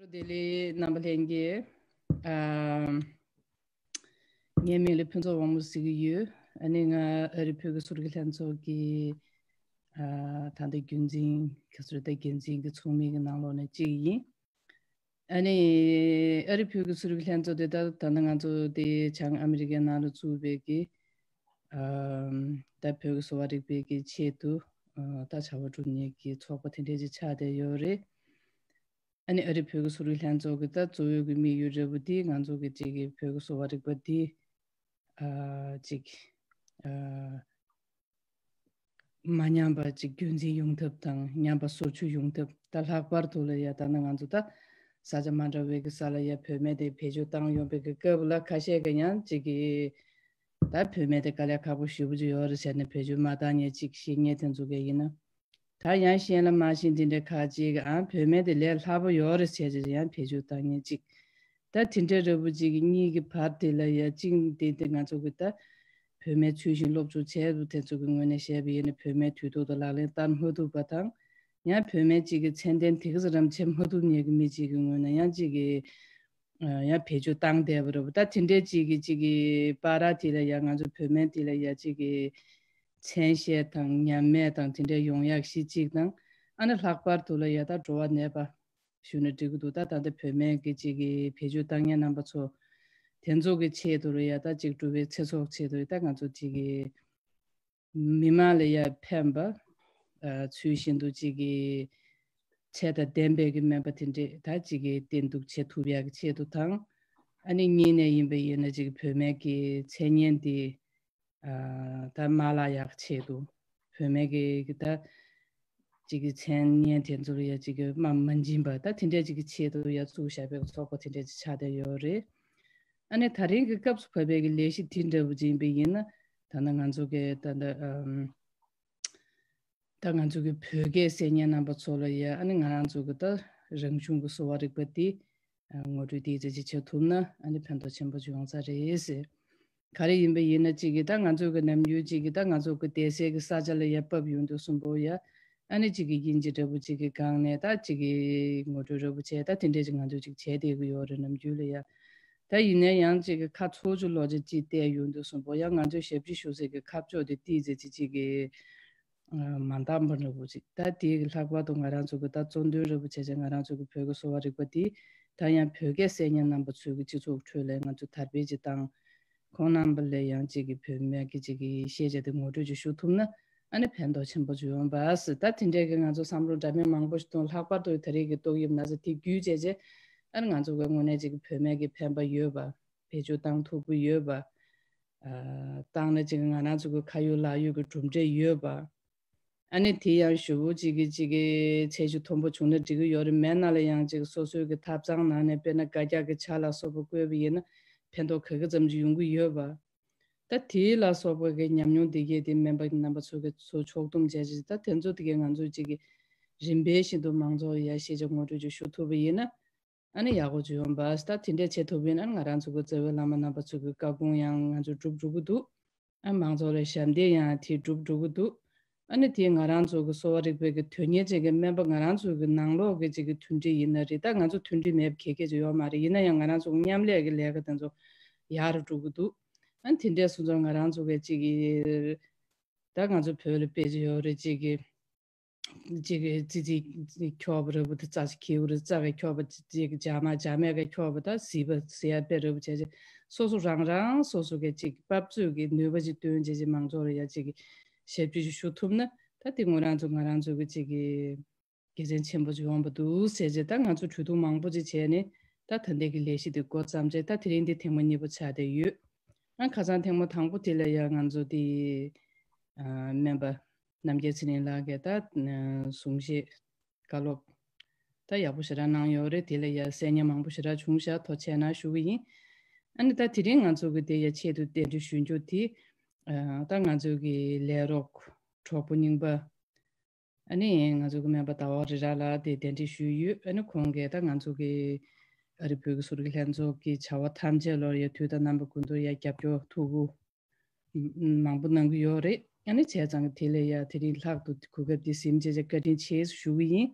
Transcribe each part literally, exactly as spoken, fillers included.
བདེ་ལེགས་རྣམ་པ་ལྷན་རྒྱས། ཨ། ངའི་མིང་ལ་ཕུན་ཚོགས་དབང་མོ་ཟེར་གྱི་ཡོད། ཨ་ནི་ང་ཨ་རི་བོད་ཀྱི་ཟུར་གྱི་ལྷན་ཚོགས་ཀྱི་ཨ་ད་ལྟ་རྒྱུན་འཛིན་གྱི་ཟུར་ལྟ་འགན་འཛིན་གྱི་ཚོགས་མི་གི་ནང་ལོགས་ནས་གཅིག་ཡིན། ཨ་ནི་ཨ་རི་བོད་ཀྱི་ཟུར་གྱི་ལྷན་ཚོགས་དེ་ད་ད་ལྟ་ང་ཚོ་དེ་བྱང་ཨ་མི་རི་ཀའི་ནང་ལ་བཙུགས་པའི་གི་ཨ་ད་བོད་ཀྱི་གསོ་བ་རིག་པའི་གི་ཆེད་དུ་ཨ་ད་བྱ་བ་སྒྲུབ་མཁན་གྱི་ཚོགས་པ་དེ་འདྲས་ཅིག་ཆགས་བསྡད་ཡོད་རེད། ཨ་ནི་ཨ་རི་བོད་ཀྱི་ཟུར་གྱི་ལྷན་ཚོགས་ཀྱི་ད་གཙོ་བོའི་གི་དམིགས་ཡུལ་རེད་པ་འདི་ང་ཚོ་གི་ཅིག་གི་བོད་ཀྱི་གསོ་བ་རིག་པ་འདི་ཨ་ཅིག་ཨ་མ་ཉམས་པ་ཅིག་རྒྱུན་འཛིན་ཡོང་ཐབས་དང་ཉམས་པ་སོར་ཆུད་ཡོང་ཐབས། ད་ལྷག་པར་དུ་ལ་ཡ་ད་ནི་ང་ཚོ་ད་ས་ཆ་མ་འདྲ་བའི་གི་ས་ལ་ཡ་བོད་སྨན་དེ་བེད་སྤྱོད་བཏང་ཡོང་པའི་གི་སྐབས་ལ་ཁ་ཤས་ཀྱི་ཡང་ཅིག་གི་ད་བོད་སྨན་དེ་དཀའ་ལས་ཁག་པོ་ཞེ་པོ་ཅིག་ཡོད་རེད་ཟེར་ནས་བེད་སྤྱོད་མ་བཏང་མཁན་ཅིག་བཤད་མཁན་དེ་ཚོ་གི་ཡིན་ན། ད་ཡང་གཞན་ལ་མ་གཞི་འདི་འདྲའི་ཁ་ཅིག་ཨ་བོད་སྨན་དེ་ལས་སླ་པོ་ཡོད་རེད་བྱས་ཅིག་ཡང་བེད་སྤྱོད་བཏང་མཁན་ཅིག་ད་དེ་འདྲའི་རེ་བོ་ཅིག་གི་གཉིས་ཀྱི་བར་དེ་ལ་ཡ་གཅིག་དེ་དེ་ང་ཚོ་གི་ད་བོད་སྨན་ཚུལ་བཞིན་སློབ་སྦྱོང་བྱས་འདུག་དེ་ཚོ་གི་ངོས་ནས་བཤད་པ་ཡིན་ན་བོད་སྨན་དུས་ཐོག་ཏུ་ལག་ལེན་བསྟར་མ་ཐུབ་པ་དང་། ཡང་བོད་སྨན་ཅིག་གི་ཚད་ལྡན་དེ་ག་ཚོད་རམ་བྱེད་མ་ཐུབ་མཁན་གྱི་མི་ཅིག་གི་ངོས་ནས་ཡང་ཅིག་གི་ཡང་བེད་སྤྱོད་བཏང་བསྡད་པ་རེད་པ། ད་དེ་འདྲའི་ཅིག་གི་ཅིག་གི་བར་དེ་ལ་ཡ་ང་ཚོ་བོད་སྨན་དེ་ལ་ཡ་ཅིག་གི་མཚན་ཤས་དང་ཉམས་དམས་དང་དེ་འདྲའི་ཡོང་ཡག་གཞི་གཅིག་དང་། ཨ་ནི་ལྷག་པར་དུ་ལ་ཡ་ད་འགྲོ་བ་ནད་པ་ཞུ་ན་འགྲིག་གི་འདུག་ད་ད་ལྟ་བོད་སྨན་གྱི་ཅིག་གི་བེད་སྤྱོད་བཏང་མཁན་རྣམ་པ་ཚོ་དེ་ཚོ་གི་ཆེད་དུ་ལ་ཡ་ད་ཅིག་སྒྲུབ་པའི་ཚེ་སྲོག་ཆེད་དུ་ད་ང་ཚོ་ཅིག་གི་མི་མང་ལ་ཡ་ཕན་པ། ཨ་ཚུལ་བཞིན་དུ་ཅིག་གི་ཚད་དང་ལྡན་པའི་གི་སྨན་པ་དེ་འདྲས་ད་ཅིག་གི་བསྟེན་གཏུག་བྱེད་ཐུབ་ཡག་གི་ཆེད་དུ་དང་། ཨ་ནི་གཉིས་ནས་ཡིན་པ་ཡིན་ན་ཅིག་བོད་སྨན་གྱི་མཚན་སྙན་དེ་ཨ་ད་མ་བརླག་ཡག་གི་ཆེད་དུ་བོད་སྨན་གྱི་གི་ད་ཅིག་གི་མཚན་སྙན་དེ་ཚོ་ལ་ཡ་ཅིག་གི་མ་མ་འཇིམ་པ་ད་དེ་འདྲས་ཅིག་གི་ཆེད་དུ་ཡ་བཙུགས་བཞག་པའི་ཚོགས་པ་དེ་འདྲས་ཅིག་ཆགས་བསྡད་ཡོད་རེད། ཨ་ནི་ད་རིང་གི་སྐབས་སུ་བབས་པའི་གི་ལས་གཞི་དེ་འདྲ་བོ་ཅིག་ཡིན་པ་ཡིན་ན། ད་ནི་ང་ཚོ་གི་ད་ལྟ་ཨམ་ད་ང་ཚོ་གི་བོད་སྐད་གསན་མཁན་རྣམ་པ་ཚོ་ལ་ཡ་ཨ་ནི་ང་རང་ཚོ་གི་ད་རང་གཞུང་གི་གསོ་བ་རིག་པ་འདི་ཨ་ངོ་སྤྲོད་ཏོག་ཙམ་ཅིག་བྱེད་ཐུབ་ན་ཨ་ནི་ཕན་ཐོགས་ཆེན་པོ་ཅིག་ཡོང་ས་རེད་ཟེར། ག་རེ་ཡིན་པ་ཡིན་ན་ཅིག་གི་ད་ང་ཚོ་གི་ནམ་རྒྱུན་ཅིག་གི་ད་ང་ཚོ་གི་བསྡད་སའི་གི་ས་ཆ་ལ་ཡ་བབས་ཡོང་དུས་གསུམ་པོ་ཡ། ཨ་ནི་ཅིག་གི་དབྱིན་ཇི་འདྲ་པོ་ཅིག་གི་སྒང་ནས་ད་ཅིག་གི་ངོ་སྤྲོད་འདྲ་པོ་བྱས་ད་དེ་འདྲས་ཅིག་ང་ཚོ་ཅིག་བྱས་བསྡད་གི་ཡོད་རེད་ནམ་རྒྱུན་ལ་ཡ། ད་ཡིན་ན་ཡང་ཅིག་གི་ཁ་ཚོགས་ཆུ་ལོ་ཅིག་ཅིག་བལྟས་ཡོང་དུས་གསུམ་པོ་ཡ་ང་ཚོའི་ཞབས་ཕྱི་ཞུ་སའི་གི་ཁ་ཕྱོགས་དེ་ཏོག་ཙམ་ཅིག་ཅིག་གི་ཨ་མ་འདང་པ་འདྲ་པོ་ཅིག་ད་དེའི་གི་ལྷག་པར་དུ་ང་རང་ཚོ་གི་ད་གཙོ་འདོན་འདྲ་པོ་བྱས་བྱས་ང་རང་ཚོ་གི་བོད་ཀྱི་གསོ་བ་རིག་པ་དེ་ད་ཡང་བོད་སྐད་གསན་མཁན་རྣམ་པ་ཚོའི་གི་སྤྱི་ཚོགས་ཁྲོད་ལ་ང་ཚོ་དར་སྤེལ་ཅིག་བཏང་། ཁོང་རྣམ་པ་ལ་ཡང་ཅིག་གི་བོད་སྨན་གྱི་ཅིག་གི་ཤེས་བྱ་དེ་ངོ་སྤྲོད་ཅིག་ཞུ་ཐུབ་ན་ཨ་ནི་ཕན་ཐོགས་ཆེན་པོ་ཅིག་ཡོང་པ་ཟེར། ད་དེ་འདྲའི་གི་ང་ཚོ་བསམ་བློ་འདྲ་མིན་མང་པོ་ཞིག་གཏོང་། ལྷག་པར་དུ་ད་རེས་ཀྱི་ཏོག་དབྱིབས་ན་ཚ་དེ་བརྒྱུད་བྱས་བྱས་ཨ་ནི་ང་ཚོ་གི་དངོས་གནས་ཅིག་གི་བོད་སྨན་གྱི་ཕན་པ་ཡོད་པ། བེད་སྤྱོད་བཏང་ཐུབ་ཀྱི་ཡོད་པ། ཨ་བཏང་ན་ཅིག་ང་རང་ཚོ་གི་ཁ་ཡོད་ལག་ཡོད་ཀྱི་གྲུབ་འབྲས་ཡོད་པ། ཨ་ནི་དེ་ཡང་ཞེ་པོ་ཅིག་གི་ཅིག་གི་ཚད་གཞི་མཐོན་པོ་བྱུང་ན་འགྲིག་གི་ཡོད་རེད། མེད་ན་ལ་ཡང་ཅིག་སོ་སོའི་གི་ཐབ་ཚང་ནང་ནས་དཔེར་ན་སྒ་རྒྱག་གི་ཆ་ལ་སོགས་པ་བཀོལ་བ་ཡིན་ན་ཕན་ཐོགས་ག་གི་ཙམ་ཅིག་ཡོང་གི་ཡོད་པ། ད་དེ་ལ་སོགས་པ་གི་ཉམས་མྱོང་འདི་གས་དེ་སྨན་པ་རྣམ་པ་ཚོ་གི་ཚོ་ཕྱོགས་བསྡོམས་བྱས་ཅིག་ད་དེ་ཚོ་དེ་གས་ང་ཚོ་ཅིག་གི་རིམ་པས་བཞིན་དུ་མང་ཚོགས་ཡ་ཤེས་བྱ་ངོ་སྤྲོད་ཅིག་ཞུ་ཐུབ་པ་ཡིན་ན། ཨ་ནི་ཡག་པོ་ཅིག་ཡོང་པ་ད་དེ་འདྲས་བྱེད་ཐུབ་པ་ཡིན་ན་ང་རང་ཚོ་གི་རྩ་བའི་བླ་མ་རྣམ་པ་ཚོ་གི་བཀའ་དགོངས་ཡང་ང་ཚོ་སྒྲུབ་འགྲོ་གི་འདུག་ཨ་མང་ཚོགས་ལ་ཞབས་འདེགས་ཡང་དེ་སྒྲུབ་འགྲོ་གི་འདུག་ཨ་ནི་དེ་ང་རང་ཚོ་གི་གསོ་བ་རིག་པའི་གི་དོན་གཉེར་བྱེད་མཁན་སྨན་པ་ང་རང་ཚོ་གི་ནང་ལོགས་གི་ཅིག་གི་མཐུན་སྒྲིལ་ཡིན་ན་རེད། ད་ང་ཚོ་མཐུན་སྒྲིལ་མེད་པ་ག་གེ་ཅིག་ཡོད་མ་རེད། ཡིན་ན་ཡང་ང་རང་ཚོ་གི་མཉམ་ལས་ཀྱི་ལས་ཀ་དེ་ཚོ་ཡག་རུ་འགྲོ་གི་འདུག་ཨ་ནི་དེ་འདྲས་སོང་ཙང་ང་རང་ཚོ་གི་ཅིག་གི་ད་ང་ཚོ་བོད་ལ་དཔེ་ཅིག་ཡོད་རེད། ཅིག་གི་ཅིག་གི་ཙི་ཙི་འཁྱོག་པ་རེད་པོ་དེ་རྩ་ཅིག་ཁེའུ་རེད། རྩ་གི་འཁྱོག་པ་ཅིག་གི་འཇག་མ་འཇག་མེད་གི་འཁྱོག་པ་ད་ཟིལ་པ་ཟེར་ཡ་དཔེ་རེད་པོ་བྱས་ཅིག་སོ་སོ་རང་རང་སོ་སོ་གི་ཅིག་འབབ་ཚུགས་ཀྱི་ནུས་པ་ཅིག་བཏོན་བྱས་ཅིག་མང་ཚོགས་ལ་ཡ་ཅིག་གི་ཞབས་ཕྱི་ཅིག་ཞུ་ཐུབ་ན་ད་དེ་ངོ་རང་ཚོ་ང་རང་ཚོ་གི་ཅིག་གི་དགེ་མཚན་ཆེན་པོ་ཅིག་ཡོང་པ་འདུག་ཟེར་བྱས་ད་ང་ཚོ་གྲོས་བསྡུར་མང་པོ་ཅིག་བྱས་ནས་ད་ད་ལྟའི་གི་ལས་གཞི་དེ་འགོ་བརྩམས་བྱས་ད་དེ་རིང་འདི་ཐེངས་མ་གཉིས་པ་ཆགས་བསྡད་ཡོད། ཨ་ཁ་སང་ཐེངས་མ་དང་པོ་དེ་ལ་ཡ་ང་ཚོ་དེ་ཨ་སྨན་པ་རྣམ་རྒྱལ་ཚེ་རིང་ལགས་ཀྱིས་ད་གསུང་བཤད་བཀའ་སློབ་ད་ཡག་པོ་ཞེ་དྲག་གནང་ཡོད་རེད། དེ་ལ་ཡ་གསན་མཁན་མང་པོ་ཞེ་དྲག་བྱུང་ཤག་ཐུགས་རྗེ་གནང་ཞུ་གི་ཡིན། ཨ་ནི་ད་དེ་རིང་ང་ཚོ་གི་དེ་ཡ་ཆེད་དུ་གདན་འདྲེན་ཞུ་རྒྱུ་དེ་ཨ་ད་ང་ཚོ་གི་ལས་རོགས་གྲོགས་པོ་རྙིང་པ་ཨ་ནི་ང་ཚོ་གི་སྨན་པ་ཟླ་བ་རི་ར་ལགས་དེ་གདན་འདྲེན་ཞུས་ཡོད། ཨ་ནི་ཁོང་གིས་ད་ང་ཚོ་གི་ཨ་རི་བོད་ཀྱི་ཟུར་གྱི་ལྷན་ཚོགས་ཀྱི་བྱ་བ་ཐམས་ཅད་ལོར་ཡ་དུས་དང་རྣམ་པ་ཀུན་ཏུ་ཡ་རྒྱབ་སྐྱོར་ཐུགས་ཁུར་མང་པོ་གནང་གི་ཡོད་རེད། ཨ་ནི་བྱས་ཙང་དེ་ལས་ཡ་དེ་རིང་ལྷག་ཏུ་གོ་སྐབས་འདི་ཟིན་བྱས་བྱས་བཀའ་དྲིན་ཆེ་ཞུ་གི་ཡིན།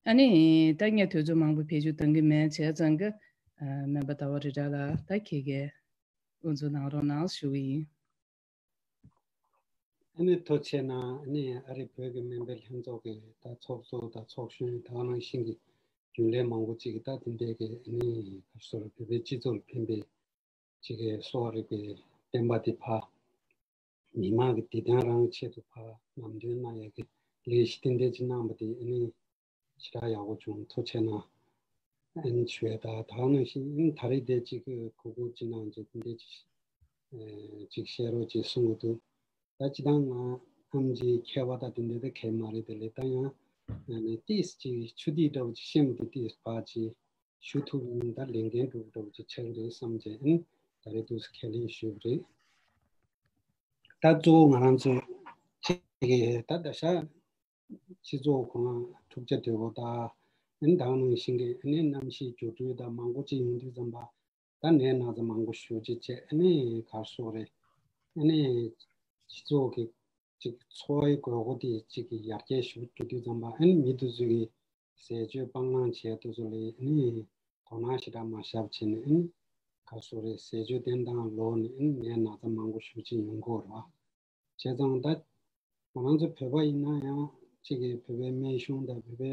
ཨ་ནི་ད་ངས་དུས་ཚོད་མང་པོ་བེད་སྤྱོད་གཏང་གི་མེད། བྱས་ཙང་གི་ཨ་སྨན་པ་ཟླ་བ་རི་བཀྲ་ལགས་ད་ཁྱེད་ཀྱིས་དབུ་འཛུགས་གནང་རོགས་གནང་ཞུ་གི་ཡིན། ཨ་ནི་ཐུགས་རྗེ་གནང་། ཨ་ནི་ཨ་རི་བོད་ཀྱི་སྨན་པའི་ལྷན་ཚོགས་ཀྱི་ད་ཚོགས་གཙོ་དང་ཚོགས་གཞོན་དེ་ག་ནང་བཞིན་གྱི་རྒྱུན་ལས་མང་པོ་ཅིག་གིས་ད་དེ་འདྲའི་གི་ཨ་ནི་ག་རེ་ཟེར་བོད་པའི་སྤྱི་ཚོགས་ལ་ཕན་པའི་ཅིག་གི་གསོ་བ་རིག་པའི་བསྟན་པ་དེ་ཕར་མི་མང་གི་བདེ་ཐང་རང་གི་ཆེད་དུ་ཕར་ལམ་སྟོན་གནང་ཡག་གི་ལས་གཞི་དེ་འདྲ་ཅིག་གནང་བ་དེ་ཨ་ནི་ཞེ་དྲག་ཡག་པོ་བྱུང་། ཐུགས་རྗེ་གནང་། ཨ་ནི་ཞུ་ཡ་ད་ད་ནང་བཞིན་ཨ་ནི་ད་རེས་དེ་ཅིག་གི་གུས་བཀུར་ཅིག་གནང་རྗེས་དེ་འདྲ་ཅིག་ཨ་ཅིག་བཤད་རོགས་ཅེས་གསུང་གི་འདུག། ད་སྤྱིར་བཏང་ང་ཨམ་ཆིའི་མཁས་པ་དང་དེ་འདྲ་ད་གལ་མ་རེད། དེ་ལས་ད་ཡང་ཨ་ནི་ཏིས་ཅིག་ཆུ་ཐིགས་འདྲ་བོ་ཅིག་ཤེས་མི་དེ་ཏིས་ཕར་ཅིག་ཞུ་ཐུབ་ཡིན། ད་ལས་འགན་སྒྲུབ་འདྲ་བོ་ཅིག་ཆགས་ཀྱི་རེད་བསམ་བྱས་ཨ་ནི་ད་རེས་འདུག་སེ་ཁས་ལེན་ཞུས་པ་རེད། ད་གཙོ་བོ་ང་རང་ཚོ་ཅིག་གི་ད་ད་ཤ་སྤྱི་ཚོགས་ཁོ་རང་འཁྲུག་ཆ་དོད་པོ་དང་ཨ་ནི་ད་ག་ནང་བཞིན་གྱི་ཨ་ནི་གནམ་གཤིས་འགྱུར་འགྲོས་དང་མང་པོ་ཅིག་ཡོང་དུས་ཙམ་པ་ད་ནད་ན་ཚ་མང་པོ་ཞེ་པོ་ཅིག་བྱས། ཨ་ནི་ག་རེ་ཟེར་དགོས་རེད། ཨ་ནི་སྤྱི་ཚོགས་ཀྱི་ཅིག་འཚོ་བའི་དགོས་མཁོ་དེ་ཅིག་གི་ཡར་རྒྱས་ཞེ་པོ་འགྲོ་དུས་ཙམ་པ་ཨ་ནི་མི་དེ་ཚོ་གི་ཟས་སྤྱོད་སྤང་བླང་བྱས་དེ་ཚོ་ལ་ཨ་ནི་དོ་སྣང་ཞེ་དྲག་མ་བཞག་བྱས་ནས་ཨ་ནི་ག་རེ་ཟེར་དགོས་རེད། ཟས་སྤྱོད་བདེན་དང་ལོག་ནས་ཨ་ནི་ནད་ན་ཚ་མང་པོ་ཞེ་པོ་ཅིག་ཡོང་གི་ཡོད་རེད་བ། བྱས་ཙང་ད་ང་རང་ཚོ་བོད་པ་ཡིན་ན་ཡང་ཅིག་གི་བོད་པའི་སྨན་གཞུང་དང་བོད་པའི་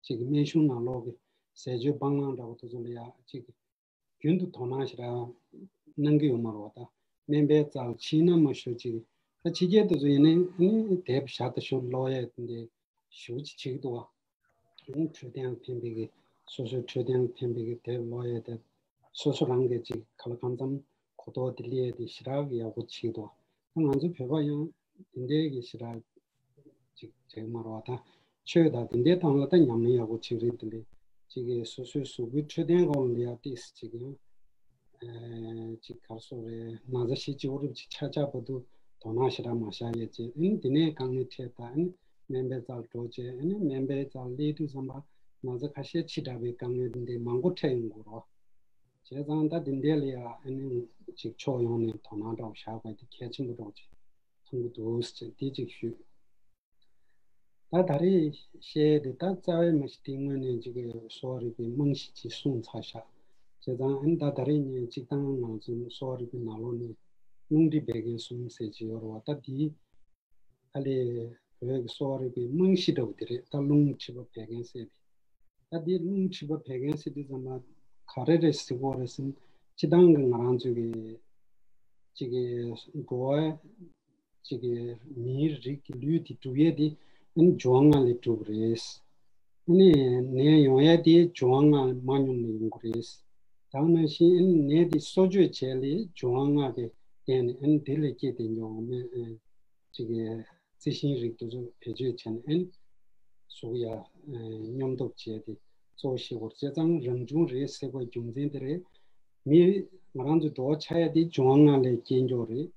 ཅིག་གི་སྨན་གཞུང་ནང་ལོགས་ཀྱི་ཟས་སྤྱོད་སྤང་བླང་འདྲ་པོ་དེ་ཚོ་ལ་ཡང་ཅིག་གི་རྒྱུན་དུ་དོ་སྣང་ཞེ་དྲག་གནང་གི་ཡོད་མ་རེད་བ། ད་སྨན་པའི་རྩར་ཕྱིན་ན་མ་ཞུ་ཅིག་ད་ཕྱི་རྒྱལ་དེ་ཚོ་ཡིན་ན་ཨ་ནི་དེབ་བཞག་ད་ཞུ་ཀློག་ཡས་དེ་འདྲ་ཞེ་པོ་ཅིག་བྱེད་ཀྱི་འདུག་བ། ཨ་ནི་འཕྲོད་བསྟེན་ལ་ཕན་པའི་གི་སོ་སོའི་འཕྲོད་བསྟེན་ལ་ཕན་པའི་གི་དེབ་ཀློག་ཡས་དེ་སོ་སོ་རང་གི་ཅིག་ག་ལ་གང་འཚམ་གོ་རྟོགས་དེ་སླེབས་ཏེ་ཞེ་དྲག་གི་ཡག་པོ་བྱེད་ཀྱི་འདུག། ད་ང་ཚོ་བོད་པ་ཡང་དེ་འདྲའི་གི་ཞེ་དྲག་ཅིག་བྱེད་ཀྱི་མ་རེད་བ། ད་ཆོས་དང་དེ་འདྲའི་སྟེང་ལ་ད་ཉམས་ལེན་ཡག་པོ་བྱེད་ཀྱི་རེད། དེ་འདྲའི་ཅིག་གི་སོ་སོའི་གཟུགས་པོའི་འཕྲོད་བསྟེན་སྐོར་ལ་ཡང་ཏོག་ཙམ་ཅིག་ཡང་ཨེ་ཅིག་ག་རེ་ཟེར་དགོས་རེད། ན་ཚ་ཞི་བྱེད་ཨུ་རུབ་ཅིག་ཆ་ཆ་བར་དུ་དོ་སྣང་ཞེ་དྲག་མ་བཞག་ཡས་བྱས། ཨ་ནི་དེ་ནས་དཀའ་ངལ་འཕྲད། ད་ཨ་ནི་སྨན་པའི་རྩར་འགྲོ་བྱས། ཨ་ནི་སྨན་པའི་རྩར་སླེབས་དུས་ཙམ་པ་ན་ཚ་ཁ་ཤས་ཕྱི་དྲགས་པའི་དཀའ་ངལ་འདི་འདྲའི་མང་པོ་འཕྲད་ཡོང་གི་རེད། བྱས་ཙང་ད་དེ་འདྲའི་ལ་ཡང་ཨ་ནི་ཅིག་ཕྱོགས་ཡོངས་ནས་དོ་སྣང་འདྲ་བོ་བཞག་དགོས་དེ་གལ་ཆེན་པོ་འདྲ་བོ་ཅིག་མཐོང་གི་འདུག་ཟེར་དེ་ཅིག་ཞུས། ད་ད་རེས་བཤད་དེ་ད་རྩ་བའི་མ་གཞི་དེ་དངོས་གནས་ཅིག་གི་གསོ་བ་རིག་པའི་རྨང་གཞི་ཅིག་བསྲུངས་ཚར་བཞག། བྱས་ཙང་ཨ་ནི་ད་ད་རེས་ངས་སྤྱིར་བཏང་ང་ཚོའི་གསོ་བ་རིག་པའི་ནང་ལོགས་ནས་རླུང་མཁྲིས་བད་ཀན་གསུམ་ཟེར་གྱི་ཡོད་རེད་བ། ད་དེའི་ཨ་ལས་བོད་ཀྱི་གསོ་བ་རིག་པའི་རྨང་གཞི་འདྲ་བོ་དེ་རེད། ད་རླུང་མཁྲིས་པ་བད་ཀན་ཟེར་དེ། ད་དེ་རླུང་མཁྲིས་པ་བད་ཀན་ཟེར་དུས་ཙམ་པ་ག་རེ་རེད་ཟེར་དགོས་རེད་ཟེར་ན། སྤྱིར་བཏང་གི་ང་རང་ཚོའི་གི་ཅིག་གི་འགྲོ་བ་ཅིག་གི་མིའི་རིགས་ཀྱི་ལུས་དེ་གྲུབ་ཡས་དེ་ཨ་ནི་འབྱུང་བ་ལྔ་ལས་གྲུབ་རེད། ཨ་ནི་ནད་ཡོང་ཡས་དེ་འབྱུང་བ་ལྔ་མ་སྙོམས་ནས་ཡོང་གི་རེད། ད་ག་ནང་བཞིན་ཨ་ནི་ནད་དེ་གསོ་བཅོས་བྱས་ལས་འབྱུང་བ་ལྔ་གི་སྟེང་ནས་ཨ་ནི་དེ་ལས་སྐྱེས་ཏེ་འབྱུང་བ་མེད། ཅིག་གི་རྩི་ཤིང་རིགས་དེ་ཚོ་བེད་སྤྱོད་བྱས་ནས་ཨ་ནི་གཟུགས་ཡ་སྙོམས་སྟོབས་བྱས་ཏེ་གཙོ་བོ་ཤེས་དགོས་རེད། བྱས་ཙང་རང་བྱུང་རེད་ཟེར་བའི་རྒྱུ་མཚན་དེ་རེད། མི་ང་རང་ཚོ་འགྲོ་བ་ཆགས་ཡ་དེ་འབྱུང་བ་ལྔ་ལས་སྐྱེས་འགྱོ་རེད།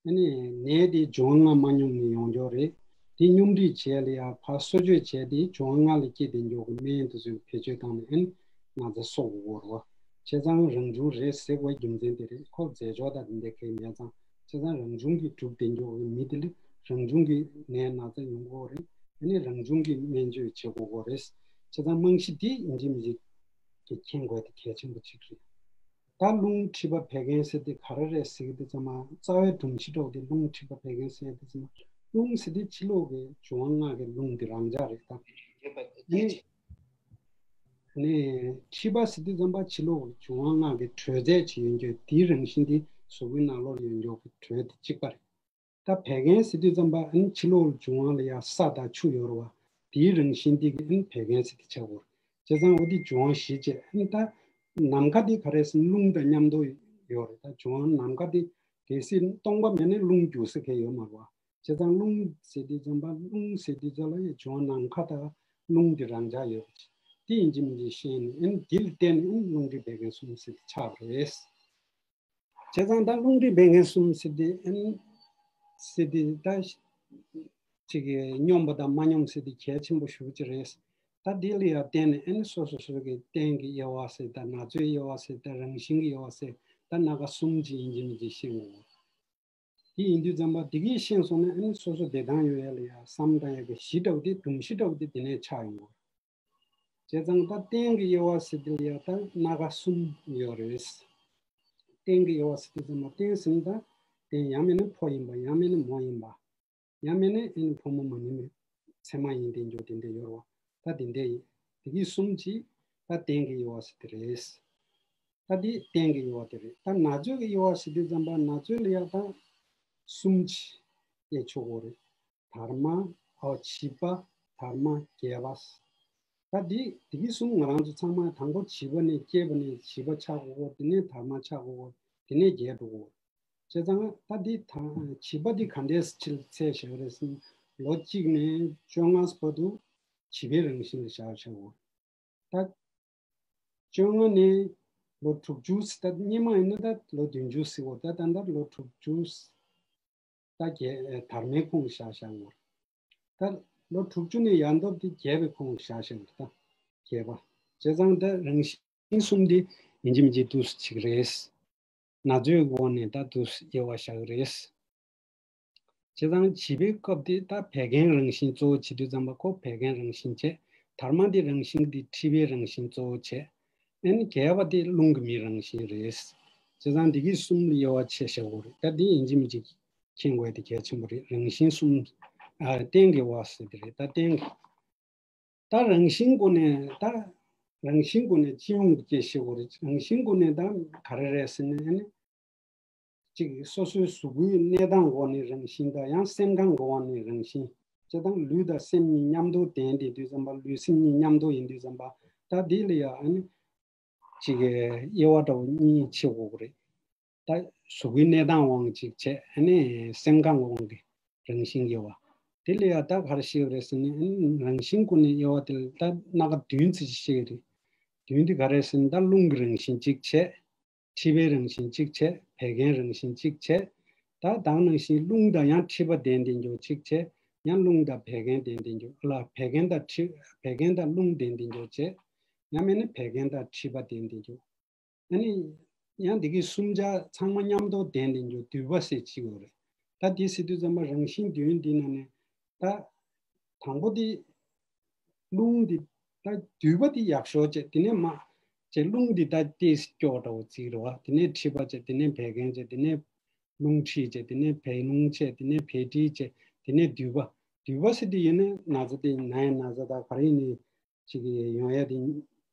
ཨ་ནི་ནད་དེ་འབྱུང་བ་ལྔ་མ་སྙོམས་ནས་ཡོང་འགྱོ་རེད། དེ་སྙོམས་སྒྲིག་བྱས་ལ་ཡ་ཕར་གསོ་བཅོས་བྱས་ཏེ་འབྱུང་བ་ལྔ་ལས་སྐྱེས་ཏེ་འགྱོ་གི་སྨན་དེ་ཚོ་བེད་སྤྱོད་བཏང་ནས་ཨ་ནི་ན་ཚ་གསོ་དགོས་རེད་བ། བྱས་ཙང་རང་བྱུང་རེད་ཟེར་བའི་རྒྱུ་མཚན་དེ་རེད། ཁོ་རྫས་སྦྱོར་དང་དེ་འདྲ་གང་ཡང་མེད་ཙང་། བྱས་ཙང་རང་བྱུང་གིས་གྲུབ་བསྡད་འགྱོ་བའི་མི་དེ་ལ་རང་བྱུང་གིས་ནད་ན་ཚ་ཡོང་གི་ཡོད་རེད། ཨ་ནི་རང་བྱུང་གིས་སྨན་བཅོས་བྱེད་དགོས་ཀྱི་ཡོད་རེད། བྱས་ཙང་རྨང་གཞི་དེ་ཡིན་གཅིག་མིན་གཅིག་གི་མཁྱེན་དགོས་དེ་གལ་ཆེན་པོ་གཅིག་རེད། ད་རླུང་མཁྲིས་པ་བད་ཀན་ཟེར་དེ་ག་རེ་རེད་ཟེར་གྱི་དུས་ཙམ་པ། རྩ་བའི་སྒྲོམ་གཞི་འདྲ་བོ་དེ་རླུང་མཁྲིས་པ་བད་ཀན་ཟེར་དུས་ཙམ་པ། རླུང་ཟེར་དེ་ཕྱི་ལོགས་ཀྱི་འབྱུང་བ་ལྔ་གི་རླུང་དེ་རང་འཇགས་རེད། ད་ཨ་ནི་ནས་མཁྲིས་པ་ཟེར་དུས་ཙམ་པ་ཕྱི་ལོགས་འབྱུང་བ་ལྔ་གི་དྲོད་རྫས་ཅིག་ཡོད་འགྱོ། དེའི་རང་བཞིན་དེ་གཟུགས་པོའི་ནང་ལོགས་ཡོད་འགྱོ་གི་དྲོད་དེ་གཅིག་པ་རེད། ད་བད་ཀན་ཟེར་དུས་ཙམ་པ་ཨ་ནི་ཕྱི་ལོགས་འབྱུང་བ་ལ་ཡ་ས་དང་ཆུ་ཡོད་རེད་བ། དེའི་རང་བཞིན་དེ་གི་ཨ་ནི་བད་ཀན་ཟེར་དེ་ཆགས་ཡོད་རེད། བྱས་ཙང་འོ་དེ་འབྱུང་བ་བཞི་བྱས། ཨ་ནི་ད་ནམ་མཁའ་དེ་ག་རེ་ཟེར་ན་རླུང་དང་མཉམ་དུ་ཡོད་རེད། ད་འབྱུང་བ་ནམ་མཁའ་དེ་གལ་སྲིད་སྟོང་པ་མེད་ན་རླུང་རྒྱུག་ས་གང་ཡོད་མ་རེད་བ། བྱས་ཙང་རླུང་ཟེར་དུས་ཙམ་པ་རླུང་ཟེར་དུས་ཙམ་ལ་ཡང་འབྱུང་བ་ནམ་མཁའ་དང་རླུང་དེ་རང་འཇགས་ཡོད་པ་ཅིག་དེ་ཡིན་གཅིག་མིན་གཅིག་ཤེས་ནས་ཨ་ནི་དེ་ལ་བརྟེན་ནས་ཨ་ནི་རླུང་མཁྲིས་བད་ཀན་གསུམ་ཟེར་དེ་ཆགས་པ་རེད། བྱས་ཙང་ད་རླུང་མཁྲིས་བད་ཀན་གསུམ་ཟེར་དེ་ཨ་ནི་ཟེར་དེ་ད་ཅིག་གི་སྙོམས་པ་དང་མ་སྙོམས་ཟེར་དེ་གལ་ཆེན་པོ་ཞེ་པོ་ཅིག་རེད། ད་དེ་ལ་ཡང་བརྟེན་ནས་ཨ་ནི་སོ་སོ་སོ་གི་རྟེན་གྱི་དབྱེ་བ་ཟེར། ད་ན་ཚོད་དབྱེ་བ་ཟེར། ད་རང་བཞིན་གྱི་དབྱེ་བ་ཟེར། ད་སྣ་ཁ་གསུམ་ཅིག་ཡིན་གཅིག་མིན་གཅིག་ཤེས་དགོས། དེ་ཡིན་དུས་ཙམ་པ་དེ་གས་ཤེས་སོང་ན་ཨ་ནི་སོ་སོ་བདེ་ཐང་ཡོད་ཡ་ལ་ཡ་བསམ་བཏང་ཡ་གི་གཞི་འདྲ་བོ་དེ་སྒྲོམ་གཞི་འདྲ་བོ་དེ་དེ་ནས་ཆགས་ཡོང་གི་ཡོད། བྱས་ཙང་ད་རྟེན་གྱི་དབྱེ་བ་ཟེར་དེ་ལ་ཡང་ད་སྣ་ཁ་གསུམ་ཡོད་རེད། རྟེན་གྱི་དབྱེ་བ་ཟེར་དུས་ཙམ་པ་རྟེན་ཟེར་ན་ད་རྟེན་ཡང་མིན་ན་ཕོ་ཡིན་པ་ཡང་མིན་ན་མོ་ཡིན་པ། ཡང་མིན་ན་ཨེ་ནི་ཕོ་མོ་མ་ནི་མེད་མཚེ་མ་ཡིན་དེ་འཇོག་དེ་འདྲ་ཡོད་རེད་བ། ད་དེ་འདྲ་ཡིན། དེ་གི་གསུམ་གྱིས་ད་རྟེན་གྱི་དབྱེ་བ་ཟེར་དེ་རེད། ད་དེ་རྟེན་གྱི་དབྱེ་བ་དེ་རེད། ད་ན་ཚོད་ཀྱི་དབྱེ་བ་ཟེར་དུས་ཙམ་པ་ན་ཚོད་ལ་ཡང་ད་གསུམ་གྱིས་དབྱེ་ཆོག་གོ་རེད། དར་མ། ཨོ་བྱིས་པ། དར་མ་རྒྱས་པ། ད་འདི་འདི་གི་གསུམ་ང་རང་ཚོ་ཚང་མ་དང་པོ་བྱིས་པ་ནས་སྐྱེས་པ་ནས་བྱིས་པ་ཆགས་དགོས་གོ། དེ་ནས་དར་མ་ཆགས་དགོས་གོ། དེ་ནས་རྒྱས་འགྲོ་གོ། བྱས་ཙང་ད་འདི་ད་བྱིས་པ་འདི་ག་འདྲས་ཕྱིར་ཚད་བཞག་རེད་ཟེར་ན་ལོ་གཅིག་ནས་བཅོ་ལྔ་བར་དུ་བྱིས་པའི་རང་བཞིན་ལ་བཞག་བཞག་གོ། ད་བཅོ་ལྔ་ནས་ལོ་དྲུག་ཅུ་ད་སྔོན་མ་ཡིན་ན་ད་ལོ་བདུན་ཅུ་ཟེར་གོ། ད་ད་ལྟ་ལོ་དྲུག་ཅུ། ད་རྒྱས་དར་མའི་ཁོངས་བཞག་བཞག་ངོ་། ད་ལོ་དྲུག་ཅུ་ནས་ཡར་འདབ་དེ་རྒྱས་པའི་ཁོངས་བཞག་བཞག་ངོ་ད་རྒྱས་པ། བྱས་ཙང་ད་རང་བཞིན་གསུམ་དེ་ཡིན་གཅིག་མིན་གཅིག་འདུག་སེ་བྱེད་ཀྱི་རེད། ན་ཚོད་དབང་ནས་ད་འདུག་སེ་དབྱེ་བ་བཞག་གི་རེད། བྱས་ཙང་བྱིས་པའི་སྐབས་དེ་ད་བད་ཀན་རང་བཞིན་གཙོ་བོ་བྱེད་དུས་ཙམ་པ་ཁོ་བད་ཀན་རང་བཞིན་བྱས། དར་མ་དེ་རང་བཞིན་དེ་མཁྲིས་པའི་རང་བཞིན་གཙོ་བོ་བྱས། ཨ་ནི་རྒྱས་པ་དེ་རླུང་གི་མིའི་རང་བཞིན་རེད། བྱས་ཙང་འདི་གི་གསུམ་ལ་དབྱེ་བ་ཕྱེ་བཞག་དགོས་རེད། ད་འདི་ཡིན་གཅིག་མིན་གཅིག་མཁྱེན་དགོས་དེ་གལ་ཆེན་པོ་རེད། རང་བཞིན་གསུམ། ཨ་རྟེན་གྱི་དབྱེ་བ་ཟེར་དེ་རེད། ད་རྟེན་གྱི། ད་རང་བཞིན་སྒོ་ནས་ད་རང་བཞིན་སྒོ་ནས་སྤྱི་ཡོངས་ཀྱི་སྐད་ཆ་བཤད་དགོས་རེད། རང་བཞིན་སྒོ་ནས་ད་ག་རེ་རེད་ཟེར་ན་ཨ་ནི། གཅིག་སོ་སོའི་གཟུགས་པོའི་གནས་སྟངས་འོག་ནས་རང་བཞིན་དང་ཡང་སེམས་ཁམས་ཀྱི་འོག་ནས་རང་བཞིན། སྤྱིར་བཏང་ལུས་དང་སེམས་གཉིས་མཉམ་དུ་ལྡན་དེ་དུས་ཙམ་པ་ལུས་སེམས་གཉིས་མཉམ་དུ་ཡིན་དུས་ཙམ་པ་ད་འདི་ལ་ཡང་ཨ་ནི་གཅིག་གི་དབྱེ་བ་འདྲ་བོ་གཉིས་ཕྱེ་དགོས་ཀྱི་རེད། ད་གཟུགས་པོའི་གནས་སྟངས་དབང་གཅིག་བྱས་ཨ་ནི་སེམས་ཁམས་དབང་གི་རང་བཞིན་དབྱེ་བ། དེ་ལ་ཡང་ད་ག་རེ་ཤེས་ཀྱི་རེད་ཟེར་ན་ཨ་ནི་རང་བཞིན་ཀུན་ནས་དབྱེ་བ་དེ་ལ་ད་སྣ་ཁ་བདུན་ཙམ་ཤེས་ཀྱི་རེད། བདུན་དེ་ག་རེ་ཟེར་ན་ད་རླུང་གི་རང་བཞིན་གཅིག་བྱས། མཁྲིས་པའི་རང་བཞིན་གཅིག་བྱས། བད་ཀན་རང་བཞིན་གཅིག་བྱས། ད་དེ་ནང་བཞིན་རླུང་དང་ཡང་མཁྲིས་པ་ལྡན་ལྡན་འགྱོ་གཅིག་བྱས། ཡང་རླུང་དང་བད་ཀན་ལྡན་ལྡན་འགྱོ་ལ་བད་ཀན་དང་མཁྲིས་བད་ཀན་དང་རླུང་ལྡན་ལྡན་འགྱོ་བྱས། ཡང་མིན་ན་བད་ཀན་དང་མཁྲིས་པ་ལྡན་ལྡན་འགྱོ། ཨ་ནི་ཡང་འདི་གི་གསུམ་ཆ་ཚང་མ་མཉམ་དུ་ལྡན་ལྡན་འགྱོ་འདུས་པ་ཟེར་གཅིག་ཡོད་རེད། ད་འདི་ཟེར་དུས་ཙམ་པ་རང་བཞིན་བདུན་འདི་ནང་ནས་ད་དང་པོ་འདི། རླུང་འདི་ད་འདུས་པ་འདི་ཡག་ཤོས་བྱས་དེ་ནས་མ་བྱས་རླུང་འདི་ད་ཏོག་ཙམ་སྐྱོ་འདྲ་བོ་ཅིག་རེད་བ། དེ་ནས་མཁྲིས་པ་བྱས་དེ་ནས་བད་ཀན་བྱས་དེ་ནས་རླུང་མཁྲིས་བྱས་དེ་ནས་བད་རླུང་བྱས་དེ་ནས་བད་མཁྲིས་བྱས་དེ་ནས་འདུས་པ། འདུས་པ་ཟེར་དུས་ཡིན་ན་ན་ཚ་དེ་ན་ཡ་ན་ཚ་ད་ག་རེ་ཡིན་ནའི་ཅིག་ཡོང་ཡ་དེ་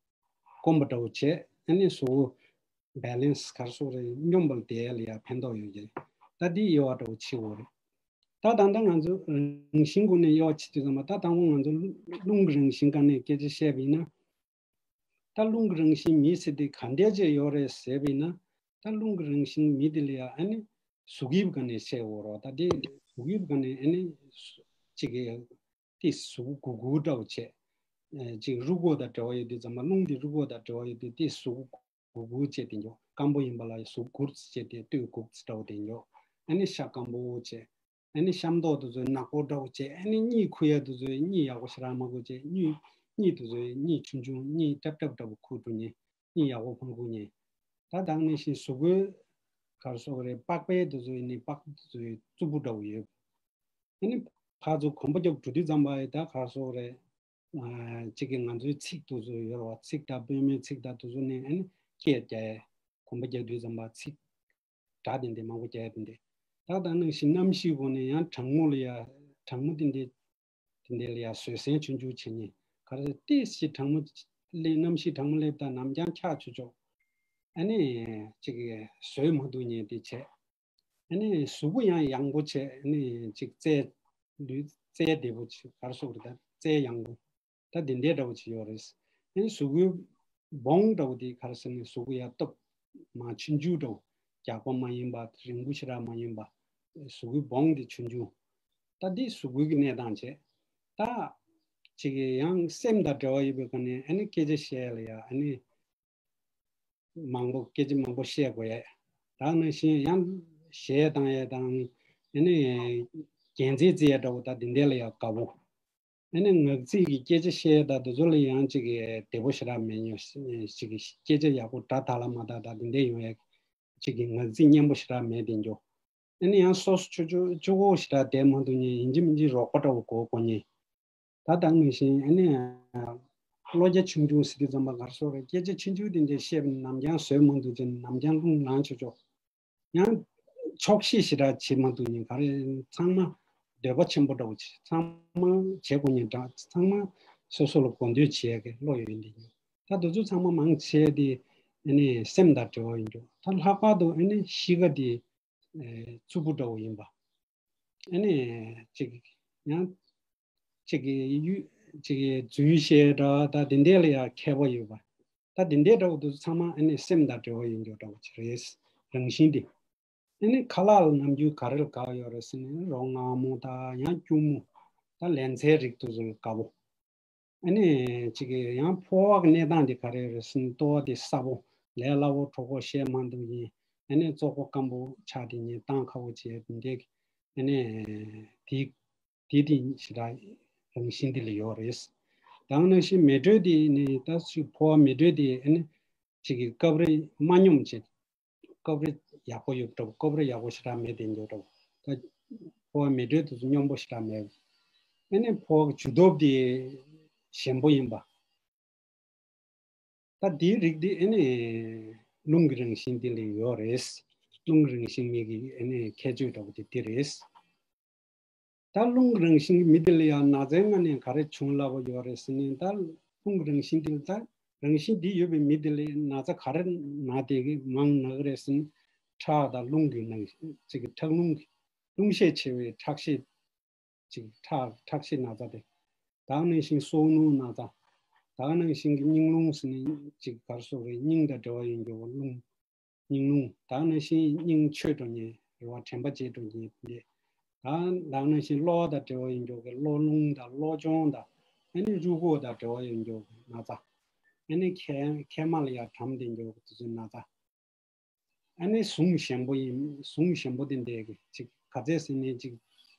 སྐོམ་པ་འདྲ་བོ་བྱས་ཨ་ནི་གཟུགས་པོ་བེ་ལེན་སི་ག་རེ་ཟེར་དགོས་རེད། སྙོམས་པར་བསྡད་ཡ་ལ་ཡ་ཕན་ཐོགས་ཡོད་ཀྱི་རེད། ད་འདི་དབྱེ་བ་འདྲ་བོ་ཕྱེ་དགོས་རེད། ད་ད་ལྟ་ང་ཚོ་རང་བཞིན་སྒོ་ནས་དབྱེ་བ་ཕྱེ་དུས་ཙམ་པ་ད་དང་པོ་ང་ཚོ་རླུང་གི་རང་བཞིན་སྒང་ནས་སྐད་ཆ་བཤད་པ་ཡིན་ན། ད་རླུང་གི་རང་བཞིན་མི་ཟེར་དེ་ག་འདྲ་ཅིག་ཡོད་རེད་ཟེར་བ་ཡིན་ན། ད་རླུང་གི་རང་བཞིན་མི་དེ་ལ་ཡང་ཨ་ནི་གཟུགས་དབྱིབས་སྒང་ནས་བཤད་དགོས་རེད། ད་དེ་གཟུགས་དབྱིབས་སྒང་ནས་ཨ་ནི་གཅིག་གི་དེ་གཟུགས་གུར་གུར་འདྲ་བོ་བྱས། ཨ་གཅིག་རུས་ཁོག་དང་འབྲེལ་བ་ཡོད་དུས་ཙམ་པ་རླུང་དེ་རུས་ཁོག་དང་འབྲེལ་བ་ཡོད་དུས་དེ་གཟུགས་གུར་གུར་བྱས་དེ་འགྱོ། སྐམ་པོ་ཡིན་པ་ལ་གཟུགས་གུར་བྱས་དེ་སྟོད་གུག་འདྲ་བོ་དེ་འགྱོ། ཨ་ནི་ཤ་སྐམ་པོ་བྱས། ཨ་ནི་ཤམ་ཐོག་དེ་ཚོ་ནག་པོ་འདྲ་བོ་བྱས། ཨ་ནི་གཉིད་ཁུག་ཡ་དེ་ཚོ་གཉིད་ཡག་པོ་ཞེ་དྲག་མ་ཁུག་བྱས། གཉིད་གཉིད་དེ་ཚོ་གཉིད་ཆུང་ཆུང་གཉིད་ཏྲབ་ཏྲབ་འདྲ་བོ་ཁུག་འགྲོ་ཉེ། གཉིད་ཡག་པོ་མ་ཁུག་ཉེ། ད་དེ་ནང་བཞིན་གཟུགས་པོའི་ག་རེ་ཟེར་དགོས་རེད། པགས་པའི་དེ་ཚོ་ཡིན་ནའི་པགས་དེ་ཚོ་རྩུབ་པོ་འདྲ་བོ་ཡོད། ཨ་ནི་ཕར་ཚུར་གོམ་པ་རྒྱབ་འགྲོ་དུས་ཙམ་པ་ཡི་ད་ག་རེ་ཟེར་དགོས་རེད། ཨ་གཅིག་གི་ང་ཚོའི་ཚིགས་དེ་ཚོ་ཡོད་རེད་བ། ཚིགས་དང་པུས་མོའི་ཚིགས་དང་དེ་ཚོ་ནས་ཨ་ནི་སྐད་རྒྱག་ཡས། གོམ་པ་རྒྱག་དུས་ཙམ་པ་ཚིགས་སྒྲ་དེ་འདྲ་མང་པོ་རྒྱག་ཡས་དེ་འདྲ། ད་ད་ནང་བཞིན་གནམ་གཤིས་སྒོ་ནས་ཡང་གྲང་མོ་ལ་ཡ་གྲང་མོ་དེ་འདྲ་དེ་འདྲ་ལ་ཡ་བཟོད་བསྲན་ཆུང་ཆུང་བྱེད་ཉེ། ག་རེ་ཟེར་ཏོག་ཙམ་གྲང་མོ་སླེབས། གནམ་གཤིས་གྲང་མོ་སླེབས་ད་ནམ་རྒྱང་འཁྱག་ཆོག་ཆོག་ཨ་ནི་ཅིག་བཟོད་མ་ཐུབ་ཉེ་དེ་བྱས། ཨ་ནི་གཟུགས་པོ་ཡང་ཡང་པོ་བྱས། ཨ་ནི་ཅིག་རྩལ་ལུས་རྩལ་བདེ་པོ་བྱས། ག་རེ་ཟེར་དགོས་རེད། ད་རྩལ་ཡང་པོ། ད་དེ་འདྲའི་འདྲ་བོ་ཅིག་ཡོད་རེད། ཨ་ནི་གཟུགས་པོའི་བོངས་འདྲ་བོ་དེ་ག་རེ་ཟེར་ན་གཟུགས་པོ་ཡར་སྟོབས་མར་ཆུང་ཆུང་འདྲ་བོ། རྒྱགས་པ་མ་ཡིན་པ་རིང་པོ་ཞེ་དྲག་མ་ཡིན་པ། གཟུགས་པོའི་བོངས་དེ་ཆུང་ཆུང་། ད་འདི་གཟུགས་པོའི་གི་གནས་སྟངས་བྱས། ད་ཅིག་ཡང་སེམས་དང་འབྲེལ་བ་ཡོད་པའི་སྒང་ནས་ཨ་ནི་སྐད་ཆ་བཤད་ཡ་ལ་ཡ་ཨ་ནི། མང་པོ་སྐད་ཆ་མང་པོ་བཤད་དགོས་ཡས། ད་ནང་བཞིན་ཡང་གཞས་བཏང་ཡས་དང་། ཨ་ནི་རྒྱན་རྩེད་རྩེ་ཡས་འདྲ་བོ་ད་དེ་འདྲ་ལ་ཡང་དགའ་བོ། ཨ་ནི་ངག་རྩིས་ཀྱི་སྐད་ཆ་བཤད་ཡས་ད་དེ་ཚོ་ལ་ཡང་ཅིག་གི་བདེ་པོ་ཞེ་དྲག་མེད་ཉོ། ཅིག་གི་སྐད་ཆ་ཡག་པོ་སྒྲ་དག་ལ་མ་དག་ད་དེ་འདྲ་ཡོང་ཡས་ཅིག་གི་ངག་རྩིས་སྙན་པོ་ཞེ་དྲག་མེད་དེ་འགྱོ། ཨ་ནི་ཡང་སོ་སོ་ཆུ་ཆུ་ཆུ་བོ་ཞེ་དྲག་བསྡད་མ་ཐུབ་ཉེ། ཡིན་གཅིག་མིན་གཅིག་རོགས་པ་འདྲ་བོ་དགོས་དགོས་ཉེ། ད་ད་ནང་བཞིན་ཨ་ནི། བློ་རྒྱ་ཆུང་ཆུང་ཟེར་དུས་ཙམ་པ་ག་རེ་ཟེར་རེད། སྐད་ཆ་ཆུང་ཆུང་དེ་འདྲ་བཤད་པ་ནམ་རྒྱང་བཟོད་མ་ཐུབ་ཅིང་ནམ་རྒྱང་རླུང་ལངས་ཆོག་ཆོག་ཡང་ཆོག་ཤེས་ཞེ་དྲག་བྱེད་མ་ཐུབ་ཉིན་ག་རེ་ཚང་མ་འདོད་པ་ཆེན་པོ་འདྲ་བོ་བྱེད། ཚང་མ་བྱེད་དགོས་ཉིན་འདྲ། ཚང་མ་སོ་སོ་ལ་གོ་འདོད་བྱེད་ཡ་གི་བློ་ཡོད་འདི་ཉིན། ད་དེ་ཚོ་ཚང་མ་མང་ཆེ་དེ་ཨ་ནི་སེམས་དང་འབྲེལ་བ་ཡིན་འགྲོ། ད་ལྷག་པར་དུ་ཨ་ནི་གཤིས་ཀ་དེ་ཨེ་རྩུབ་པོ་འདྲ་བོ་ཡིན་པ། ཨ་ནི་ཅིག་ཡང་ཅིག་གི་ཡུ་ཅིག་གི་རྫུན་བཤད་འདྲ་ད་དེ་འདྲ་ལ་ཡང་མཁས་པ་ཡོད་པ། ད་དེ་འདྲའི་འདྲ་བོ་དེ་ཚང་མ་ཨ་ནི་སེམས་དང་འབྲེལ་བ་ཡིན་འགྲོ་འདྲ་བོ་ཅིག་རེད། རང་བཞིན་དེ། ཨ་ནི་ཁ་ལག་ལ་ནམ་རྒྱུན་ག་རེ་ལ་དགའ་ཡོད་རེད་ཟེར་ན་རོ་མངར་མོ་དང་ཡང་སྐྱུར་མོ། ད་ལན་ཚྭའི་རིགས་དེ་ཚོ་ལ་དགའ་པོ། ཨ་ནི་ཅིག་གི་ཡང་ཕོ་བ་གི་གནས་སྟངས་དེ་ག་རེ་རེད་ཟེར་ན་ལྟོ་བ་དེ་སྲབ་པོ། ལས་སླ་བོ་གྲོགས་པོ་བཤད་མ་འདུག་ཡིན། ཨ་ནི་བཙོག་པོ་སྐམ་པོ་ཆགས་དེ་ཉིན་བཏང་ཁ་བོ་བྱས་དེ་འདྲའི་ཨ་ནི་དེ་དེ་དེ་ཞེ་དྲག་རང་བཞིན་དེ་ལ་ཡོད་རེད། ད་ག་ནང་བཞིན་མེ་དྲོད་དེ་ནི་ད་ཅིག་ཕོ་བ་མེ་དྲོད་དེ་ཨ་ནི་ཅིག་གི་སྐབས་རེ་མ་སྙོམས་བྱེད། སྐབས་རེ་ཡག་པོ་ཡོད་འགྲོ། སྐབས་རེ་ཡག་པོ་ཞེ་དྲག་མེད་དེ་འགྲོ་འགྲོ། ད་ཕོ་བ་མེ་དྲོད་དེ་ཚོ་སྙོམས་པོ་ཞེ་དྲག་མེད། ཨ་ནི་ཕོ་བ་གི་འཇུ་སྟོབས་དེ་ཞན་པོ་ཡིན་པ། ད་དེའི་རིགས་དེ་ཨ་ནི་རླུང་གི་རང་བཞིན་དེ་ལ་ཡོད་རེད། རླུང་གི་རང་བཞིན་མི་གི་ཨ་ནི་ཁྱད་ཆོས་འདྲ་པོ་དེ་དེ་རེད། ད་རླུང་གི་རང་བཞིན་གྱི་མི་དེ་ལ་ཡང་ན་ཚའི་སྔ་ནས་ག་རེ་བྱུང་སླ་པོ་ཡོད་རེད་ཟེར་ན། ད་རླུང་གི་རང་བཞིན་དེ་ལ་ད་རང་བཞིན་འདི་ཡོད་པའི་མི་དེ་ལ་ན་ཚ་ག་རེ་ན་དེ་གི་མང་ན་གི་རེད་ཟེར་ན། ཁྲག་དང་རླུང་གི་ནང་ཅིག་གི་ཁྲག་རླུང་གི་རླུང་ཤས་ཆེ་བའི་ཁྲག་ཤས་ཅིག་ཁྲག་ཁྲག་ཤས་ན་ཚ་དེ། ད་ག་ནང་བཞིན་སྲོག་རླུང་ན་ཚ། ད་ག་ནང་བཞིན་གྱི་སྙིང་རླུང་ཟེར་ན་ཅིག་ག་རེ་ཟེར་རེད། སྙིང་དང་འབྲེལ་བ་ཡོད་འགྱུར་བ་རླུང་། སྙིང་རླུང་། ད་ག་ནང་བཞིན་སྙིང་ཆོད་འགྲོ་མཁན་རེད་བ། དྲན་པ་བརྗེད་འགྲོ་མཁན་དེ། ད་ད་ག་ནང་བཞིན་གློ་བ་དང་འབྲེལ་བ་ཡོད་འགྱུར་གྱི་གློ་རླུང་དང་གློ་གཅོང་དང་། ཨ་ནི་རུས་ཁོག་དང་འབྲེལ་བ་ཡོད་འགྱུར་གྱི་ན་ཚ། ཨ་ནི་མཁལ་མཁལ་མ་ལ་ཡང་གྲམ་དེ་འགྱུར་གྱི་དེ་ཚོའི་ན་ཚ། ཨ་ནི་ཟུངས་ཞན་པོ་ཡིན། ཟུངས་ཞན་པོ་དེ་འདྲས་ཀྱི་ཅིག་ག་ཚད་ཟེར་ནས་ཅིག་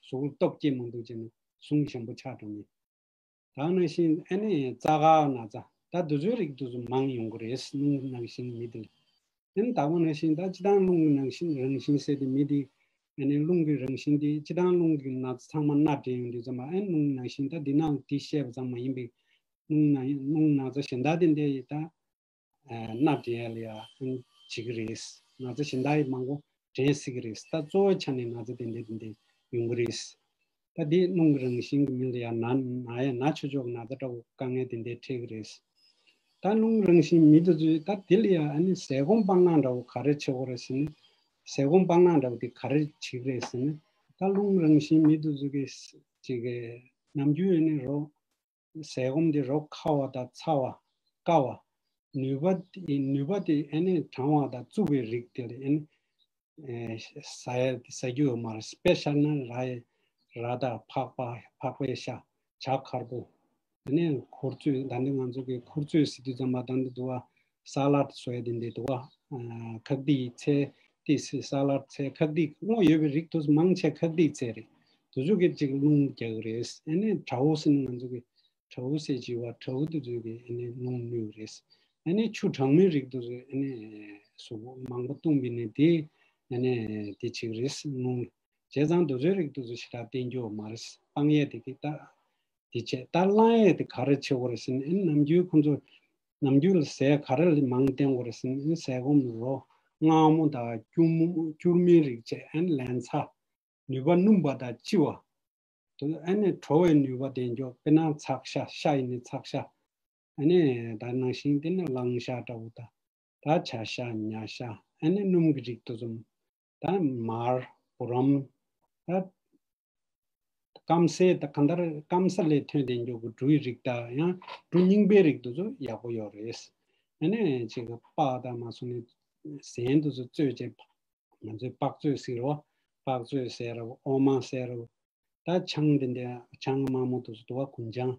གཟུགས་སྟོབས་སྐྱེ་མི་འདུག་ཅེ་ན་ཟུངས་ཞན་པོ་ཆགས་འགྲོ་ནི། ད་ག་ནང་བཞིན་ཨ་ནི་རྩ་ཁ་ན་ཚ། ད་དེ་ཚོའི་རིགས་དེ་ཚོ་མང་ཡོང་གི་རེད། རླུང་ནང་བཞིན་མི་དེ་ལ། ཨ་ནི་ད་ག་ནང་བཞིན་ད་སྤྱིར་བཏང་རླུང་གི་ནང་བཞིན་རང་བཞིན་ཟེར་དེ་མི་དེ། ཨ་ནི་རླུང་གི་རང་བཞིན་དེ་སྤྱིར་བཏང་རླུང་གི་ན་ཚ་ཚང་མ་སྣ་འདྲེན་ཡོང་དུས་ཙམ་པ་ཨ་ནི་རླུང་ནང་བཞིན་ད་འདི་ནང་དེ་བཤད་པ་ཙམ་མ་ཡིན་པའི། རླུང་ན་རླུང་ན་ཚ་གཞན་དག་དེ་འདྲ་ཡི་ད། སྣ་འདྲེན་ཡ་ལ་ཡང་བྱེད་ཀྱི་རེད། ན་ཚ་གཞན་དག་ཡི་མང་པོ་འདྲེན་སྲིད་ཀྱི་རེད། ད་གཙོ་བོའི་ཆ་ནས་ན་ཚ་དེ་འདྲ་དེ་འདྲ་ཡོང་གི་རེད། ད་དེ་རླུང་གི་རང་བཞིན་གྱི་མི་ལ་ཡང་ན་ན་ཡ་ན་ཆོག་ཆོག་ན་ཚ་འདྲ་བོ་དཀའ་ངལ་དེ་འདྲ་འཕྲད་ཀྱི་རེད། ད་རླུང་རང་བཞིན་མི་དེ་ཚོས་ད་དེ་ལ་ཡང་ཨ་ནི་ཟས་སྐོམ་སྤང་བླང་འདྲ་བོ་ག་རེ་བྱེད་དགོས་རེད་ཟེར་ན། ཟས་སྐོམ་སྤང་བླང་འདྲ་བོ་དེ་ག་རེ་བྱེད་ཀྱི་རེད་ཟེར་ན། ད་རླུང་རང་བཞིན་མི་དེ་ཚོ་གི་ཅིག་གི་ནམ་རྒྱུན་ཨ་ནི་རོ། ཟས་སྐོམ་འདི་རོ་ཁ་བ་དང་ཚ་བ། བསྐ་བ། ནུས་པ་དེ་ནུས་པ་དེ་ཨ་ནི་གྲང་བ་དང་རྩུབ་པའི་རིགས་དེ་ལ་ཨ་ནི་ཨེ་ཟ་ཡ་ཟ་རྒྱུ་ཡོད་མ་རེད། དཔེ་བཞག་ན་ར་ཡི་ར་དང་ཕག་པ་ཕག་པའི་ཤ། ཇ་མཁར་པོ། དེ་ནས་ཁུ་ཚོས་ད་འདི་ང་ཚོ་གི་ཁུ་ཚོས་ཟེར་དུས་ཙམ་པ་ད་འདི་འདུག་བ། ས་ལད་བཟོ་ཡ་དེ་འདི་འདུག་བ། ཨ་ཁག་སྡིག་ཚལ་ཏིས་ས་ལད་ཚལ་ཁག་སྡིག་དངོས་ཡོད་པའི་རིགས་དེ་མང་ཆེ་ཁག་སྡིག་ཚལ་རེད། དེ་ཚོ་གི་ཅིག་རླུང་རྒྱག་གི་རེད། ཨ་ནི་དྲའོ་ཟེར་ན་ང་ཚོ་གི་དྲའོ་ཟེར་གྱི་བ། དྲའོ་དེ་ཚོ་གི་ཨ་ནི་རླུང་གནོད་གི་རེད། ཨ་ནི་ཆུ་གྲང་མོའི་རིགས་དེ་ཚོ་ཨ་ནི་གཟུགས་པོ་མང་པོ་བཏུང་བ་ནི་དེ་ཨ་ནི་དེ་བྱེད་ཀྱི་རེད་རླུང་། བྱས་ཙང་དེ་ཚོའི་རིགས་དེ་ཚོ་ཞེ་དྲག་བསྟེན་རྒྱུ་མ་རེད། སྤང་ཡས་དེ་གི་ད། དེ་བྱས་ད་བླང་ཡས་དེ་ག་རེ་བྱེད་དགོས་རེད་ཟེར་ན། ཨ་ནི་ནམ་རྒྱུན་ཁོང་ཚོ་ནམ་རྒྱུན་ལ་ཟས་ག་རེ་ལ་མང་བསྟེན་དགོས་རེད་ཟེར་ན། ཨ་ནི་ཟས་སྐོམ་རོ་མངར་མོ་དང་སྐྱུར་མོ་སྐྱུར་མོའི་རིགས་བྱས། ཨ་ནི་ལན་ཚྭ། ནུས་པ་སྣུམ་པ་དང་ལྕི་བ། དེ་ཨ་ནི་དྲོ་བའི་ནུས་པ་ལྡན་ཀྱོག་དཔེར་ན་ཚག་ཤ། ཤ་ཡིན་ནི་ཚག་ཤ། ཨ་ནི་ད་ནང་བཞིན་དེ་ནི་གླང་ཤ་འདྲ་བོ་དང་། ད་བྱ་ཤ་ཉ་ཤ། ཨ་ནི་སྣུམ་གྱི་རིགས་དེ་ཚོ། ད་མར་བུ་རམ། ད་སྐམ་སའི་ད་གང་ལྟར་སྐམ་ས་ལས་ཐོན་ཏེ་འགྱོ་གི་འབྲུ་ཡི་རིགས་དང་ཡང་འབྲུ་རྙིང་པའི་རིགས་དེ་ཚོ་ཡག་པོ་ཡོད་རེད། ཨ་ནི་ཅིག་སྤགས་དང་མ་སོང་ནི་ཟན་དེ་ཚོ་བཙོས་བྱས། ང་ཚོས་སྤགས་བཙོས་ཟེར་རོ། སྤགས་བཙོས་ཟེར་རོ། འོ་མ་ཟེར་རོ། ད་ཆང་དེ་འདྲ་ཆང་དམར་མོ་དེ་ཚོ་དུ་བ་གུན་ཆང་།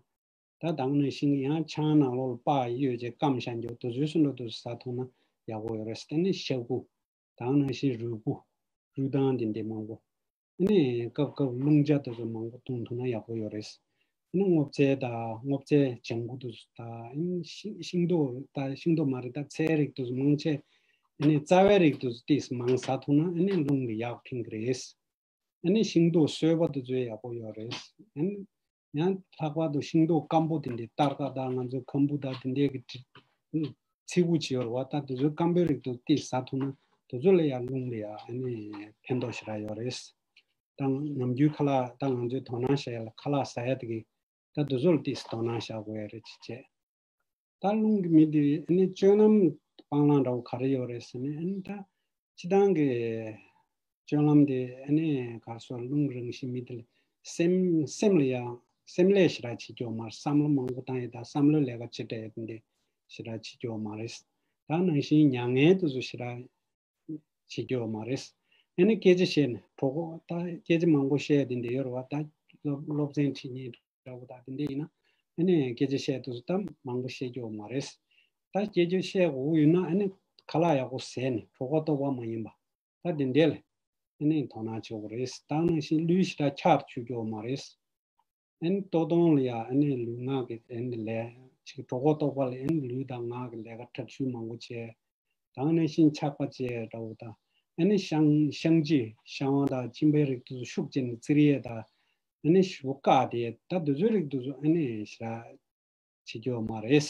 ད་དེ་ནང་བཞིན་ཡང་ཆང་ནང་ལོགས་ལ་སྤགས་གཡོས་བྱས་སྐམ་བཞག་འགྱོ་དེ་ཚོའི་སུ་འགྲོ་དེ་ཚོ་ཟ་ཐུབ་ན་ཡག་པོ་ཡོད་རེད། དེ་ནི་ཤ་ཁུ། དེ་ནང་བཞིན་རུས་ཁུ། རུས་ཐང་དེ་འདྲ་མང་པོ། ཨ་ནི་སྐབས་སྐབས་རླུང་ལྕག་དེ་ཚོ་མང་པོ་བཏུང་ཐུབ་ན་ཡག་པོ་ཡོད་རེད། ཨ་ནི་སྔོ་ཚལ་དང་སྔོ་ཚལ་ལྗང་ཁུ་དེ་ཚོ་དང་ཨ་ནི་ཤིང་ཤིང་ཏོག་དང་ཤིང་ཏོག་མ་རེད། ད་ཚལ་རིགས་དེ་ཚོ་མང་ཆེ་ཨ་ནི་རྩ་བའི་རིགས་དེ་ཚོ་ཏིས་མང་ཟ་ཐུབ་ན་ཨ་ནི་རླུང་ལ་ཡག་ཕན་གི་རེད། ཨ་ནི་ཤིང་ཏོག་སོས་པ་དེ་ཚོ་ཡག་པོ་ཡོད་རེད། ཨ་ནི་ ཡང་ལྷག་པར་དུ་ཤིང་ཏོག་སྐམ་པོ་དེ་འདྲའི་སྟར་ཀ་དང་ང་ཚོའི་ཁམ་བུ་དང་དེ་འདྲའི་གི་དྲི་ཚིལ་བུ་ཅིག་ཡོད་རེད་བ། ད་དེ་ཚོའི་སྐམ་པོའི་རིགས་དེ་ཏོག་ཙམ་ཟ་ཐུབ་ན་དེ་ཚོ་ལ་ཡང་རླུང་ལ་ཡང་ཨ་ནི་ཕན་ཐོགས་ཞེ་དྲག་ཡོད་རེད། ད་ནམ་རྒྱུན་ཁ་ལག་ད་ང་ཚོའི་དོ་སྣང་བྱ་ཡ་ལ་ཁ་ལག་ཟ་ཡ་དེ་གི་ད་དེ་ཚོ་ལ་ཏོག་ཙམ་དོ་སྣང་བྱ་དགོས་ཡ་རེད་ཅེས་བྱས། ད་རླུང་གི་མི་དེ་ཨ་ནི་སྤྱོད་ལམ་སྤང་བླང་འདྲ་བོ་ག་རེ་ཡོད་རེད་ཟེར་ན། ཨ་ནི་ད་སྤྱི་བཏང་གི་སྤྱོད་ལམ་དེ་ཨ་ནི་ག་རེ་ཟེར། རླུང་རང་བཞིན་མི་དེ་ལ་སེམས་སེམས་ལ་ཡང་སེམས་ལས་ཞེ་དྲག་བྱེད་རྒྱུ་མ་རེད། བསམ་བློ་མང་པོ་བཏང་ཡས་དང་བསམ་བློའི་ལས་ཀ་ཅི་འདྲ་ཡས་དེ་འདྲ་ཞེ་དྲག་བྱེད་རྒྱུ་མ་རེད། ད་ནང་བཞིན་མྱ་ངན་དེ་ཚོ་ཞེ་དྲག་བྱེད་རྒྱུ་མ་རེད། ཨ་ནི་སྐད་ཆ་བཤད་ནས་གྲོད་ཁོག་ད་སྐད་ཆ་མང་པོ་བཤད་དེ་འདྲ་ཡོད་རེད་བ། ད་སློབ་སློབ་ཚན་ཁྲིད་མཁན་འདྲ་བོ་ད་དེ་འདྲ་ཡིན་ན་ཨ་ནི་སྐད་ཆ་བཤད་དུས་སུ་ད་མང་པོ་བཤད་རྒྱུ་མ་རེད། ད་སྐད་ཆ་བཤད་དགོས་ཡོད་ན་ཨ་ནི་ཁ་ལག་ཡག་པོ་ཟས་ནས་གྲོད་ཁོག་ལྟོགས་པ་མ་ཡིན་པ། ད་དེ་འདྲ་ལ་ཨ་ནི་དོ་སྣང་བྱེད་དགོས་རེད། ད་ནང་བཞིན་ལུས་ཞེ་དྲག་འཁྱག་བཅུག་རྒྱུ་མ་རེད། ཨ་ནི་ལྟོ་སྟོང་ལ་ཡང་ཨ་ནི་ལུས་ངག་གི་ཨ་ནི་ལས་ཅིག་གྲོད་ཁོག་ལྟོགས་པ་ལ་ཨ་ནི་ལུས་དང་ངག་གི་ལས་ཀ་ཁྲག་ཤུགས་མང་པོ་བྱས། དང་ནང་བཞིན་ཆག་པ་བཅས་འདྲ་བོ་དང་། ཨ་ནི་བཤང་བཤང་གཅི་བཤང་བ་དང་གཅིན་པའི་རིགས་དེ་ཚོ་ཤུགས་ཆེ་ནས་བཙིར་ཡས་དང་། ཨ་ནི་ཞེ་པོ་བཀག་དེ་ད་དེ་ཚོའི་རིགས་དེ་ཚོ་ཨ་ནི་ཞེ་དྲག་བྱེད་རྒྱུ་མ་རེད།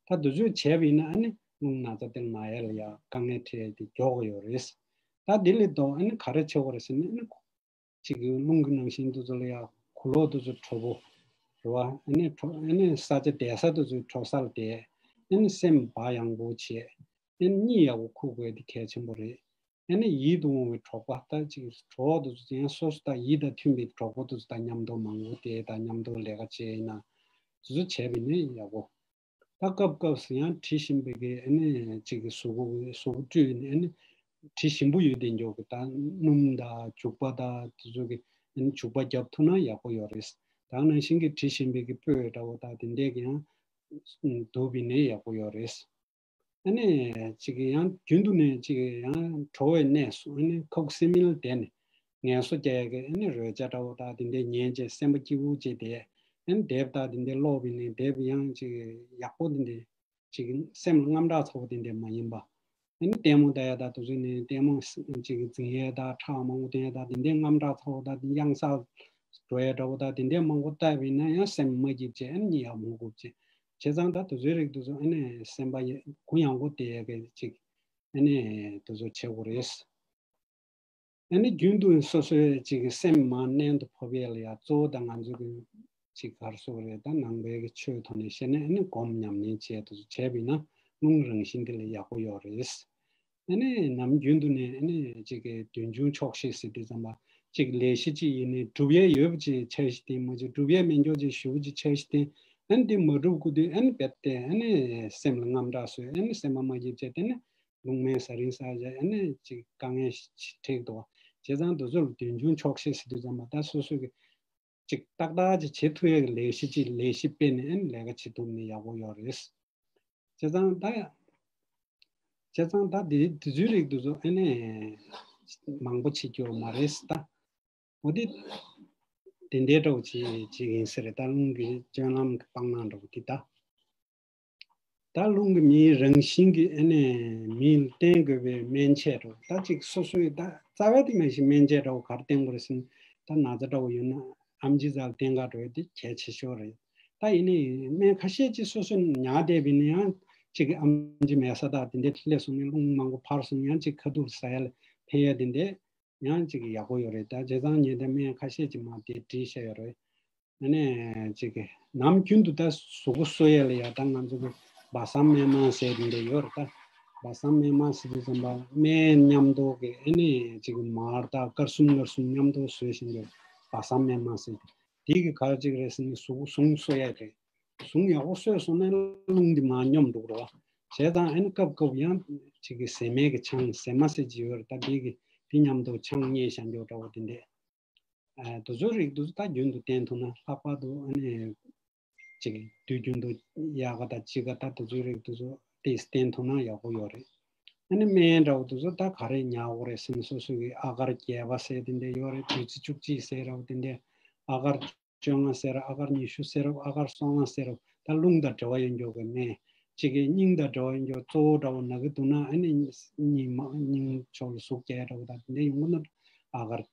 ད་དེ་ཚོ་བྱས་པ་ཡིན་ན་ཨ་ནི་རླུང་ན་ཚ་དེ་ན་ཡ་ལ་ཡ་དཀའ་ངལ་འཕྲད་དེ་མགྱོགས་ཡོད་རེད། ད་དེ་ལས་ལྡོག་ཨ་ནི་ག་རེ་བྱེད་དགོས་རེད་ཟེར་ན། ཨ་ནི་ཅིག་གི་རླུང་གི་ནང་བཞིན་དེ་ཚོ་ལ་ཡ་གོས་ལོག་དེ་ཚོ་དྲོ་པོ་རེད་བ། ཨ་ནི་དྲོ་ཨ་ནི་ས་ཆ་བསྡད་ས་དེ་ཚོའི་དྲོ་སར་བསྡད། ཨ་ནི་སེམས་བག་ཡངས་པོ་བྱས། ཨ་ནི་གཉིད་ཡག་པོ་ཁུག་དགོས་དེ་གལ་ཆེན་པོ་རེད། ཨ་ནི་ཡིད་དུ་འོང་བའི་གྲོགས་པ་ད་ཅིག་གྲོགས་དེ་ཚོ་ཡང་སོ་སོ་ད་ཡིད་དང་མཐུན་པའི་གྲོགས་པོ་དེ་ཚོ་ད་མཉམ་དུ་མང་པོ་བསྡད་དང་མཉམ་དུ་ལས་ཀ་བྱས་ཡིན་ན་དེ་ཚོ་བྱས་པ་ཡིན་ན་ཡག་པོ། ད་སྐབས་སྐབས་སུ་ཡང་དྲི་ཞིམ་པའི་གི་ཨ་ནི་ཅིག་གི་གཟུགས་པོ་གཟུགས་པོ་བཀྲུས་ནས་ཨ་ནི་དྲི་ཞིམ་པོ་ཡོད་དེ་འཇོག་གི་ད་སྣུམ་དང་བྱུག་པ་དང་དེ་ཚོ་གི་ཨ་ནི་བྱུག་པ་བརྒྱབ་ཐུབ་ན་ཡག་པོ་ཡོད་རེད། ད་ནང་བཞིན་གི་དྲི་ཞིམ་པའི་གི་སྤོས་འདྲ་བོ་དང་དེ་འདྲས་གི་ཡང་དུག་པའི་ནད་ཡག་པོ་ཡོད་རེད། ཨ་ནི་ཅིག་གི་ཡང་རྒྱུན་དུ་ནས་ཅིག་གི་ཡང་དྲོ་བའི་གནས་སུ་ཨ་ནི་ཁོག་སི་མིལ་དེ་ནི་ངལ་གསོ་རྒྱག་ཡ་གི་ཨ་ནི་རོལ་ཆ་འདྲ་བོ་དང་དེ་འདྲས་ཉན་བྱས་སེམས་པ་སྐྱིད་པོ་བྱས་ཏེ་ཨ་ནི་དེབ་དང་དེ་འདྲས་ཀློག་པ་ཡིན་ན་དེབ་ཡང་ཅིག་ཡག་པོ་དེ་འདྲས་ཅིག་སེམས་ལ་དངངས་སྐྲག་ཚ་པོ་དེ་འདྲས་མ་ཡིན་པ། ཨ་ནི་ལྟད་མོ་ལྟ་ཡ་དང་དེ་ཚོ་ནི་ལྟད་མོ་ཅིག་འཛིང་ཡ་དང་ཁྲག་མང་པོ་འཐེན་ཡ་དང་དེ་འདྲས་དངངས་སྐྲག་ཚ་པོ་དང་དེ་གཡང་ས་འགྲོ་ཡ་འདྲ་བོ་དང་དེ་འདྲས་མང་པོ་ལྟ་བ་ཡིན་ན་ཡང་སེམས་མ་སྐྱིད་བྱས་ཨ་ནི་གཉིད་ཡག་མ་ཁུག་བྱས། བྱས་ཙང་ད་དེ་ཚོའི་རིགས་དེ་ཚོ་ཨ་ནི་སེམས་པ་ཡ་གུ་ཡངས་པོ་བསྡད་ཡ་གི་ཅིག་ཨ་ནི་དེ་ཚོ་བྱེད་དགོས་རེད། ཨ་ནི་རྒྱུན་དུ་སོ་སོའི་ཅིག་གི་སེམས་མ་གནད་དུ་ཕབ་ཡས་ལ་ཡ་གཙོ་བོ་ད་ང་ཚོ་གི་ཅིག་ག་རེ་ཟེར་དགོས་རེད། ད་ནང་པའི་གི་ཆོས་ཐོག་ནས་བཤད་ན་ཨ་ནི་སྒོམ་ཉམས་ལེན་བྱས་དེ་ཚོ་བྱས་པ་ཡིན་ན་རླུང་རང་བཞིན་དེ་ལ་ཡག་པོ་ཡོད་རེད། ཨ་ནི་ནམ་རྒྱུན་དུ་ནས་ཨ་ནི་ཅིག་གི་དུས་འབྱུང་ཆོག་ཤེས་ཟེར་དུས་ཙམ་པ་ཅིག་ལས་གཞི་ཅིག་ཡིན་ནའི་སྒྲུབ་ཡས་ཡོད་པ་ཅིག་འཆར་གཞི་བཏིང་། མ་གཞི་སྒྲུབ་ཡས་མེད་འགྱོ་ཅིག་ཞུ་བ་ཅིག་འཆར་གཞི་བཏིང་། ཨ་ནི་དེ་མ་སྒྲུབ་གི་དུས་ཨ་ནི་རྦད་དེ་ཨ་ནི་སེམས་ལ་དངངས་སྐྲག་བཟོས། ཨ་ནི་སེམས་པ་མ་སྐྱིད་བྱས་དེ་ནི་རླུང་མེད་ཟ་རིན་ཟ་བྱས་ཨ་ནི་ཅིག་དཀའ་ངལ་ཞིག་འཕྲད་འདུག་བ། བྱས་ཙང་དེ་ཚོ་ལ་དུས་འབྱུང་ཆོག་ཤེས་ཟེར་དུས་ཙམ་པ་ད་སོ་སོ་གི་ཅིག་ཏག་ཏག་ཅིག་བྱེད་ཐུབ་ཡས་ཀྱི་ལས་གཞི་ཅིག་ལས་གཞི་སྤེལ་ནས་ཨ་ནི་ལས་ཀ་བྱེད་ཐུབ་ན་ཡག་པོ་ཡོད་རེད། བྱས་ཙང་ད་ཡ། བྱས་ཙང་ད་དེ་དེ་ཚོའི་རིགས་དེ་ཚོ་ཨ་ནི་མང་པོ་བྱེད་རྒྱུ་མ་རེད་ད། འོ་དེ་དེ་འདྲའི་འདྲ་བོ་ཅིག་ཅིག་ཡིན་ས་རེད། ད་རླུང་གི་སྤྱོད་ལམ་གྱི་སྤང་བླང་འདྲ་བོ་དེ་ད། ད་རླུང་གི་མིའི་རང་བཞིན་གྱི་ཨ་ནི་མིའི་བསྟེན་དགོས་པའི་སྨན་དཔྱད་འདྲ་བོ་ད་ཅིག་སོ་སོའི་ད་རྩ་བའི་དེ་མ་གཞི་སྨན་དཔྱད་འདྲ་བོ་ག་རེ་བསྟེན་དགོས་རེད་ཟེར་ན། ད་ན་ཚ་འདྲ་བོ་ཡོད་ན་ཨེམ་ཆི་རྩ་ལ་བསྟེན་ག་འགྲོ་ཡ་དེ་གལ་ཆེ་ཤོས་རེད། ད་ཡིན་ནའི་སྨན་ཁ་ཤས་ཅིག་སོ་སོས་ཉར་བསྡད་པ་ཡིན་ན་ཡང་ཅིག་གི་ཨེམ་ཆི་མེད་ས་དང་དེ་འདྲའི་སླེབས་སོང་ན་རླུང་མང་པོ་འཕར་སོང་ན་ཡང་ཅིག་ཁ་ཐུག་ཟ་ཡ་ལ་ཕན་ཡ་དེ་འདྲའི་ཡང་ཅིག་ཡག་པོ་ཡོད་རེད། ད་བྱས་ཙང་ངས་དེ་སྨན་ཁ་ཤས་ཅིག་མར་དེ་བྲིས་བཞག་ཡོད་རེད། ཨ་ནི་ཅིག་གི་ནམ་རྒྱུན་དུ་ད་གཟུགས་པོ་གསོ་ཡ་ལ་ཡ་ད་ང་ཚོ་གི་སྦ་གསང་སྨན་མང་ཟེར་དེ་འདྲ་ཡོད་རེད། ད་སྦ་གསང་སྨན་མང་ཟེར་དུས་ཙམ་པ་སྨན་མཉམ་དུ་གི་ཨ་ནི་ཅིག་གི་མར་དང་དཀར་གསུམ་དཀར་གསུམ་མཉམ་དུ་བཟོས་བཞིན་དུ་སྦ་གསང་སྨན་མང་ཟེར། དེ་གི་ག་རེ་ཅིག་རེད་ཟེར་ན་གཟུགས་ཟུངས་གསོ་ཡ་རེད། ཟུངས་ཡག་པོ་གསོས་སོང་ན་རླུང་འདི་མར་སྙོམས་འགྲོ་གི་རེད་བ། བྱས་ཙང་ཨ་ནི་སྐབས་སྐབས་ཡང་ཅིག་གི་ཟས་མའི་གི་ཆང་ཟས་མ་ཟེར་གྱི་ཡོད་རེད། ད་དེ་གི་དེ་མཉམ་དུ་ཆང་བསྙལ་བཞག་འགྱོ་འདྲ་བོ་དེ་འདྲས། ཨ་དེ་ཚོའི་རིགས་དེ་ཚོ་ད་རྒྱུན་དུ་བསྟེན་ཐུབ་ན། ལྷག་པར་དུ་ཨ་ནི་ཅིག་དུས་རྒྱུན་དུ་ཡག་ག་དང་དཔྱིད་ཀ་ད་དེ་ཚོའི་རིགས་དེ་ཚོ་ཏོག་ཙམ་བསྟེན་ཐུབ་ན་ཡག་པོ་ཡོད་རེད། ཨ་ནི་སྨན་འདྲ་བོ་དེ་ཚོ་ད་ག་རེ་ཉར་དགོས་རེད་ཟེར་ན། སོ་སོ་གི་ཨ་གར་བརྒྱད་པ་ཟེར་དེ་འདྲ་ཡོད་རེད། བདུད་རྩི་བཅུ་གཅིག་ཟེར་ར་བ་དེ་འདྲ། ཨ་གར་བཅོ་ལྔ་ཟེར་ར། ཨ་གར་ཉི་ཤུ་ཟེར་ར། ཨ་གར་སོ་ལྔ་ཟེར་ར། ད་རླུང་དང་འབྲེལ་བ་ཡོད་འགྱོ་གི་སྨན། གཅིག་གི་སྙིང་དང་འབྲེལ་བ་ཡོད་འགྱོ། གཙོ་བོ་འདྲ་བོ་ན་གི་འདུག་ན་ཨ་ནི་སྙིང་མ་སྙིང་ཕྱོགས་ལ་ཟུག་རྒྱག་འདྲ་བོ་ད་དེ་འདྲ་ཡོང་གི་ན་ཨ་གར།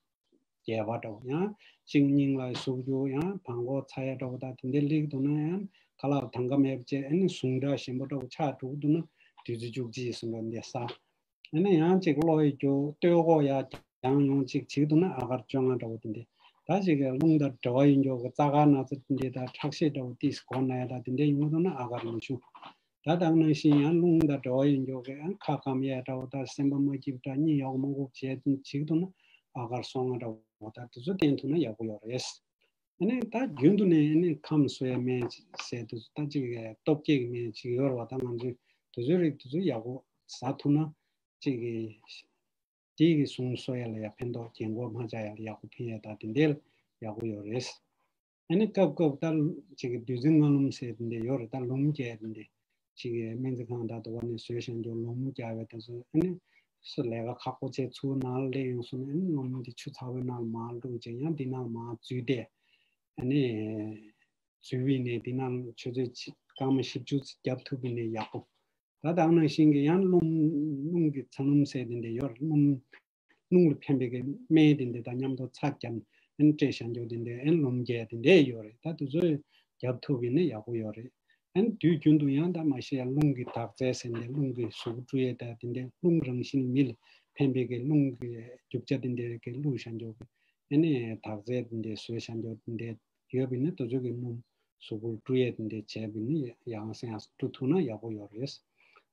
རྒྱས་པ་འདྲ་བོ། ཡང་གཅིག་སྙིང་ལ་ཟུག་རྒྱུ། ཡང་བྲང་ཁོག་ཚ་ཡ་འདྲ་བོ་དང་དེ་འདྲའི་སླེབས་འདུག་ན། ཡང་ཁ་ལག་དང་ག་མེད་པ་བྱས། ཨ་ནི་ཟུངས་ཁྲག་ཞིམ་པོ་འདྲ་བོ་ཆགས་འགྲོ་གི་འདུག་ན། བདུད་རྩི་བཅུ་གཅིག་གསུངས་པ་འདི་ཟ། ཨ་ནི་ཡང་གཅིག་གློ་ཡི་རྒྱུ་ལྟོས་ཁོག་ཡ་རྒྱང་ཡོང་གཅིག་བྱེད་འདུག་ན། ཨ་གར་བཅོ་ལྔ་འདྲ་བོ་དེ་འདྲ། ད་གཅིག་གི་རླུང་དང་འབྲེལ་བ་ཡོད་འགྱོག་གི་རྩ་དཀར་ན་ཚ་དེ་འདྲ་དང་ཁྲག་ཤེད་འདྲ་བོ་ཏིས་གོ་ན་ཡ་ད་དེ་འདྲ་ཡོང་འདུག་ན། ཨ་གར་ཉི་ཤུ། ད་དེ་ནང་བཞིན་ཡང་རླུང་དང་འབྲེལ་བ་ཡོད་འགྱོག་གི་ཨ་ཁ་སྐམ་ཡ་འདྲ་བོ་དང་སེམས་པ་མ་སྐྱིད་འདྲ། གཉིད་ཡག་མ་ཁུག་བྱས་བྱེད་འདུག་ན། ཨ་གར་སོ་ལྔ་འདྲ་བོ་ད་དེ་ཚོ་བསྟེན་ཐུབ་ན་ཡག་པོ་ཡོད་རེད། ཨ་ནི་ད་རྒྱུན་དུ་ནས་ཨ་ནི་ཁམས་གསོ་ཡ་སྨན་ཟེར་དུས་ད་ཅིག་སྟོབས་སྐྱེད་ཀྱི་སྨན་ཅིག་ཡོད་རེད་བ། ད་ང་ཚོས་དེ་ཚོའི་རིགས་དེ་ཚོ་ཡག་པོ་ཟ་ཐུབ་ན། ཅིག་གི་དེ་གི་ཟུངས་གསོ་ཡ་ལ་ཡ་ཕན་ཐོགས། རྒྱན་གོག་མ་ཆགས་ཡ་ལ་ཡག་པོ་ཕན་ཡ་ད་དེ་འདྲའི་ཡག་པོ་ཡོད་རེད། ཨ་ནི་སྐབས་སྐབས་ལྟར་ཅིག་གི་བདུད་རྩི་ལྔ་ལུམ་ཟེར་དེ་འདྲ་ཡོད་རེད། ད་ལུམ་རྒྱག་དེ་འདྲ་ཅིག་གི་སྨན་རྩིས་ཁང་དང་དུ་བ་ནས་བཟོས་བཞག་འགྱོག་ལུམ་རྒྱག་པའི་དུས་སུ། ཨ་ནི་སུ་ལས་ཀ་ཁག་པོ་བྱས་ཚུར་ནང་ལ་སླེབས་ཡོང་སོང་ན། ཨ་ནི་ལུམ་འདི་ཆུ་ཚ་བོའི་ནང་ལ་མར་བླུགས་བྱས། ཡང་འདི་ནང་ལ་མར་འཛུལ་ཏེ། ཨ་ནི་འཛུལ་བ་ཡིན་ནའི་འདི་ནང་ཆུ་ཚོད་གཅིག་སྐར་མ་བཞི་བཅུ་ཙམ་བརྒྱབ་ཐུབ་པ་ཡིན་ནའི་ཡག་པོ། ད་དེ་ནང་བཞིན་གྱི་ཡང་རླུང་རླུང་གི་ཚ་ལུམ་ཟེར་དེ་འདྲ་ཡོད་རེད། རླུང་རླུང་ལ་ཕན་པའི་གི་སྨན་དེ་འདྲ་དང་མཉམ་དུ་ཚྭ་བརྒྱབ་ནས་ཨ་ནི་སྤྲད་བཞག་འགྱོག་དེ་འདྲ། ཨ་ནི་ལུམ་རྒྱག་དེ་འདྲ་ཡོད་རེད། ད་དེ་ཚོ་བརྒྱབ་ཐུབ་པ་ཡིན་ན་ཡག་པོ་ཡོད་རེད། ཨ་ནི་དུས་རྒྱུན་དུ་ཡང་ད་མ་གཞི་ཡང་རླུང་གི་དག་རྫས་ཟེར་ནས་རླུང་གི་གཟུགས་པོ་བཀྲུ་ཡས་ད་དེ་འདྲ་རླུང་རང་བཞིན་མི་ལ་ཕན་པའི་གི་རླུང་གི་རྒྱུ་ཆ་དེ་འདྲ་གི་བླུགས་བཞག་འགྱོག་གི་ཨ་ནི་དག་རྫས་དེ་འདྲ་བཟོས་བཞག་འགྱོག་དེ་འདྲ་ཡོད་པ་ཡིན་ན། དེ་ཚོ་གི་རླུང་གཟུགས་པོ་བཀྲུ་ཡས་དེ་འདྲ་བྱས་པ་ཡིན་ན་ཡང་སེ་ཡང་སེ་བཀྲུ་ཐུབ་ན་ཡག་པོ་ཡོད་རེད།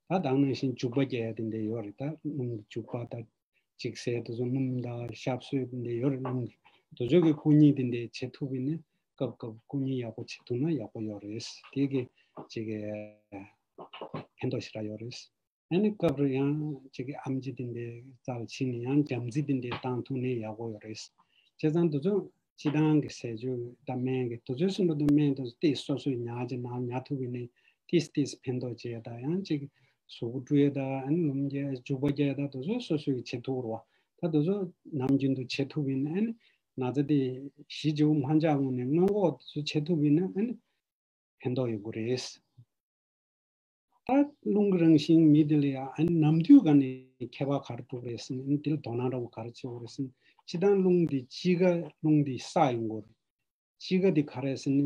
ད་དེ་ནང་བཞིན་བྱུག་པ་རྒྱག་ཡས་དེ་འདྲ་ཡོད་རེད། ད་རླུང་གི་བྱུག་པ་དང་། ཅིག་ཟས་དེ་ཚོ་སྣུམ་དང་ཤབ་སོས་དེ་འདྲ་ཡོད་རེད། རླུང་གི་དེ་ཚོ་གི་བསྐུ་མཉེ་དེ་འདྲ་བྱེད་ཐུབ་པ་ཡིན་ན། སྐབས་སྐབས་བསྐུ་མཉེ་ཡག་པོ་བྱེད་ཐུབ་ན་ཡག་པོ་ཡོད་རེད། དེ་གི་ཅིག་གི་ཕན་ཐོགས་ཞེ་དྲག་ཡོད་རེད། ཨ་ནི་སྐབས་རེ་ཡང་ཅིག་གི་ཨམ་ཆི་དེ་འདྲ་རྩ་ལ་ཕྱིན་ནས་ཡང་འཇམ་རྩི་དེ་འདྲ་བཏང་ཐུབ་ན་ཡག་པོ་ཡོད་རེད། བྱས་ཙང་དེ་ཚོ་སྤྱིར་བཏང་གི་ཟས་སྤྱོད་དང་སྨན་གྱི་དེ་ཚོའི་སུ་འགྲོ་དུས་སྨན་དེ་ཚོ་ཏིས་སོ་སོས་ཉར་གྱི་ནང་ཉར་ཐུབ་པ་ཡིན་ན་ཏིས་ཏིས་ཕན་ཐོགས་བྱེད་ཡ་ད། ཡང་ཅིག་གཟུགས་པོ་བཀྲུ་ཡས་ད་ཨ་ནི་ལུམ་རྒྱག་བྱུག་པ་རྒྱག་ད་དེ་ཚོ་སོ་སོས་བྱེད་ཐུབ་རེད་བ། ད་དེ་ཚོ་ནམ་རྒྱུན་དུ་བྱེད་ཐུབ་པ་ཡིན་ན་ཨ་ནི་ན་ཚ་དེ་ཞི་བྱེད་པོ་མ་འཇགས་སྔོན་ནས་སྔོན་འགོག་དེ་ཚོ་བྱེད་ཐུབ་པ་ཡིན་ན་ཨ་ནི་ཕན་ཐོགས་ཡོད་དགོས་རེད། ད་རླུང་གི་རང་བཞིན་མི་དེ་ལ་ཡང་ཨ་ནི་ནམ་དུས་ག་ནས་ཁྱད་པར་ག་རེ་འགྲོ་གི་རེད་ཟེར་ན། ཨ་ནི་དེ་ལ་དོ་སྣང་འདྲ་བོ་ག་རེ་བྱེད་དགོས་རེད་ཟེར་ན། སྤྱིར་བཏང་རླུང་དེ་དཔྱིད་ཀ་རླུང་དེ་བསགས་ཡོང་གི་རེད། དཔྱིད་ཀ་དེ་ག་རེ་ཟེར་ན།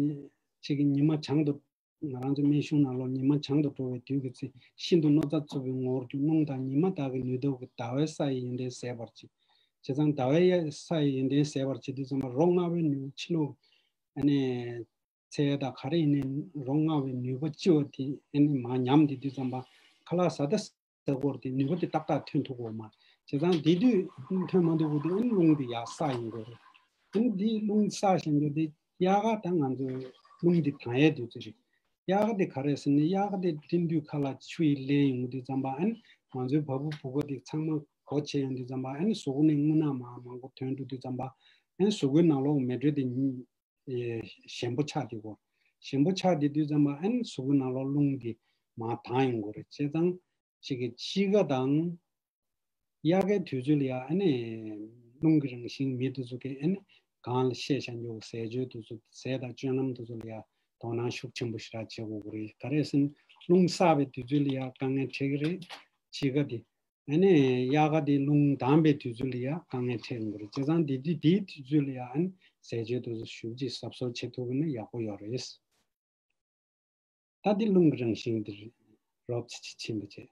གཅིག་གི་ཉི་མ་བྱང་དུ། ང་རང་ཚོའི་སྨན་གཞུང་ནང་ལོགས་ཉི་མ་བྱང་དུ་འགྲོ་བའི་དུས་ཀྱི་ཚེ་ཤིན་ཏུ་རྣོ་ཚ་ཚ་བའི་ངོ་བོར་གྱུར། རླུང་དང་ཉི་མ་དག་གི་ནུས་སྟོབས་ཀྱིས་ཟླ་བའི་ས་ཡི་ཡོན་ཏན་ཟད་པར་བྱེད། བྱས་ཙང་ཟླ་བའི་ས་ཡི་ཡོན་ཏན་ཟད་པར་བྱེད་དུས་ཙམ་པ་རོ་མངར་བའི་ནུས་པ་ཕྱི་ལོགས་ཨ་ནི་ཚད་དང་ག་རེ་ཡིན་ནའི་རོ་མངར་བའི་ནུས་པ་ལྕི་བ་དེ་ཨ་ནི་མར་ཉམས་དེ་དུས་ཙམ་པ་ཁ་ལག་ཟ་ད་ཟ་སྐོར་དེ་ནུས་པ་དེ་ཏག་ཏག་ཐོན་ཐུབ་ཀྱི་ཡོད་མ་རེད། བྱས་ཙང་དེ་དུས་ཐོན་མ་ཐུབ་པ་དེ་ཨ་ནི་རླུང་དེ་ཡར་བསགས་ཡོང་གི་རེད། ཨ་ནི་དེ་རླུང་བསགས་བཞིན་དུ་དེ་དབྱར་ཁ་ད་ང་ཚོའི་རླུང་དེ་དྭངས་ཡས་དུས་ཚོད་རེད། དབྱར་ཁ་དེ་ག་རེ་ཟེར་ན། དབྱར་ཁ་དེ་སྤྲིན་དུས་ཁ་ལག་ཆུ་ཡིས་བརླན་ཡོང་དུས་ཙམ་པ་ཨ་ནི་ང་ཚོའི་བ་སྤུ་བུ་ག་དེ་ཚང་མ་སྒོ་ཕྱེ་ཡོང་དུས་ཙམ་པ་ཨ་ནི་གཟུགས་པོ་ནས་རྔུལ་ནག་མ་མང་པོ་ཐོན་འགྲོ་དུས་ཙམ་པ་ཨ་ནི་གཟུགས་པོའི་ནང་ལོགས་མེ་དྲོད་དེ་ཨེ་ཞན་པོ་ཆགས་དེ་གོ། ཞན་པོ་ཆགས་དེ་དུས་ཙམ་པ་ཨ་ནི་གཟུགས་པོའི་ནང་ལོགས་རླུང་དེ་མར་དྭངས་ཡོང་གི་རེད། བྱས་ཙང་གཅིག་གི་དཔྱིད་ཀ་དང་དབྱར་ཁའི་དུས་ཚོད་ལ་ཡ་ཨ་ནི་རླུང་གི་རང་བཞིན་མི་དེ་ཚོ་གི་ཨ་ནི་གང་ལ་བཤད་བཞག་འགྱོག་ཟས་སྤྱོད་དེ་ཚོ་ཟས་དང་སྤྱོད་ལམ་དེ་ཚོ་ལ་ཡ་དོ་སྣང་ཤུགས་ཆེན་པོ་ཞེ་དྲག་བྱེད་དགོས་ཀྱི་རེད། ག་རེ་ཟེར་ན་རླུང་བསགས་པའི་དུས་ཚོད་ལ་ཡ་དཀའ་ངལ་འཕྲད་ཀྱི་རེད། དཔྱིད་ཀ་དེ། ཨ་ནི་དབྱར་ཁ་དེ་རླུང་དྭངས་པའི་དུས་ཚོད་ལ་ཡ་དཀའ་ངལ་འཕྲད་ཡོང་གི་རེད། བྱས་ཙང་དེ་དུས་དེའི་དུས་ཚོད་ལ་ཡ་ཨ་ནི་ཟས་སྤྱོད་དེ་ཚོ་ཞེ་པོ་ཅིག་གཟབ་གཟབ་བྱེད་ཐུབ་པ་ན་ཡག་པོ་ཡོད་རེད། ད་འདི་རླུང་གི་རང་བཞིན་འདིར་རོབ་ཙམ་ཅིག་ཕྱིན་པ་བྱས།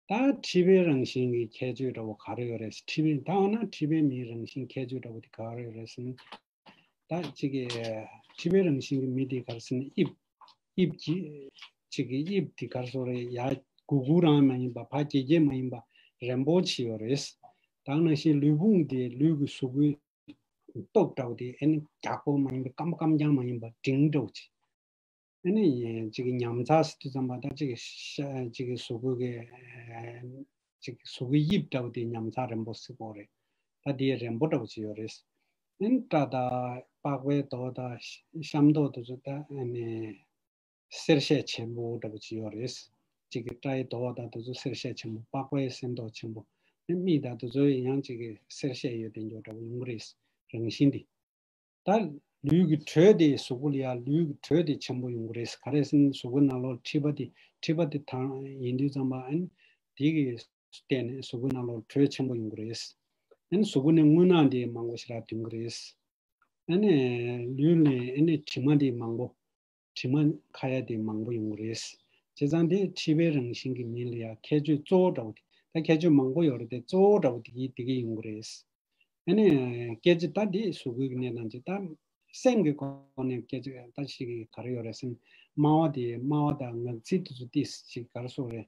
ད་མཁྲིས་པའི་རང་བཞིན་གྱི་ཁྱད་ཆོས་འདྲ་བོ་ག་རེ་ཡོད་རེད། མཁྲིས་པའི་ད་འོ་ན་མཁྲིས་པའི་མིའི་རང་བཞིན་ཁྱད་ཆོས་འདྲ་བོ་དེ་ག་རེ་ཡོད་རེད་ཟེར་ན། ད་ཅིག་གི་མཁྲིས་པའི་རང་བཞིན་གྱི་མི་དེ་ག་རེ་ཟེར་ན་དབྱིབས། དབྱིབས་ཀྱི་ཅིག་གི་དབྱིབས་དེ་ག་རེ་ཟེར་རེད། ཡ་གུག་གུག་རང་མ་ཡིན་པ། ཕར་རྒྱས་རྒྱས་མ་ཡིན་པ། རན་པོ་ཅིག་ཡོད་རེད། ད་ནང་བཞིན་ལུས་ཕུང་དེ་ལུས་ཀྱི་གཟུགས་པོའི་སྟོབས་འདྲ་བོ་དེ་ཨ་ནི་རྒྱགས་པོ་མ་ཡིན་པའི་སྐམ་སྐམ་རྐྱང་མ་ཡིན་པ་འབྲིང་འདྲ་བོ་ཅིག་ཨ་ནི་ཅིག་གི་ཉམས་ཚགས་ཟེར་དུས་ཙམ་པ་ད་ཅིག་གི་ཤ་ཅིག་གི་གཟུགས་པོ་གི་ཅིག་གི་གཟུགས་ཀྱི་དབྱིབས་འདྲ་བོ་དེ་ཉམས་ཚགས་རན་པོ་ཟེར་གོ་རེད། ད་དེ་རན་པོ་འདྲ་བོ་ཅིག་ཡོད་རེད། ཨ་ནི་སྐྲ་དང་པགས་པའི་མདོག་དང་ཤ་མདོག་དེ་ཚོ་ད་ཨ་ནི་སེར་ཤས་ཆེན་པོ་འདྲ་བོ་ཅིག་ཡོད་རེད། ཅིག་གི་སྐྲ་ཡི་མདོག་དང་དེ་ཚོ་སེར་ཤས་ཆེན་པོ། པགས་པའི་སེར་མདོག་ཆེན་པོ། ཨ་ནི་མིག་དང་དེ་ཚོ་ཡང་ཅིག་གི་སེར་ཤས་ཡོད་དེ་འདྲ་བོ་ཡོང་གི་རེད། རང་བཞིན་དེ། ད་ལུས་ཀྱི་དྲོད་དེ་གཟུགས་པོ་ལ་ཡ་ལུས་ཀྱི་དྲོད་དེ་ཆེན་པོ་ཡོང་གི་རེད། ག་རེ་ཟེར་ན་གཟུགས་པོའི་ནང་ལོགས་མཁྲིས་པ་དེ་མཁྲིས་པ་དེ་དྭངས་ཡིན་དུས་ཙམ་པ་ཨ་ནི་དེ་གི་བརྟེན་ནས་གཟུགས་པོའི་ནང་ལོགས་དྲོད་ཆེན་པོ་ཡོང་གི་རེད། ཨ་ནི་གཟུགས་པོ་ནས་རྔུལ་ནག་དེ་མང་པོ་ཞིག་ར་ཐོན་གྱི་རེད། ཨ་ནི་ལུས་ལ་ཨ་ནི་དྲི་མ་དེ་མང་པོ། དྲི་མ་ཁ་ཡ་དེ་མང་པོ་ཡོང་གི་རེད། བྱས་ཙང་དེ་མཁྲིས་པའི་རང་བཞིན་གྱི་མི་ལ་ཡ་ཁྱད་ཆོས་གཙོ་བོ་འདྲ་བོ་དེ། ད་ཁྱད་ཆོས་མང་པོ་ཡོད་རེད་དེ། གཙོ་བོ་འདྲ་བོ་དེ་གི་དེ་གི་ཡོང་གི་རེད། ཨ་ནི་སྐད་ཆ་ད་འདི་གཟུགས་པོའི་གནས་སྟངས་ཅིག་ད་སེམས་ཀྱི་སྐོར་ནས་སྐད་ཆ་ད་ཞིག་གི་ག་རེ་ཡོད་རེད་ཟེར་ན། སྨྲ་བ་དེ་སྨྲ་བ་དང་ངག་ཚིག་དེ་ཚོ་ཏིས་ཞིག་ག་རེ་ཟེར་རེད།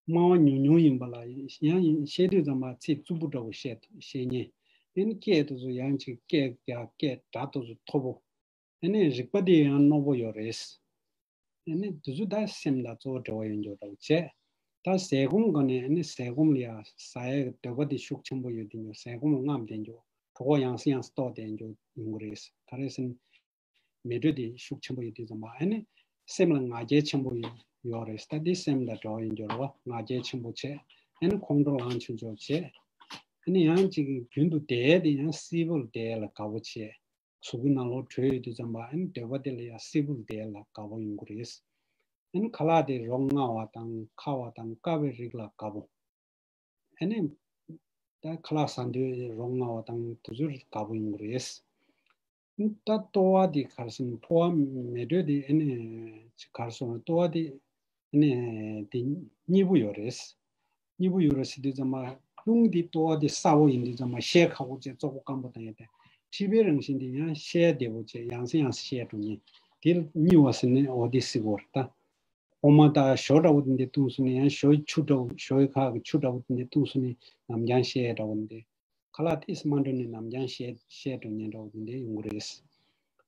སྨྲ་བ་ཉུང་ཉུང་ཡིན་པ་ལ་ཡང་བཤད་དུས་ཙམ་པ་ཚིག་རྩུབ་པོ་འདྲ་བོ་བཤད་བཤད་ཉེན། ཨ་ནི་སྐད་དེ་ཚོ་ཡང་ཅིག་སྐད་རྒྱག་སྐད་སྒྲ་དེ་ཚོ་མཐོ་པོ། ཨ་ནི་རིག་པ་དེ་ཡང་རྣོ་པོ་ཡོད་རེད། ཨ་ནི་དེ་ཚོ་ད་སེམས་དང་གཙོ་བོ་འབྲེལ་བ་ཡོད་འགྱོ་འདྲ་བོ་བྱས། ད་ཟས་སྐོམ་སྒང་ནས་ཨ་ནི་ཟས་སྐོམ་ལ་ཡ་ཟ་ཡའི་འདོད་པ་དེ་ཤུགས་ཆེན་པོ་ཡོད་དེ་འགྱོ། ཟས་སྐོམ་ལ་རྔམ་དེ་འགྱོ། གྲོད་ཁོག་ཡང་སེ་ཡང་སེ་ལྟོགས་དེ་འགྱོ་ཡོང་གི་རེད། ག་རེ་ཟེར་ན། མེ་དྲོད་དེ་ཤུགས་ཆེན་པོ་ཡོད་དུས་ཙམ་པ་ཨ་ནི་སེམས་ལ་ང་རྒྱལ་ཆེན་པོ་ཡོད་ཡོད་རེད། ད་དེ་སེམས་དང་འབྲེལ་བ་ཡོད་འགྱོ་རེད་བ། ང་རྒྱལ་ཆེན་པོ་བྱས། ཨ་ནི་ཁོང་ཁྲོ་ལངས་ཆུང་ཆུང་བྱས། ཨ་ནི་ཡང་ཅིག་རྒྱུན་དུ་བསྡད་དེ་ཡང་བསིལ་པོར་བསྡད་ལ་དགའ་པོ་བྱས། གཟུགས་པོའི་ནང་ལོགས་དྲོད་ཡོད་དུས་ཙམ་པ་ཨ་ནི་འདོད་པ་དེ་ལ་ཡང་བསིལ་པོར་བསྡད་ལ་དགའ་པོ་ཡོང་གི་རེད། ཨ་ནི་ཁ་ལག་དེ་རོ་མངར་བ་དང་ཁ་བ་དང་བསྐ་བའི་རིགས་ལ་དགའ་པོ། ཨ་ནི་ད་ཁ་ལག་ཟ་དུས་རོ་མངར་བ་དང་དེ་ཚོ་དགའ་པོ་ཡོང་གི་རེད། ད་ལྟོ་བ་དེ་ག་རེ་ཟེར་ན། ཕོ་བ་མེ་དྲོད་དེ་ཨ་ནི་ག་རེ་ཟེར་ན། ལྟོ་བ་དེ་ཨ་ནི་དེ་གཉིས་པོ་ཡོད་རེད། གཉིས་པོ་ཡོད་རེད་ཟེར་དུས་ཙམ་པ་རླུང་དེ་ལྟོ་བ་དེ་གསར་པོ་ཡིན་དུས་ཙམ་པ་བཤལ་ཁག་པོ་བྱས། བཙོག་པོ་སྐམ་པོ་དང་ཡོད་དེ། མཁྲིས་པའི་རང་བཞིན་དེ་ཡང་བཤལ་བདེ་པོ་བྱས། ཡང་སེ་ཡང་སེ་བཤལ་འགྲོ་ཉེན། དེ་གཉིས་པ་ཟེར་ནས་འོ་དེ་སྲིད་གོ་རེད་ད། འོ་མ་དང་ཞོ་འདྲ་བོ་དེ་འདྲ་བཏུང་སོང་ནས། ཡང་ཞོའི་ཆུ་འདྲ་བོ། ཞོའི་ཁ་གི་ཆུ་འདྲ་བོ་དེ་འདྲ་བཏུང་སོང་ནས་ནམ་རྒྱང་བཤལ་འདྲ་བོ་འདི། ཁ་ལག་ཏིས་མ་འགྲོ་ནས་ནམ་རྒྱང་བཤལ་བཤལ་འགྲོ་ཉེན་འདྲ་བོ་དེ་འདྲ་ཡོང་གི་རེད།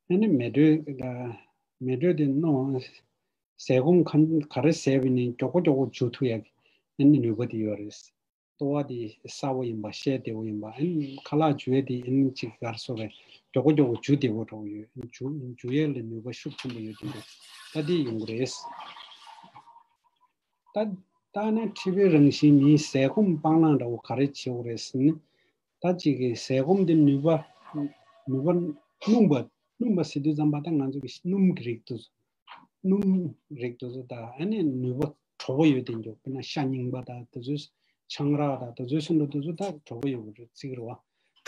ཨ་ནི་མེ་དྲོད་ད་མེ་དྲོད་དེ་རྣོ། ཟས་སྐོམ་ག་ག་རེ་ཟས་པ་ཡིན་ནའི་མགྱོགས་པོ་མགྱོགས་པོ་འཇུ་ཐུབ་ཡག་གི་ཨ་ནི་ནུས་པ་དེ་ཡོད་རེད། ལྟོ་བ་དེ་གསར་པོ་ཡིན་པ། བཤལ་བདེ་པོ་ཡིན་པ། ཨ་ནི་ཁ་ལག་འཇུ་ཡས་དེ་ཨ་ནི་ཅིག་ག་རེ་ཟེར་རེད། མགྱོགས་པོ་མགྱོགས་པོ་འཇུ་བདེ་པོ་འདྲ་བོ་ཡོད། འཇུ་འཇུ་ཡས་ལ་ནུས་པ་ཤུགས་ཆེན་པོ་ཡོད་དེ་འདྲ་ད་དེ་ཡོང་གི་རེད། ད་ད་ནི་མཁྲིས་པའི་རང་བཞིན་མིའི་ཟས་སྐོམ་སྤང་བླང་འདྲ་བོ་ག་རེ་བྱེད་དགོས་རེད་ཟེར་ན། ད་ཅིག་གི་ཟས་སྐོམ་དེ་ནུས་པ་ནུས་པ་སྣུམ་པ། སྣུམ་པ་ཟེར་དུས་ཙམ་པ་ད་ང་ཚོ་གི་སྣུམ་གྱི་རིགས་དེ་ཚོ། སྣུམ་རིགས་དེ་ཚོ་ད་ཨ་ནི་ནུས་པ་དྲོ་པོ་ཡོད་དེ་འདྲ། དཔེར་ན་ཤ་རྙིང་པ་དང་དེ་ཚོའི། ཆང་རག་དང་དེ་ཚོའི་སོགས་འདྲ་དེ་ཚོ་ད་དྲོ་པོ་ཡོད་པ་རེད། ཚིག་རེད་བ།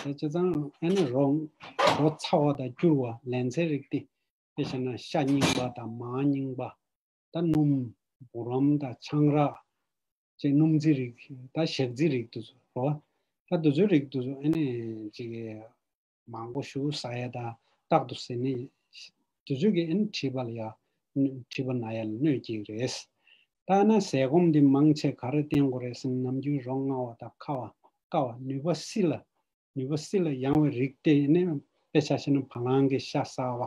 ད་བྱས་ཙང་ཨ་ནི་རོ་རོ་ཚ་བ་དང་སྐྱུར་བ་ལན་ཚྭའི་རིགས་དེ། དཔེ་བྱས་ན་ཤ་རྙིང་པ་དང་མར་རྙིང་པ། ད་སྣུམ། བུ་རམ་དང་ཆང་རག་ཅེས། སྣུམ་རྩི་རིགས། ད་ཞག་རྩི་རིགས་དེ་ཚོ་རོ། ད་དེ་ཚོའི་རིགས་དེ་ཚོ་ཨ་ནི་ཅིག་མང་པོ་ཞིག་ཟ་ཡས་དང་རྟག་ཏུ་ཟས་ནས། དེ་ཚོས་ཀྱི་ཨ་ནི་མཁྲིས་པ་ལ་ཡ། མཁྲིས་པ་ན་ཡ་ལ་གནོད་སྐྱེལ་གྱི་རེད། ད་ན་ཟས་སྐོམ་འདི་མང་ཆེ་ག་རེ་བསྟེན་དགོས་རེད་ཟེར་ན། ནམ་རྒྱུན་རོ་མངར་བ་དང་ཁ་བ་བསྐ་བ། ནུས་པ་བསིལ་ལ། ནུས་པ་བསིལ་ལ་ཡང་བའི་རིགས་དེ་ནི། དཔེ་ཆ་བཞག་ན་བ་ལང་གི་ཤ་གསར་པ།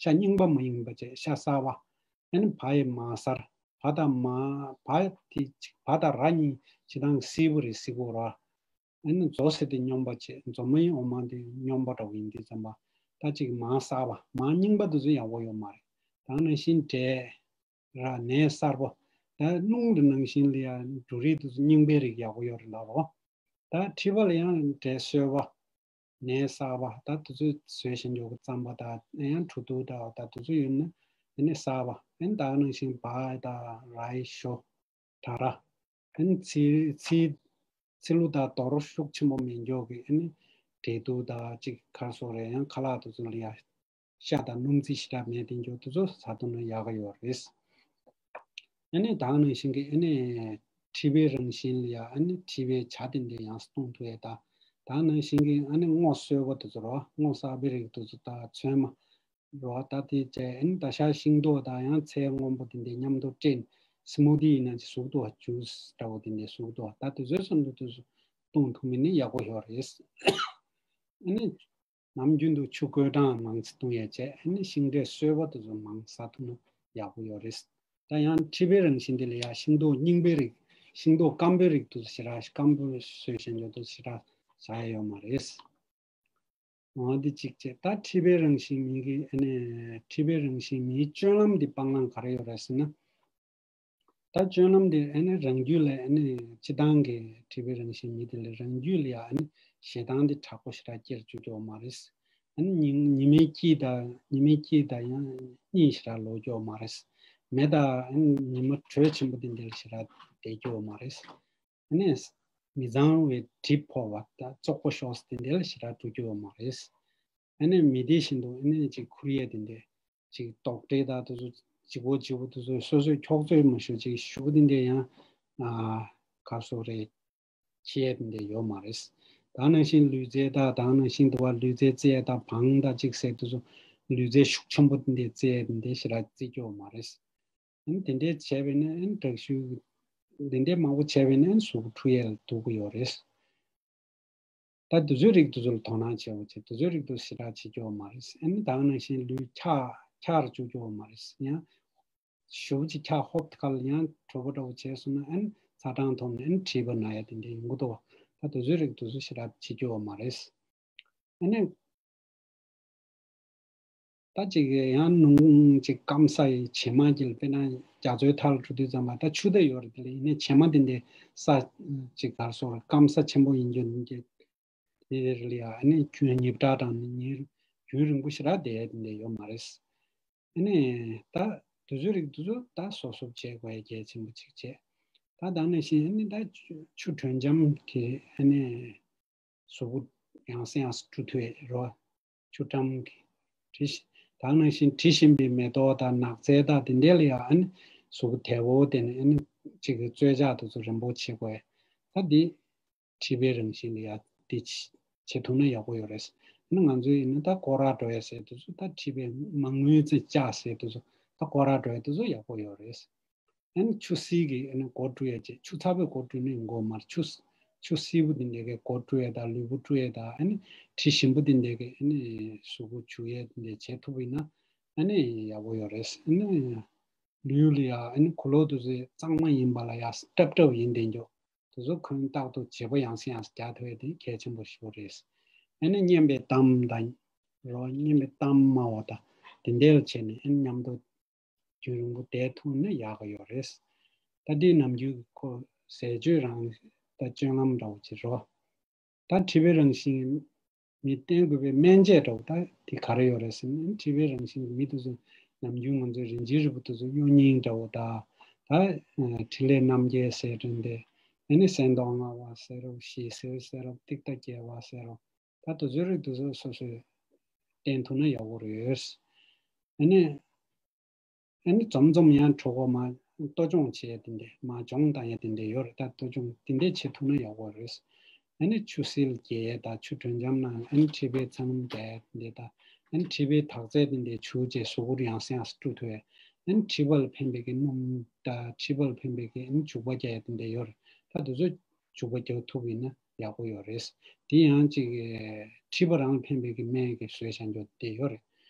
ཤ་རྙིང་པ་མ་ཡིན་པ་བྱས་ཤ་གསར་པ། ཨ་ནི་བ་ཡི་མར་གསར། བ་དང་མར། བ་དེ་ཅིག་བ་དང་ར་གཉིས་སྤྱིར་བཏང་བསིལ་པོ་རེད། བསིལ་པོ་ར། ཨ་ནི་མཛོ་ཟེར་དེ་སྙོམས་པ་བྱས། མཛོ་མོའི་འོ་མ་དེ་སྙོམས་པ་འདྲ་བོ་ཡིན་དུས་ཙམ་པ། ད་ཅིག་མར་གསར་པ། མར་རྙིང་པ་དེ་ཚོ་ཡག་པོ་ཡོད་མ་རེད། ད་ནང་བཞིན་འབྲས། ར། ནས་གསར་པ། ད་སྣུམ་དེ་ནང་བཞིན་ལ་ཡང་འབྲུ་རིགས་དེ་ཚོ་རྙིང་པའི་རིགས་ཡག་པོ་ཡོད་རེད་ལབ་རོ། ད་མཁྲིས་པ་ལ་ཡང་འབྲས་སོལ་བ། ནས་གསར་པ། ད་དེ་ཚོ་ཟོས་ཤིང་འཇོག་གི་རྩམ་པ་དང་ཡང་དྲུ་དུ་དང་ད་དེ་ཚོ་ཡོད་ན་དེ་ནས་གསར་པ། ཨ་ནི་ད་ནང་བཞིན་བ་དང་རའི་ཞོ། ད་ར། ཨ་ནི་ཚི་ཚི་ཚི་ལུ་དང་དོར་ཤུགས་ཆེན་པོ་མེད་འཇོག་གི། ཨ་ནི་འབྲས་དུག་དང་ཅིག་ག་རེ་ཟེར་རེད། ཡང་ཁ་ལག་དེ་ཚོ་ལ་ཡ། ཤ་དང་སྣུམ་རྩི་ཞེ་དྲག་མེད་དེ་འཇོག་དེ་ཚོ་ཟ་ཐུབ་ན་ཡག་ག་ཡོད་རེད། ཨ་ནི་ད་ནང་བཞིན་གྱི་ཨ་ནི་མཁྲིས་པའི་རང་བཞིན་ལ་ཡ། ཨ་ནི་མཁྲིས་པའི་བྱ་དེ་འདྲ་ཡང་སྟོང་ཐུབ་ཡས། ད་ད་ནང་བཞིན་གྱི་ཨ་ནི་སྔོ་སོལ་པོ་དེ་ཚོ་རོ། སྔོ་གསར་པའི་རིགས་དེ་ཚོ་དང་ཚོད་མ་རོ། ད་དེ་བྱས་ཨ་ནི་ད་ཤ་ཤིང་ཏོག་དང་ཡང་ཚལ་སྔོན་པོ་དེ་འདྲ་མཉམ་དུ་བསྲེས་ནས་སི་མུ་ཐི་ཡིན་ན་ཅིག་གཟུགས་ཏོ། ཇུས་འདྲ་བོ་དེ་འདྲ་གཟུགས་ཏོ། ད་དེ་ཚོའི་སོ་འདྲ་དེ་ཚོ་བཏུང་ཐུབ་མིན་ནི་ཡག་པོ་ཡོད་རེད། ཨ་ནི། ནམ་རྒྱུན་དུ་ཆུ་བསྐོལ་གྲང་མང་ཙམ་བཏུང་ཡས་བྱས། ཨ་ནི་ཤིང་འབྲས་སོལ་པོ་དེ་ཚོ་མང་ཟ་ཐུབ་ན་ཡག་པོ་ཡོད་རེད། ད་ཡང་མཁྲིས་པའི་རང་བཞིན་དེ་ལ་ཡ་ཤིང་ཏོག་རྙིང་པའི་རིགས། ཤིང་ཏོག་སྐམ་པོའི་རིགས་དེ་ཚོ་ཞེ་དྲག་སྐམ་པོ་སོས་ཤིང་འཇོག་དེ་ཞེ་དྲག་ཟ་ཡས་ཡོད་མ་རེད། འོ་དེ་གཅིག་བྱས། ད་མཁྲིས་པའི་རང་བཞིན་མི་གི་ཨ་ནི་མཁྲིས་པའི་རང་བཞིན་མིའི་སྤྱོད་ལམ་དེ་སྤང་བླང་ག་རེ་ཡོད་རེད་ཟེར་ན། ད་སྤྱོད་ལམ་དེ་ཨ་ནི་རང་རྒྱུད་ལ་ཨ་ནི་སྤྱིར་བཏང་གི་མཁྲིས་པའི་རང་བཞིན་མི་དེ་ལ་རང་རྒྱུད་ལ་ཡ་ཨ་ནི་ཞེ་སྡང་དེ་དྲག་པོ་ཞེ་དྲག་སྐྱེ་རུ་བཅུག་རྒྱུ་མ་རེད། ཨ་ནི་ཉི་ཉི་མའི་དཀྱིལ་དང་ཉི་མའི་དཀྱིལ་དང་ཡང་གཉིད་ཞེ་དྲག་ལོག་རྒྱུ་མ་རེད། མེ་དང་ཨ་ནི་ཉི་མ་དྲོད་ཆེན་པོ་དེ་འདྲ་ཞེ་དྲག་བསྡད་རྒྱུ་མ་རེད། ཨ་ནི་ མི་གཙང་བའི་གྲིབ་ཕོག་པ་དང་བཙོག་པ་ཤོར་ས་དེ་འདྲ་ལ་ཞེ་དྲག་འགྲོ་རྒྱུ་ཡོད་མ་རེད། ཨ་ནི་མི་དེ་བཞིན་དུ་ཨ་ནི་ཅིག་ཁུར་ཡས་དེ་འདྲ་ཅིག་རྡོག་ཁྲེས་དང་དེ་ཚོ་ལྗིད་པོ་ལྗིད་པོ་དེ་ཚོ་སོ་སོས་འཁྱོག་ཚོད་མ་ཞུ་ཅིག་ཞུ་དེ་འདྲ་ཡང་ཨ་ག་སོ་རེད། ཁྱེད་དེ་འདྲ་ཡོད་མ་རེད། ད་ནང་བཞིན་ལུས་རྩལ་དང་ད་ནང་བཞིན་དུ་བ་ལུས་རྩལ་རྩེད་དང་བང་དང་ཅིག་ཟེར་དེ་ཚོ་ལུས་རྩལ་ཤུགས་ཆེན་པོ་དེ་འདྲ་རྩེད་དེ་འདྲ་ཞེ་དྲག་རྩེད་རྒྱུ་ཡོད་མ་རེད། ཨ་ནི་དེ་འདྲས་བྱས་པས་ན་ཨ་ནི་དྲག་ཤུལ། དེ་འདྲས་མང་པོ་བྱས་པས་ན་ཨ་ནི་གཟུགས་པོ་འཁྲུ་ཡས་ལ་འདུག་གི་ཡོད་རེད། ད་དུས་ཚོད་རིགས་དེ་ཚོ་ལ་དོ་སྣང་བྱེད་དགོས་བྱས་དུས་ཚོད་རིགས་དེ་ཞེ་དྲག་བྱེད་རྒྱུ་ཡོད་མ་རེད། ཨ་ནི་ད་ག་ནང་བཞིན་ལུས་འཁྱག་འཁྱག་རུ་བཅུག་རྒྱུ་ཡོད་མ་རེད། ཡང་ཞུ་བ་ཅིག་འཁྱག་ཧོབ་ཁ་ལ་ཡང་དྲོ་པོ་འདྲ་བོ་བྱས་སོང་ན་ཨ་ནི་ཚ་གྲང་ཐོབ་ནས་ཨ་ནི་མཁྲིས་པ་ན་ཡ་དེ་འདྲས་ཡོང་གི་འདུག་ད་དུས་ཚོད་རིགས་དེ་ཚོ་ཞེ་དྲག་བྱེད་རྒྱུ་ཡོད་མ་རེད། ཨ་ནི། ད་ཅིག་ཡང་ནུང་ཅིག་སྐམ་ས་ཡི་བྱེ་མ་གྱིལ་དཔེར་ན་རྒྱ་མཚོའི་མཐའ་ལ་འགྲོ་དུས་ཙམ་པ་ད་ཆུ་ཟླ་ཡོད་རེད། དེ་ལ་ཡིན་ནའི་བྱེ་མ་དེ་འདྲའི་ས་ཅིག་གར་སོགས་སྐམ་ས་ཆེན་པོ་ཡིན་རྒྱུ་ཡིན་གྱི་དེ་རེད་ལ་ཡ་ཨ་ནི་ཁྱོད་ཉིབ་དྲག་དང་ནི་ཉིན་རྒྱུན་རིང་པོ་ཞེ་དྲག་བསྡད་དེ་འདྲ་ཡོད་མ་རེད། ཨ་ནི་ད་དུས་ཚོད་རིགས་དེ་ཚོ་ད་སོ་སོ་བྱེད་དགོས་ཡ་གལ་ཆེན་པོ་ཅིག་བྱས། ད་ད་ནང་བཞིན་ཨ་ནི་ད་ཆུ་དྲོད་འཇམ་གྱི་ཨ་ནི། གཟུགས་པོ་ཡང་སེ་ཡང་སེ་བཀྲུ་ཐུབ་ཡས་རོ། ཆུ་ཀྲམ་གྱི་དྲི་ཞིམ། ད་ནང་བཞིན་དྲི་ཞིམ་པའི་མེ་ཏོག་དང་ནགས་ཚལ་དང་དེ་འདྲ་ལ་ཡང་ཨ་ནི་གཟུགས་པོ་དལ་པོ་དེ་ནི་ཨ་ནི་གཅིག་གི་རྩོལ་བཅག་དེ་ཚོ་རིམ་པོ་བྱེད་དགོས། ད་འདི་མཁྲིས་པའི་རང་བཞིན་ལ་ཡང་འདི་བྱེད་ཐུབ་ན་ཡག་པོ་ཡོད་རེད། ཨ་ནི་ང་ཚོའི་ཡིན་ན་ད་སྐོར་ར་འགྲོ་ཡས་ཟེར་དེ་ཚོ་ད་མཁྲིས་པའི་མ་དངུལ་ཙམ་བཅག་ཟེར་དེ་ཚོ་ད་སྐོར་ར་འགྲོ་ཡས་དེ་ཚོ་ཡག་པོ་ཡོད་རེད། ཨ་ནི་ཆུ་བསིལ་གྱིས་ཨ་ནི་སྒོ་བཀྲུ་ཡ་བྱེད། ཆུ་ཚ་པོས་སྒོ་བཀྲུས་ན་ཡོང་གི་མ་རེད། ཆུ་ཆུ་བསིལ་པོ་དེ་འདྲ་གིས་སྒོ་བཀྲུ་ཡ་དང་ལུས་པོ་བཀྲུ་ཡ་དང་ཨ་ནི་དྲི་ཞིམ་པོ་དེ་འདྲ་གིས་ཨ་ནི་གཟུགས་པོ་བྱུག་ཡ་དེ་འདྲ་བྱེད་ཐུབ་པ་ཡིན་ན་ཨ་ནི་ཡག་པོ་ཡོད་རེད། ཨ་ནི་ལུས་ལ་ཡ་ཨ་ནི་གོས་ལོག་དེ་ཚོ་གཙང་མ་ཡིན་པ་ལ་ཡ་སྲབ་སྲབ་ཡིན་བསྡད་རྒྱུ་དེ་ཚོ་གོན་རྟག་ཏུ་བརྗེ་པོ་ཡང་སེ་ཡང་སེ་རྒྱག་ཐུབ་ཡ་དེ་གལ་ཆེན་པོ་ཞིག་རེད། ཨ་ནི་སྙན་པའི་གཏམ་དང་རོ། སྙན་པའི་གཏམ་སྨྲ་བ་དང་དེ་འདྲ་ལ་བྱས་ནས་ཨ་ནི་མཉམ་དུ་རྒྱུན་རིང་པོ་བསྡད་ཐུབ་ན་ཡག་གི་ཡོད་རེད། ད་འདི་ནམ་རྒྱུན་གྱི་ཁོ་ཟས་སྤྱོད་རང་ད་སྤྱོད་ལམ་འདྲ་བོ་ཅིག་རོ། ད་མཁྲིས་པའི་རང་བཞིན་མི་བསྟེན་དགོས་པའི་སྨན་དཔྱད་འདྲ་བོ་ད་དེ་ག་རེ་ཡོད་རེད་ཟེར་ན་མཁྲིས་པའི་རང་བཞིན་གྱི་མི་དེ་ཚོ་ནམ་རྒྱུན་ང་ཚོའི་རིན་ཆེན་རིལ་བུ་དེ་ཚོ་གཡོ་སྙིང་འདྲ་བོ་ད་ད་འཕྲིན་ལས་རྣམ་རྒྱལ་ཟེར་དྲན་ཏེ་ཨ་ནི་གསེར་མདོག་མངར་བ་ཟེར་རོ། ཞལ་བསིལ་ཟེར་རོ། ཏིག་ཏ་རྒྱས་པ་ཟེར་རོ། ད་དེ་ཚོའི་རིགས་དེ་ཚོ་སོ་སོས་བསྟེན་ཐུབ་ན་ཡག་པོ་རེད། ཨ་ནི། ཨ་ནི་འཛོམས་འཛོམས་ཡང་གྲོད་ཁོག་མར་གཏོ་སྦྱོང་བྱེད་ཡ་དེ་འདྲས་མར་སྦྱོང་བཏང་ཡ་དེ་འདྲས་ཡོད་རེད། ད་གཏོ་སྦྱོང་དེ་འདྲས་བྱེད་ཐུབ་ན་ཡག་པོ་རེད། ཨ་ནི་ཆུ་བསིལ་རྒྱག་ཡ་དང་ཆུ་དྲོད་འཇམ་ནང་ཨ་ནི་མཁྲིས་པའི་ཚ་སྣུམ་རྒྱག་ཡ་དེ་འདྲས་དང་། ཨ་ནི་མཁྲིས་པའི་དག་རྫས་དེ་འདྲས་བྱུགས་བྱས་གཟུགས་པོར་ཡང་སེ་ཡང་སེ་བཀྲུ་ཐུབ་ཡ། ཨ་ནི་མཁྲིས་པ་ལ་ཕན་པའི་གི་སྣུམ་དང་མཁྲིས་པ་ལ་ཕན་པའི་གི་ཨ་ནི་བྱུག་པ་རྒྱག་ཡ་དེ་འདྲས་ཡོད་རེད། ད་དེ་ཚོ་བྱུག་པ་རྒྱག་ཐུབ་ཡིན་ན་ཡག་པོ་ཡོད་རེད། དེ་ཡང་ཅིག་མཁྲིས་པ་རང་ལ་ཕན་པའི་གི་སྨན་གྱི་བཟོས་བཞག་རྒྱུ་དེ་ཡོད་རེད།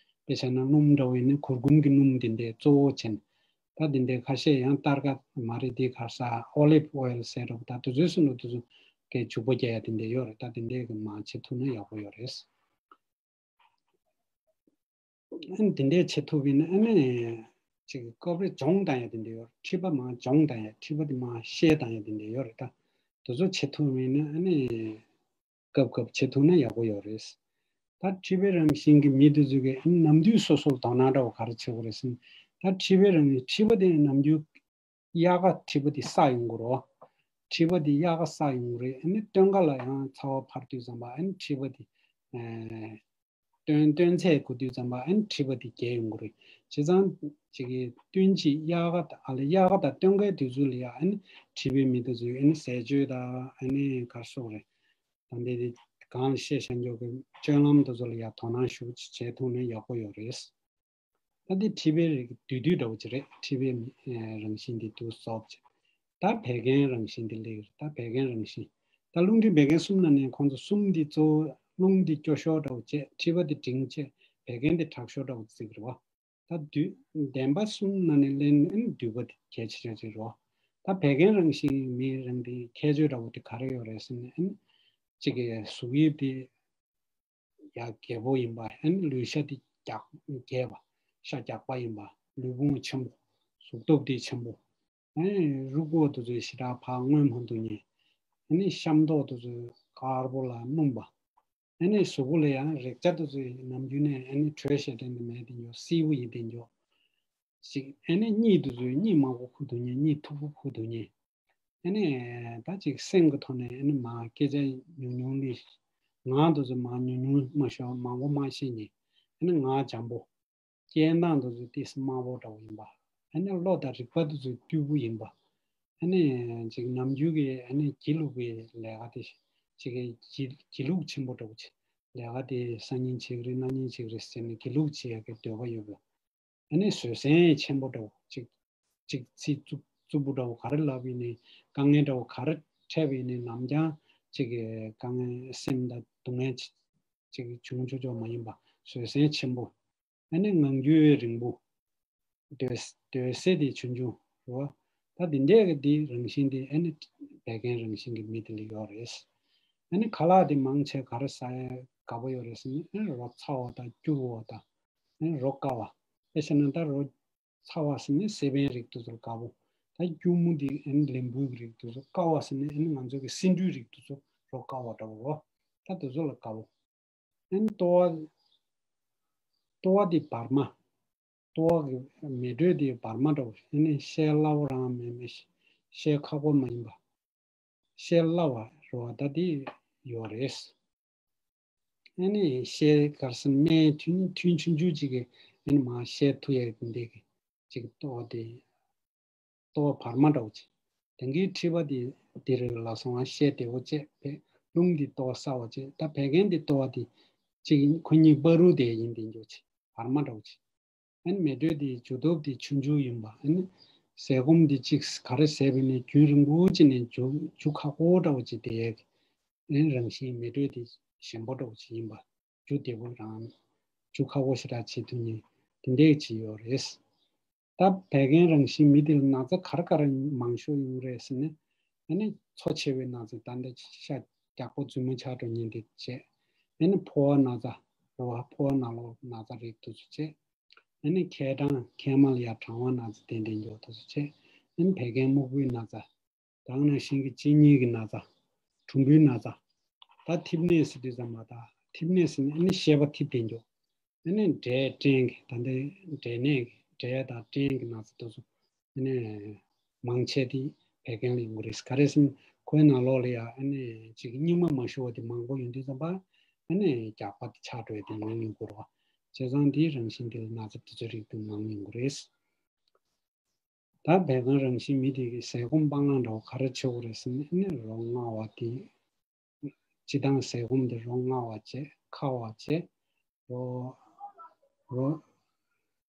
དཔེ་བཞག་ན་སྣུམ་འདྲ་བོ་ཡིན་ན་གུར་གུམ་གྱི་སྣུམ་དེ་འདྲས་གཙོ་བོ་བྱས་ནས། ད་དེ་འདྲས་ཁ་ཤས་ཡང་སྟར་ཀ་མ་རེད། དེ་ག་རེ་ཟ་ཨོ་ལིབ་ཨོ་ཡལ་ཟེར་རོ། ད་དེ་ཚོའི་སུ་ནུ་དེ་ཚོ་གི་བྱུག་པ་རྒྱག་ཡ་དེ་འདྲས་ཡོད་རེད། ད་དེ་འདྲས་གི་མར་བྱེད་ཐུབ་ན་ཡག་པོ་ཡོད་རེད། ཨ་ནི་དེ་འདྲས་བྱེད་ཐུབ་པ་ཡིན་ན་ཨ་ནི་ཅིག་སྐབས་རེ་སྦྱོང་བཏང་ཡ་དེ་འདྲས་ཡོད་རེད། མཁྲིས་པ་མར་སྦྱོང་བཏང་ཡ། མཁྲིས་པ་དེ་མར་བཤལ་བཏང་ཡ་དེ་འདྲས་ཡོད་རེད། ད་དེ་ཚོ་བྱེད་ཐུབ་པ་ཡིན་ན་ཨ་ནི་སྐབས་སྐབས་བྱེད་ཐུབ་ན་ཡག་པོ་ཡོད་རེད། ད་མཁྲིས་པའི་རང་བཞིན་གྱི་མི་དེ་ཚོ་གིས་ཨ་ནི་ནམ་དུས་སོ་སོར་དོ་སྣང་འདྲ་བོ་ག་རེ་བྱེད་དགོས་རེད་ཟེར་ན། ད་མཁྲིས་པའི་རང་བཞིན་མཁྲིས་པ་དེ་ནམ་རྒྱུན་དབྱར་ཁ་མཁྲིས་པ་དེ་སག་ཡོང་གི་རེད། མཁྲིས་པ་དེ་དབྱར་ཁ་སག་ཡོང་གི་རེད། ཨ་ནི་སྟོན་ཁ་ལ་ཡང་ཚ་བ་འཕར་དུས་ཙམ་པ་ཨ་ནི་མཁྲིས་པ་དེ་ཨེ་སྟོན་སྟོན་ཚད་འགོར་དུས་ཙམ་པ་ཨ་ནི་མཁྲིས་པ་དེ་རྒྱས་ཡོང་གི་རེད། བྱས་ཙང་ཅིག་གི་སྟོན་དཔྱིད་དབྱར་ཁ་དང་ཨ་ལ་དབྱར་ཁ་དང་སྟོན་ཁའི་དུས་ཚོད་ལ་ཡང་ཨ་ནི་མཁྲིས་པའི་མི་དེ་ཚོས་ཨ་ནི་ཟས་སྤྱོད་དང་ཨ་ནི་ག་རེ་ཟེར་དགོས་རེད། ད་འདི་དེ་གང་ལ་བཤད་བྱ་འཇོག་གི་སྤྱོད་ལམ་དེ་ཚོ་ལ་ཡང་དོ་སྣང་ཞེ་པོ་ཅིག་བྱེད་ཐུབ་ན་ཡག་པོ་ཡོད་རེད། ད་འདི་མཁྲིས་པའི་རིགས་བསྡུས་བསྡུས་འདྲ་བོ་ཅིག་རེད། མཁྲིས་པའི་མི་ཨེ་རང་བཞིན་འདི་འདུག་སོབ་ཅིག་ད་བད་ཀན་རང་བཞིན་འདི་སླེབས་ཀྱི་རེད། ད་བད་ཀན་རང་བཞིན། ད་རླུང་མཁྲིས་བད་ཀན་གསུམ་ནང་ནས་ཁོང་ཚོ་གསུམ་འདི་གཙོ་བོ། རླུང་འདི་སྐྱོ་ཤོས་འདྲ་བོ་བྱས། མཁྲིས་པ་འདི་འབྲིང་བྱས། བད་ཀན་འདི་དྲག་ཤོས་འདྲ་བོ་བརྩི་གི་རེད་བ། ད་བསྡུས་བདེན་པ་གསུམ་ནང་ནས་ལེན་ཨ་ནི་བསྡུས་པ་དེ་གལ་ཆེ་ཤོས་ཅིག་རེད། ད་བད་ཀན་རང་བཞིན་མིའི་རང་བཞིན་ཁྱད་ཆོས་འདྲ་བོ་དེ་ག་རེ་ཡོད་རེད་ཟེར་ན། ཨ་ནི་གཅིག་གི་གཟུགས་དབྱིབས་དེ་ཡ་རྒྱས་པོ་ཡིན་པ། ཨ་ནི་ལུས་ཤ་དེ་རྒྱགས་རྒྱས་པ། ཤ་རྒྱགས་པ་ཡིན་པ། ལུས་ཕུང་ཆེན་པོ། གཟུགས་སྟོབས་དེ་ཆེན་པོ། ཨ་ནི་རུས་ཁོག་དེ་ཚོ་ཞེ་དྲག་ཕར་རྔོན་མ་ཐུབ་མཁན། ཨ་ནི་ཤམ་ཐོག་དེ་ཚོ་དཀར་པོ་ལ་སྣུམ་པ། ཨ་ནི་གཟུགས་པོ་ལ་ཡང་རེག་བྱ་དེ་ཚོ་ནམ་རྒྱུན་ནས་ཨ་ནི་དྲོད་ཞེ་དྲག་ནི་མེད་དེ་འགྱོ། བསིལ་པོ་ཡིན་དེ་འགྱོ། ཅིག་ཨ་ནི་གཉིད་དེ་ཚོ་གཉིད་མང་པོ་ཁུག་ཐུབ་མཁན། གཉིད་མཐུག་པོ་ཁུག་ཐུབ་མཁན། ཨ་ནི་ད་ཅིག་སེམས་ཀྱི་ཐོག་ནས་ཨ་ནི་མ་སྐད་ཆ་ཉུང་ཉུང་ལས་ངག་དེ་ཚོ་མ་ཉུང་ཉུང་མ་ཤོད། མང་པོ་མ་བཤད་ནས་ཨ་ནི་ངག་འཇམ་པོ། སྐད་གདངས་དེ་ཚོ་ཏོག་ཙམ་དམའ་པོ་འདྲ་བོ་ཡིན་པ། ཨ་ནི་བློ་དང་རིག་པ་དེ་ཚོ་རྟུལ་པོ་ཡིན་པ། ཨ་ནི་ཅིག་ནམ་རྒྱུན་གྱི་ཨ་ནི་སྒྱིད་ལུག་གི་ལས་ཀ་དེ་ཅིག་གི་སྒྱིད་སྒྱིད་ལུག་ཆེན་པོ་འདྲ་བོ་ཅིག་ལས་ཀ་དེ་སང་ཉིན་བྱེད་ཀྱི་རེད། གནངས་ཉིན་བྱེད་ཀྱི་རེད་ཟེར་ནས་སྒྱིད་ལུག་བྱེད་ཡག་གི་འདོད་པ་ཡོད་པ། ཨ་ནི་བཟོད་བསྲན་ཆེན་པོ་འདྲ་བོ་ཅིག་ཅིག་ཚིག་རྩུབ་རྩུབ་པོ་འདྲ་བོ་ག་རེ་ལབ་ཡིན་ནའི་དཀའ་ངལ་འདྲ་བོ་ག་རེ་འཕྲད་པ་ཡིན་ནའི་ནམ་རྒྱང་ཅིག་གི་དཀའ་ངལ་སེམས་དང་སྡུག་བསྔལ་ཅིག་བྱུང་ཆོག་ཆོག་མ་ཡིན་པ་བཟོད་བསྲན་ཆེན་པོ། ཨ་ནི་ངང་རྒྱུད་རིང་པོ། འདོད་འདོད་སྲེད་དེ་ཆུང་ཆུང་རེད་བ། ད་དེ་འདྲས་ཀྱི་དེ་རང་བཞིན་དེ་ཨ་ནི་བད་ཀན་རང་བཞིན་གྱི་མི་དེ་ལ་ཡོད་རེད། ཨ་ནི་ཁ་ལག་དེ་མང་ཆེ་ག་རེ་ཟ་ཡ་དགའ་པོ་ཡོད་རེད་ཟེར་ན། ཨ་ནི་རོ་ཚ་བ་དང་སྐྱུར་བ་དང་། ཨ་ནི་རོ་དཀར་བ། དཔེ་བཞག་ན་ད་རོ་ཚ་བ་ཟེར་ན་སེ་བན་རིགས་དེ་ཚོར་དགའ་པོ། ད་སྐྱུར་མོ་དེ་ཨ་ནི་ལིམ་བུའི་རིགས་དེ་ཚོ། དཀར་བ་ཟེར་ན་ཨ་ནི་ང་ཚོ་གི་སེ་འབྲུའི་རིགས་དེ་ཚོ་རོ་དཀར་བ་འདྲ་བོ་རོ། ད་དེ་ཚོ་ལ་དགའ་པོ། ཨ་ནི་ལྟོ་བ། ལྟོ་བ་དེ་བར་མ། ལྟོ་བ་གི་མེ་དྲོད་དེ་བར་མ་འདྲ་བོ། ཨ་ནི་བཤད་སླ་བོ་རང་མེད་མེད། བཤད་ཁག་པོ་མ་ཡིན་པ། བཤད་སླ་བ་རེད་བ། ད་དེ་ཡོད་རེད། ཨ་ནི་བཤད་ག་རེ་ཟེར་ན་སྨན་ཐུན་ཐུན་ཆུང་ཆུང་ཅིག་གིས་ཨ་ནི་མ་བཤད་ཐུབ་ཡ་འདི་གི་ཅིག་ལྟོ་བ་དེ། ལྟོ་བ་བར་མ་འདྲ་བོ་ཅིག་དེང་གི་མཁྲིས་པ་དེ་དེ་རིགས་ལ་སོང་བ་བཤད་བདེ་བོ་བྱས། བས་རླུང་འདི་ལྟོ་བ་གསར་བ་བྱས། ད་བད་ཀན་འདི་ལྟོ་བ་དེ་ཅིག་ཁོ་གཉིས་བར་རུ་དེ་ཡིན་དེ་འཇོག་ཅིག་བར་མ་འདྲ་བོ་ཅིག་ཨ་ནི་མེ་དྲོད་དེ་འཇུ་སྟོབས་དེ་ཆུང་ཆུང་ཡིན་པ། ཨ་ནི་ཟས་སྐོམ་དེ་ཅིག་ག་རེ་ཟས་པ་ཡིན་ནའི་རྒྱུན་རིང་པོ་ཅིག་ནས་འཇུ་འཇུ་ཁག་པོ་འདྲ་བོ་ཅིག་དེ་ཡས། ཨ་ནི་རང་བཞིན་མེ་དྲོད་དེ་ཞན་པོ་འདྲ་བོ་ཅིག་ཡིན་པ། འཇུ་བདེ་པོ་རང་འཇུ་ཁག་པོ་ཞེ་དྲག་བྱེད་ཐུབ་མཁན་དེ་འདྲས་ཅིག་ཡོད་རེད། ད་བད་ཀན་རང་བཞིན་མི་དེ་ལ་ན་ཚ་ག་རེ་ག་རེ་མང་ཤོས་ཡོང་རེད་ཟེར་ན། ཨ་ནི་འཚོ་ཆེ་བའི་ན་ཚ། ད་ལྟ་ཤ་རྒྱགས་པོ་རྫུན་མ་ཆགས་འགྲོ་མཁན་དེ་བྱས། ཨ་ནི་ཕོ་བ་ན་ཚ། རེད་བ། ཕོ་བ་ནང་ལོགས་ན་ཚ་རིགས་དེ་ཚོ་བྱས། ཨ་ནི་མཁལ་གྲང་། མཁལ་མ་ལ་ཡ་གྲང་བ་ན་ཚ་དེ་འདྲས་འགྱོ་དེ་ཚོ་བྱས། ཨ་ནི་བད་ཀན་སྨུག་པོའི་ན་ཚ། དེ་ནང་བཞིན་གྱི་གཅིན་སྙི་གི་ན་ཚ། གྲུམ་བུའི་ན་ཚ། ད་མཐེབ་ནད་ཟེར་དུས་ཙམ་པ། ད་མཐེབ་ནད་ཟེར་ན་ཨ་ནི་ཤེས་པ་མཐེབ་དེ་འགྱོ། ཨ་ནི་འབྲས་སྐྲན་གྱི། ད་ལྟའི་འབྲས་ནད་ཀྱི། འབྲས་དང་སྐྲན་གྱི་ན་ཚ་དེ་ཚོ་ཨ་ནི་མང་ཆེ་དེ་བད་ཀན་ལ་ཡོང་གི་རེད། ག་རེ་ཟེར་ན་ཁོའི་ནང་ལོགས་ལ་ཡ་ཨ་ནི་ཅིག་སྙིགས་མ་མ་ཞུ་བ་དེ་མང་པོ་ཡོང་དུས་ཙམ་པ། ཨ་ནི་རྒྱགས་པ་དེ་ཆགས་འགྲོ་ཡ་དེ་མང་ཡོང་གི་རེད་བ། བྱས་ཙང་དེའི་རང་བཞིན་དེ་ལ་ན་ཚ་དེ་ཚོའི་རིགས་དེ་མང་ཡོང་གི་རེད། ད་བད་ཀན་རང་བཞིན་མི་དེ་གིས་ཟས་སྐོམ་སྤང་བླང་འདྲ་བོ་ག་རེ་བྱེད་དགོས་རེད་ཟེར་ན། ཨ་ནི་རོ་མངར་བ་དེ། སྤྱིར་བཏང་ཟས་སྐོམ་དེ་རོ་མངར་བ་བྱས། ཁ་བ་བྱས། རོ། རོ།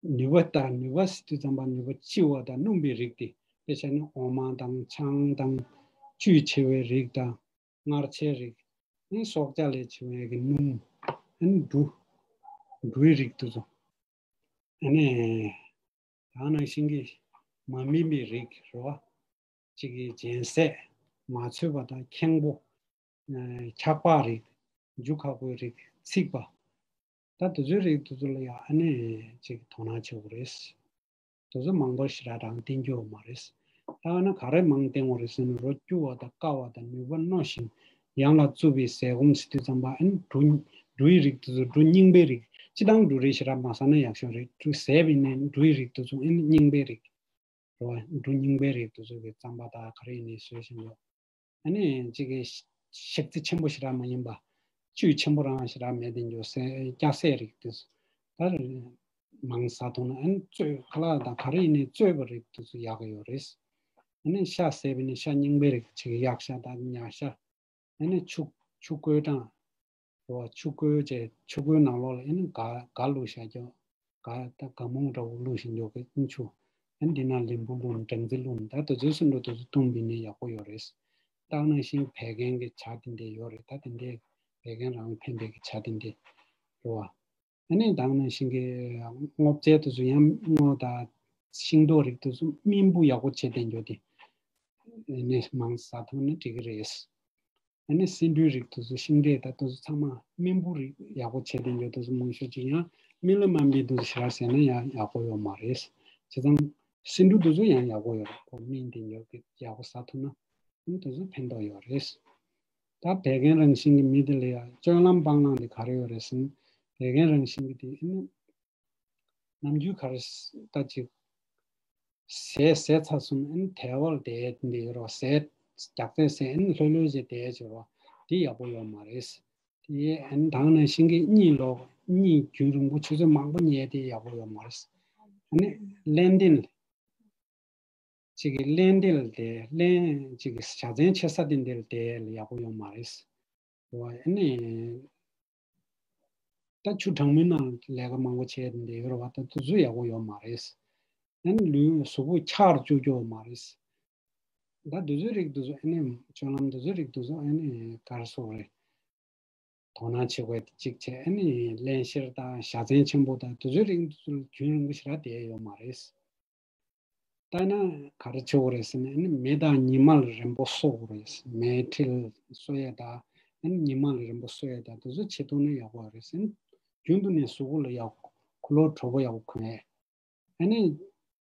ནུས་པ། ད་ནུས་པ་ཟེར་དུས་ཙམ་པ་ནུས་པ་ལྕི་བ་དང་སྣུམ་པའི་རིགས་དེ། དཔེ་བྱས་ན་འོ་མ་དང་ཆང་དང་། བཅུད་ཆེ་བའི་རིགས་དང་། མངར་ཆའི་རིགས། ཨ་ནི་སྲོག་ཆགས་ལས་བྱུང་བའི་གི་སྣུམ། ཨ་ནི་འབྲུ། འབྲུའི་རིགས་དེ་ཚོ། ཨ་ནི། ད་ནང་བཞིན་གྱི་མ་སྨིན་པའི་རིགས་རེད་བ། གཅིག་གི་སྦྱིན་སྲེག་མ་ཚོས་པ་དང་། ཁེངས་པོ། ཨ། འཁྱགས་པ་རིགས། འཇུ་ཁག་པོའི་རིགས། ཚིག་པ། ད་དེ་ཚོའི་རིགས་དེ་ཚོ་ལ་ཡང་ཨ་ནི་ཅིག་དོ་སྣང་བྱེད་དགོས་རེད། དེ་ཚོ་མང་པོ་ཞེ་དྲག་རང་བསྟེན་རྒྱུ་ཡོད་མ་རེད། ད་ཨ་ནི་ག་རེ་མང་བསྟེན་དགོས་རེད་ཟེར་ན། རོ་སྐྱུར་བ་དང་དཀར་བ་དང་ནུས་པ་རྣོ་ཞིང་ཡང་ལ་རྩུབ་པའི་ཟས་སྐོམ་ཟེར་དུས་ཙམ་པ། ཨ་ནི་འབྲུ། འབྲུའི་རིགས་དེ་ཚོ། འབྲུ་རྙིང་པའི་རིགས། སྤྱིར་བཏང་འབྲུ་རིགས་ཞེ་དྲག་མ་ཟ་ན་ཡག་ཤོས་རེད། འབྲུ་ཟས་པ་ཡིན་ནའི་འབྲུའི་རིགས་དེ་ཚོ་ཨ་ནི་རྙིང་པའི་རིགས། རོ། འབྲུ་རྙིང་པའི་རིགས་དེ་ཚོ་གི་རྩམ་པ་དང་ག་རེ་ཡིན་ནའི་བཟོས་བཞིན་ཡོད། ཨ་ནི་གཅིག་གི་གཤག་རྩི་ཆེན་པོ་ཞེ་དྲག་མ་ཡིན་པ། བཅུད་ཆེན་པོ་རང་ཞེ་དྲག་མེད་དེ་འགྱོ་སའི་སྐྱ་ཟས་རིགས་དེ་ཚོ་ད་མང་ཟ་ཐུབ་ན། ཨ་ནི་བཙོས། ཁ་ལག་དང་ག་རེ་ཡིན་ནའི་བཙོས་པ་རིགས་དེ་ཚོ་ཡག་གི་ཡོད་རེད། ཨ་ནི་ཤ་ཟས་པ་ཡིན་ན་ཤ་རྙིང་པའི་རིགས། གཅིག་གི་གཡག་ཤ་དང་ཉ་ཤ། ཨ་ནི་ཆུ། ཆུ་བསྐོལ་གྲང་། རེད་བ། ཆུ་བསྐོལ་བྱས། ཆུ་བསྐོལ་ནང་ལོགས་ལ་ཨ་ནི་སྒ། སྒ་བླུགས་བཞག་རྒྱུ། སྒ་ད་སྒ་མུང་འདྲ་བོ་བླུགས་བཞག་རྒྱུ་གི་ཆུ། ཨ་ནི་འདི་ན་ལིམ་བུ་བླུགས། སྦྲང་རྩི་བླུགས། ད་དེ་ཚོའི་སོ་འདྲ་དེ་ཚོ་བཏུང་བ་ཡིན་ན་ཡག་པོ་ཡོད་རེད། ད་ནང་བཞིན་བད་ཀན་གྱི་ཇ་དེ་འདྲས་ཡོད་རེད། ད་དེ་འདྲས་བད་ཀན་རང་ལ་ཕན་པའི་གི་ཇ་དེ་འདྲས། རེད་བ། ཨ་ནི་ད་ནང་བཞིན་གྱི་སྔོ་ཚལ་དེ་ཚོ་ཡང་སྔོ་དང་ཤིང་ཏོག་རིགས་དེ་ཚོ་སྨིན་སྤུ་ཡག་པོ་བྱེད་བསྡད་རྒྱུ་དེ། ཨ་ནི་མང་ཟ་ཐུབ་ན་འགྲིག་གི་རེད། ཨ་ནི་སེ་འབྲུའི་རིགས་དེ་ཚོ། ཤིང་འབྲས་དང་དེ་ཚོ་ཚང་མ་སྨིན་སྤུ་རིགས་ཡག་པོ་བྱས་ཏེ་འགྱོ། དེ་ཚོ་མང་ཤོས་ཅིག་ཡང་སྨིན་ལ་དམའ་འབེབས་དེ་ཚོ་ཞེ་དྲག་ཟས་ན་ཡང་ཡག་པོ་ཡོད་མ་རེད། བྱས་ཙང་སེ་འབྲུ་དེ་ཚོ་ཡང་ཡག་པོ་ཡོད་རེད། ཁོ་སྨིན་ཏེ་འགྱོ་གི། ཡག་པོ་ཟ་ཐུབ་ན་ཨ་ནི་དེ་ཚོ་ཕན་ཐོགས་ཡོད་རེད། ད་བད་ཀན་རང་བཞིན་གྱི་མི་དེ་ལ་ཡང་སྤྱོད་ལམ་སྤང་བླང་དེ་ག་རེ་ཡོད་རེད་ཟེར་ན། བད་ཀན་རང་བཞིན་གྱི་དེ་ཨ་ནི། ནམ་རྒྱུན་ག་རེ་ཟ་ཅིག་ཟས་ཟས་ཚར་སོང་ན་ཨ་ནི་དལ་བ་དེ་འདི་ཡོད་རེད་བ། ཟས་ རྒྱག་རྩལ་ཟེར་ཨ་ནི་ལྷོད་ལྷོད་བྱས་བསྡད་བྱས་པ་དེ་ཡག་པོ་ཡོད་མ་རེད། དེ་ཨ་ནི་ད་ག་ནང་བཞིན་གྱི་གཉིད་ལོག་གཉིད་རྒྱུན་རིང་པོ་ཆུ་ཚོད་མང་པོ་ཉལ་དེ་ཡག་པོ་ཡོད་མ་རེད། ཨ་ནི་ལན་ཏིན་ཅིག་གི་ལན་དེ་ལ་དེ་ལན་ཅིག་གི་བྱ་ཚན་ཆེ་ས་དེ་འདི་ལ་དེ་ལ་ཡག་པོ་ཡོད་མ་རེད། འོ་ཨ་ནི་ད་ཆུ་གྲང་མོའི་ནང་ལས་ཀ་མང་པོ་བྱས་དེ་འདི་ཡོད་རེད་བ། ད་དུས་ཚོད་ཡག་པོ་ཡོད་མ་རེད། ཨ་ནི་ལུས་གཟུགས་པོ་འཁྱག་རུ་བཅུག་རྒྱུ་ཡོད་མ་རེད། ད་དུས་ཚོད་རིགས་དུས་ཚོད་ཨ་ནི་སྤྱོད་ལམ་དུས་ཚོད་རིགས་དུས་ཚོད་ཨ་ནི་ག་རེ་ཟེར་དགོས་རེད། དོ་སྣང་བྱེད་དགོས་དེ་གཅིག་བྱས། ཨ་ནི་བརླན་གཤེར་དང་བཞའ་ཚན་ཆེན་པོ་དང་དུས་ཚོད་རིང་པོ་རྒྱུན་རིང་པོ་ཞིག་ར་བསྡད་ཡོད་མ་རེད། ལྟ་ན་ག་རེ་བྱེད་དགོས་རེད་ཟེར་ན། ཨ་ནི་མེ་དང་ཉི་མ་ལ་རན་པོ་གསོ་དགོས་རེད། མེ་ཁྲི་ལ་གསོ་ཡས་དང་ཨ་ནི་ཉི་མ་ལ་རན་པོ་གསོ་ཡས་དང་དེ་ཚོ་བྱེད་ཐུབ་ན་ཡག་པོ་རེད་ཟེར། རྒྱུན་དུ་ནས་གཟུགས་པོ་ལ་ཡག་ཁོ་ལོ་དྲོ་པོ་ཡག་པོ་གོན་ཡས། ཨ་ནི་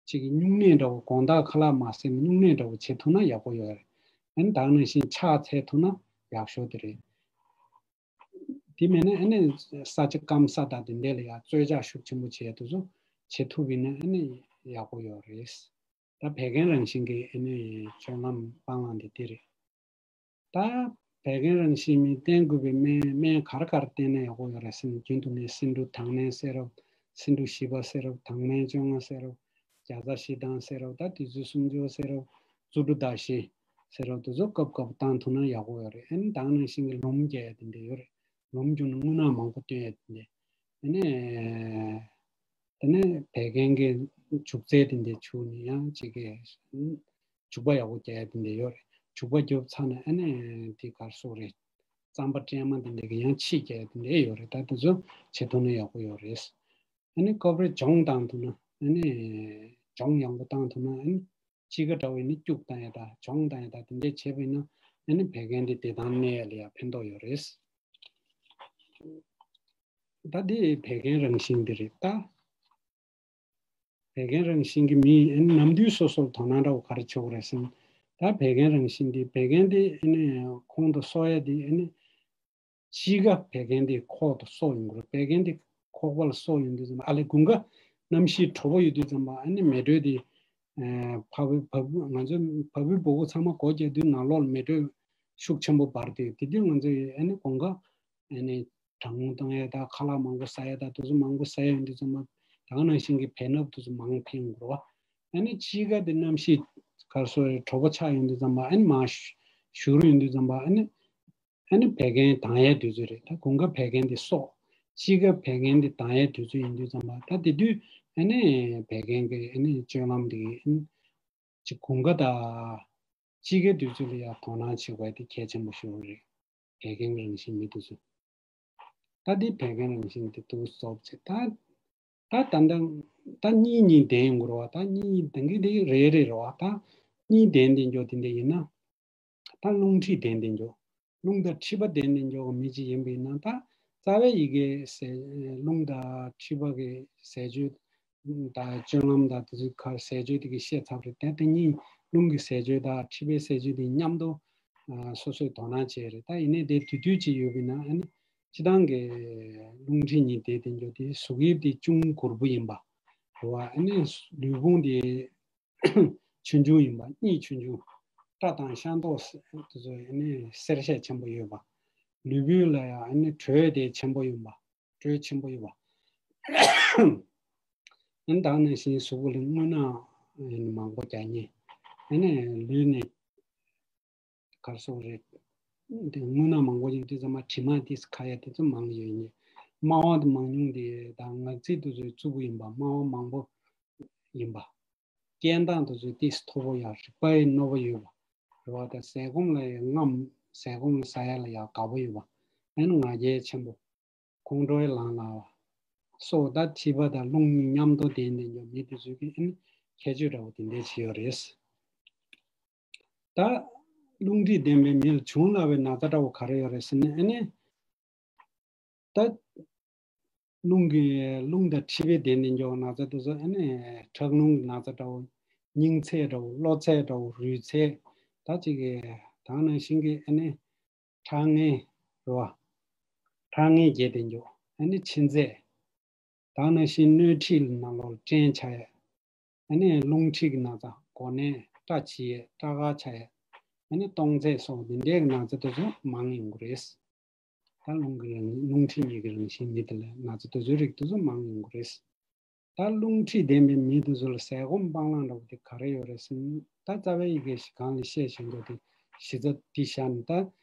ཅིག་སྨྱུང་གནས་འདྲ་བོ་དགོང་དག་ཁ་ལག་མ་ཟས་ནས་སྨྱུང་གནས་འདྲ་བོ་བྱེད་ཐུབ་ན་ཡག་པོ་ཡོད་རེད། ཨ་ནི་ད་ག་ནང་བཞིན་ཕྱག་འཚལ་ཐུབ་ན་ཡག་ཤོས་དེ་རེད། དེ་མེད་ན་ཨ་ནི་ས་ཆ་སྐམ་ས་དང་དེ་འདྲ་ལ་ཡང་རྩོལ་བཅག་ཤུགས་ཆེན་པོ་བྱས་དུས་ཚོད་བྱེད་ཐུབ་ཡིན་ན་ཨ་ནི་ཡག་པོ་ཡོད་རེད། ད་བད་ཀན་རང་བཞིན་གྱི་ཨ་ནི་སྤྱོད་ལམ་སྤང་བླང་དེ་དེ་རེད། ད་བད་ཀན་རང་བཞིན་མི་བསྟེན་དགོས་པའི་སྨན་སྨན་ག་རེ་ག་རེ་བསྟེན་ན་ཡག་པོ་ཡོད་རེད་ཟེར་ན། རྒྱུན་དུ་ནས་སེ་འབྲུ་དྭངས་སྨན་ཟེར་རོ། སེ་འབྲུ་བཞི་པ་ཟེར་རོ། དྭངས་སྨན་བཅོ་ལྔ་ཟེར་རོ། བརྒྱ་རྩ་བཞི་དང་ཟེར་རོ། ད་དེ་ཚོའི་སུམ་ཅུ་ཟེར་རོ། རྫུ་འཕྲུལ་དག་བཞི་ཟེར་རོ། དེ་ཚོ་སྐབས་སྐབས་བཏང་ཐུབ་ན་ཡག་པོ་ཡོད་རེད། ཨ་ནི་ད་ག་ནང་བཞིན་གྱི་ལོམ་རྒྱག་ཡ་དེ་འདྲ་ཡོད་རེད། ལོམ་རྒྱུག་ན་རྔུལ་ནག་མང་པོ་བཏོན་ཡ་དེ་འདྲ། ཨ་ནི་དེ་ནས་བད་ཀན་གྱི་བྱུག་རྫས་དེ་འདྲ་བྱུག་ནས་ཡང་ཅིག་གི་བྱུག་པ་ཡག་པོ་རྒྱག་ཡ་དེ་འདྲ་ཡོད་རེད། བྱུག་པ་རྒྱབ་ཚར་ནས་ཨ་ནི་དེ་ག་རེ་ཟེར་དགོས་རེད། རྩམ་པ་སྲན་མ་དེ་འདྲ་གི་ཡང་ཕྱེ་རྒྱག་ཡ་དེ་འདྲ་ཡོད་རེད། ད་དེ་ཚོ་བྱེད་ཐུབ་ན་ཡག་པོ་ཡོད་རེད། ཨ་ནི་སྐབས་རེ་སྦྱོང་བཏང་ཐུབ་ན། ཨ་ནི་སྦྱོང་ཡག་པོ་བཏང་ཐུབ་ན། ཨ་ནི་དཔྱིད་ཀ་འདྲ་བོ་ཡིན་ན་སྐྱུག་བཏང་ཡ་དང་སྦྱོང་བཏང་ཡ་དང་དེ་འདྲས་བྱས་པ་ཡིན་ན་ཨ་ནི་བད་ཀན་དེ་བདེ་ཐང་གནས་ཡ་ལ་ཡང་ཕན་ཐོགས་ཡོད་རེད། ད་དེ་བད་ཀན་རང་བཞིན་དེ་རེད་ད། བད་ཀན་རང་བཞིན་གྱི་མི་ཨ་ནི་ནམ་དུས་སོ་སོར་དོ་སྣང་འདྲ་བོ་ག་རེ་བྱེད་དགོས་རེད་ཟེར་ན། ད་བད་ཀན་རང་བཞིན་དེ་བད་ཀན་དེ་ཨ་ནི་ཁོང་དུ་གསོ་ཡ་དེ་ཨ་ནི་དཔྱིད་ཀ་བད་ཀན་དེ་ཁོག་ཏུ་གསོ་ཡོང་གི་རེད། བད་ཀན་དེ་ཁོག་པ་ལ་གསོ་ཡོང་དུས་ཙམ་པ། ཨ་ལས་དགུན་ཁ་གནམ་གཤིས་དྲོ་པོ་ཡོད་དུས་ཙམ་པ་ཨ་ནི་མེ་དྲོད་དེ་ཨ་བ་སྤུའི་བ་སྤུ་ང་ཚོ་བ་སྤུའི་སྦུ་གུ་ཚང་མ་སྒོ་རྒྱག་དུས་ནང་ལོགས་ལ་མེ་དྲོད་ཤུགས་ཆེན་པོ་འབར་དུས། དེ་དུས་ང་ཚོ་ཡི་ཨ་ནི་དགུན་ཁ་ཨ་ནི་གྲང་མོ་བཏང་ཡ་དང་ཁ་ལག་མང་པོ་ཟ་ཡ་དང་དེ་ཚོ་མང་པོ་ཟ་ཡ་ཡོང་དུས་ཙམ་པ་ད་ག་ནང་བཞིན་གྱི་བད་སྣབས་དེ་ཚོ་མང་འཕེལ་ཡོང་གི་རེད་བ། ཨ་ནི་དཔྱིད་ཀ་དེ་གནམ་གཤིས་ག་རེ་ཟེར་དགོས་རེད། དྲོ་པོ་ཆགས་ཡོང་དུས་ཙམ་པ་ཨ་ནི་མར་བཞུ་བཞུར་ཡོང་དུས་ཙམ་པ་ཨ་ནི་ཨ་ནི་བད་ཀན་དྭངས་ཡའི་དུས་ཚོད་རེད། ད་དགུན་ཁ་བད་ཀན་དེ་གསོ། དཔྱིད་ཀ་བད་ཀན་དེ་དྭངས་ཡའི་དུས་ཚོད་ཡིན་དུས་ཙམ་པ། ད་དེ་དུས་ཨ་ནི་བད་ཀན་གྱི་ཨ་ནི་སྤྱོད་ལམ་དེ་ཨ་ནི་ཅིག་དགུན་ཁ་དང་དཔྱིད་ཀའི་དུས་ཚོད་ལ་ཡང་དོ་སྣང་བྱེད་དགོས་དེ་གལ་ཆེན་པོ་ཞིག་རེད། བད་ཀན་རང་བཞིན་མི་དེ་ཚོ། ད་འདི་བད་ཀན་རང་བཞིན་དེ་དུས་སོབ་ཚེ་ད། ད་ད་ད་ད་གཉིས་གཉིས་ལྡན་ཡོང་གི་རེད་བ། ད་གཉིས་ལྡན་གྱི་དེ་རེ་རེ་རེད་བ། ད་གཉིས་ལྡན་དེ་འཇོག་དེ་འདྲ་ཡིན་ན། ད་རླུང་མཁྲིས་ལྡན་དེ་འཇོག་རླུང་དང་མཁྲིས་པ་ལྡན་དེ་འཇོག་གི་མི་གཅིག་ཡིན་པ་ཡིན་ན། ད་རྩ་བའི་ཡི་གེ་ཟས་རླུང་དང་མཁྲིས་པ་གི་ཟས་སྤྱོད་དང་སྤྱོད་ལམ་དང་དེ་ཚོའི་ཁར་ཟས་སྤྱོད་དེ་གི་བཤད་ཚར་རེད། ད་དེ་གཉིས་རླུང་གི་ཟས་སྤྱོད་དང་མཁྲིས་པའི་ཟས་སྤྱོད་དེ་མཉམ་དུ་ཨ་སོ་སོས་དོ་སྣང་བྱས་རེད། ད་ཡིན་ནའི་དེ་དུས་དུས་ཅིག་ཡོད་པ་ཡིན་ན་ཨ་ནི་སྤྱི་བཏང་གི་རླུང་མཁྲིས་གཉིས་ལྡན་དེ་འཇོག་དེ་གཟུགས་དབྱིབས་དེ་ཅུང་སྒུར་པོ་ཡིན་པ་རེད་བ། ཨ་ནི་ལུས་ཕུང་དེ་ཆུང་ཆུང་ཡིན་པ། གཉིད་ཆུང་ཆུང་། སྐྲ་དང་ཤ་མདོག་དེ་ཚོ་ཨ་ནི་སེར་ཤས་ཆེན་པོ་ཡོད་པ། ལུས་པོ་ལ་ཡང་ཨ་ནི་དྲོད་དེ་ཆེན་པོ་ཡིན་པ། དྲོད་ཆེན་པོ་ཡོད་པ། ཨ་ནི་ད་ག་ནང་བཞིན་གཟུགས་པོ་ལ་རྔུལ་ནག་ཨ་ནི་མང་པོ་རྒྱག་མཁན། ཨ་ནི་ལུས་ནི་ག་རེ་ཟེར་དགོས་རེད། དེ་རྔུལ་ནག་མང་པོ་ཡོད་དུས་ཙམ་པ་དྲི་མ་དེ་ཁ་ཡ་དེ་ཚོ་མང་ཡོད་ནི། དམར་བ་དེ་མང་ཉུང་དེ་དང་ངག་ཚིགས་དེ་ཚོ་རྩུབ་པོ་ཡིན་པ། དམར་བ་མང་པོ་ཡིན་པ། སྐད་གདངས་དེ་ཚོ་ཏིས་མཐོ་པོ་ཡང་རིག་པ་ཡི་རྣོ་པོ་ཡོད་པ་རེད་བ། དང་ཟས་སྐོམ་ལ་ཡང་རྔམ། ཟས་སྐོམ་ལ་ཟ་ཡ་ལ་ཡང་དགའ་པོ་ཡོད་པ། ཨ་ནི་ང་རྒྱལ་ཆེན་པོ། ཁོང་ཁྲོ་ཡི་ལངས་ལ་བ། སོ་ད་མཁྲིས་པ་དང་རླུང་གཉིས་མཉམ་དུ་ལྡན་ལྡན་གྱི་མི་དེ་ཚོ་གི་ཨ་ནི་ཁྱད་ཆོས་འདྲ་བོ་དེ་འདྲས་བྱས་ཡོད་རེད། ད་རླུང་མཁྲིས་ལྡན་པའི་མི་ལ་བྱུང་སླ་བའི་ན་ཚ་འདྲ་བོ་ག་རེ་ཡོད་རེད་ཟེར་ན། ཨ་ནི་ད་རླུང་གི་རླུང་དང་མཁྲིས་པའི་ལྡན་ལྡན་གྱི་ན་ཚ་དེ་ཚོ་ཨ་ནི་ཁྲག་རླུང་གི་ན་ཚ་འདྲ་བོ། སྙིང་ཚད་འདྲ་བོ། གློ་ཚད་འདྲ་བོ། རུས་ཚད། ད་ཅིག་གི་ད་ག་ནང་བཞིན་གྱི་ཨ་ནི་ཁྲག་ངན་རེད་བ། ཁྲག་ངན་རྒྱས་ཏེ་འགྱོ། ཨ་ནི་མཆིན་ཚད། ད་ག་ནང་བཞིན་སྣོད་མཁྲིས་ནང་ལོགས་སྐྲན་ཆགས་ཡས། ཨ་ནི་རླུང་མཁྲིས་ཀྱི་ན་ཚ་མགོ་ནད། སྐྲ་འཆི་ཡས། སྐྲ་དཀར་ཆགས་ཡས། ཨ་ནི་སྟོང་རྩེད་སོགས་འདི་འདྲའི་ན་ཚ་དེ་ཚོ་མང་ཡོང་གི་རེད། ད་རླུང་གི་རང་རླུང་མཁྲིས་གཉིས་ཀྱི་རང་བཞིན་ཉིད་དེ་ལ་ན་ཚ་དེ་ཚོའི་རིགས་དེ་ཚོ་མང་ཡོང་གི་རེད། ད་རླུང་མཁྲིས་ལྡན་པའི་མི་དེ་ཚོ་ལ་ཟས་སྐོམ་སྤང་བླང་འདྲ་བོ་དེ་ག་རེ་ཡོད་རེད་ཟེར་ན། ད་རྩ་བའི་ཡི་གེ་ཞིག་གང་ལ་བཤད་བཞིན་དུ་དེ་གཞི་རྩ་འདི་བཞག་ནས། ད་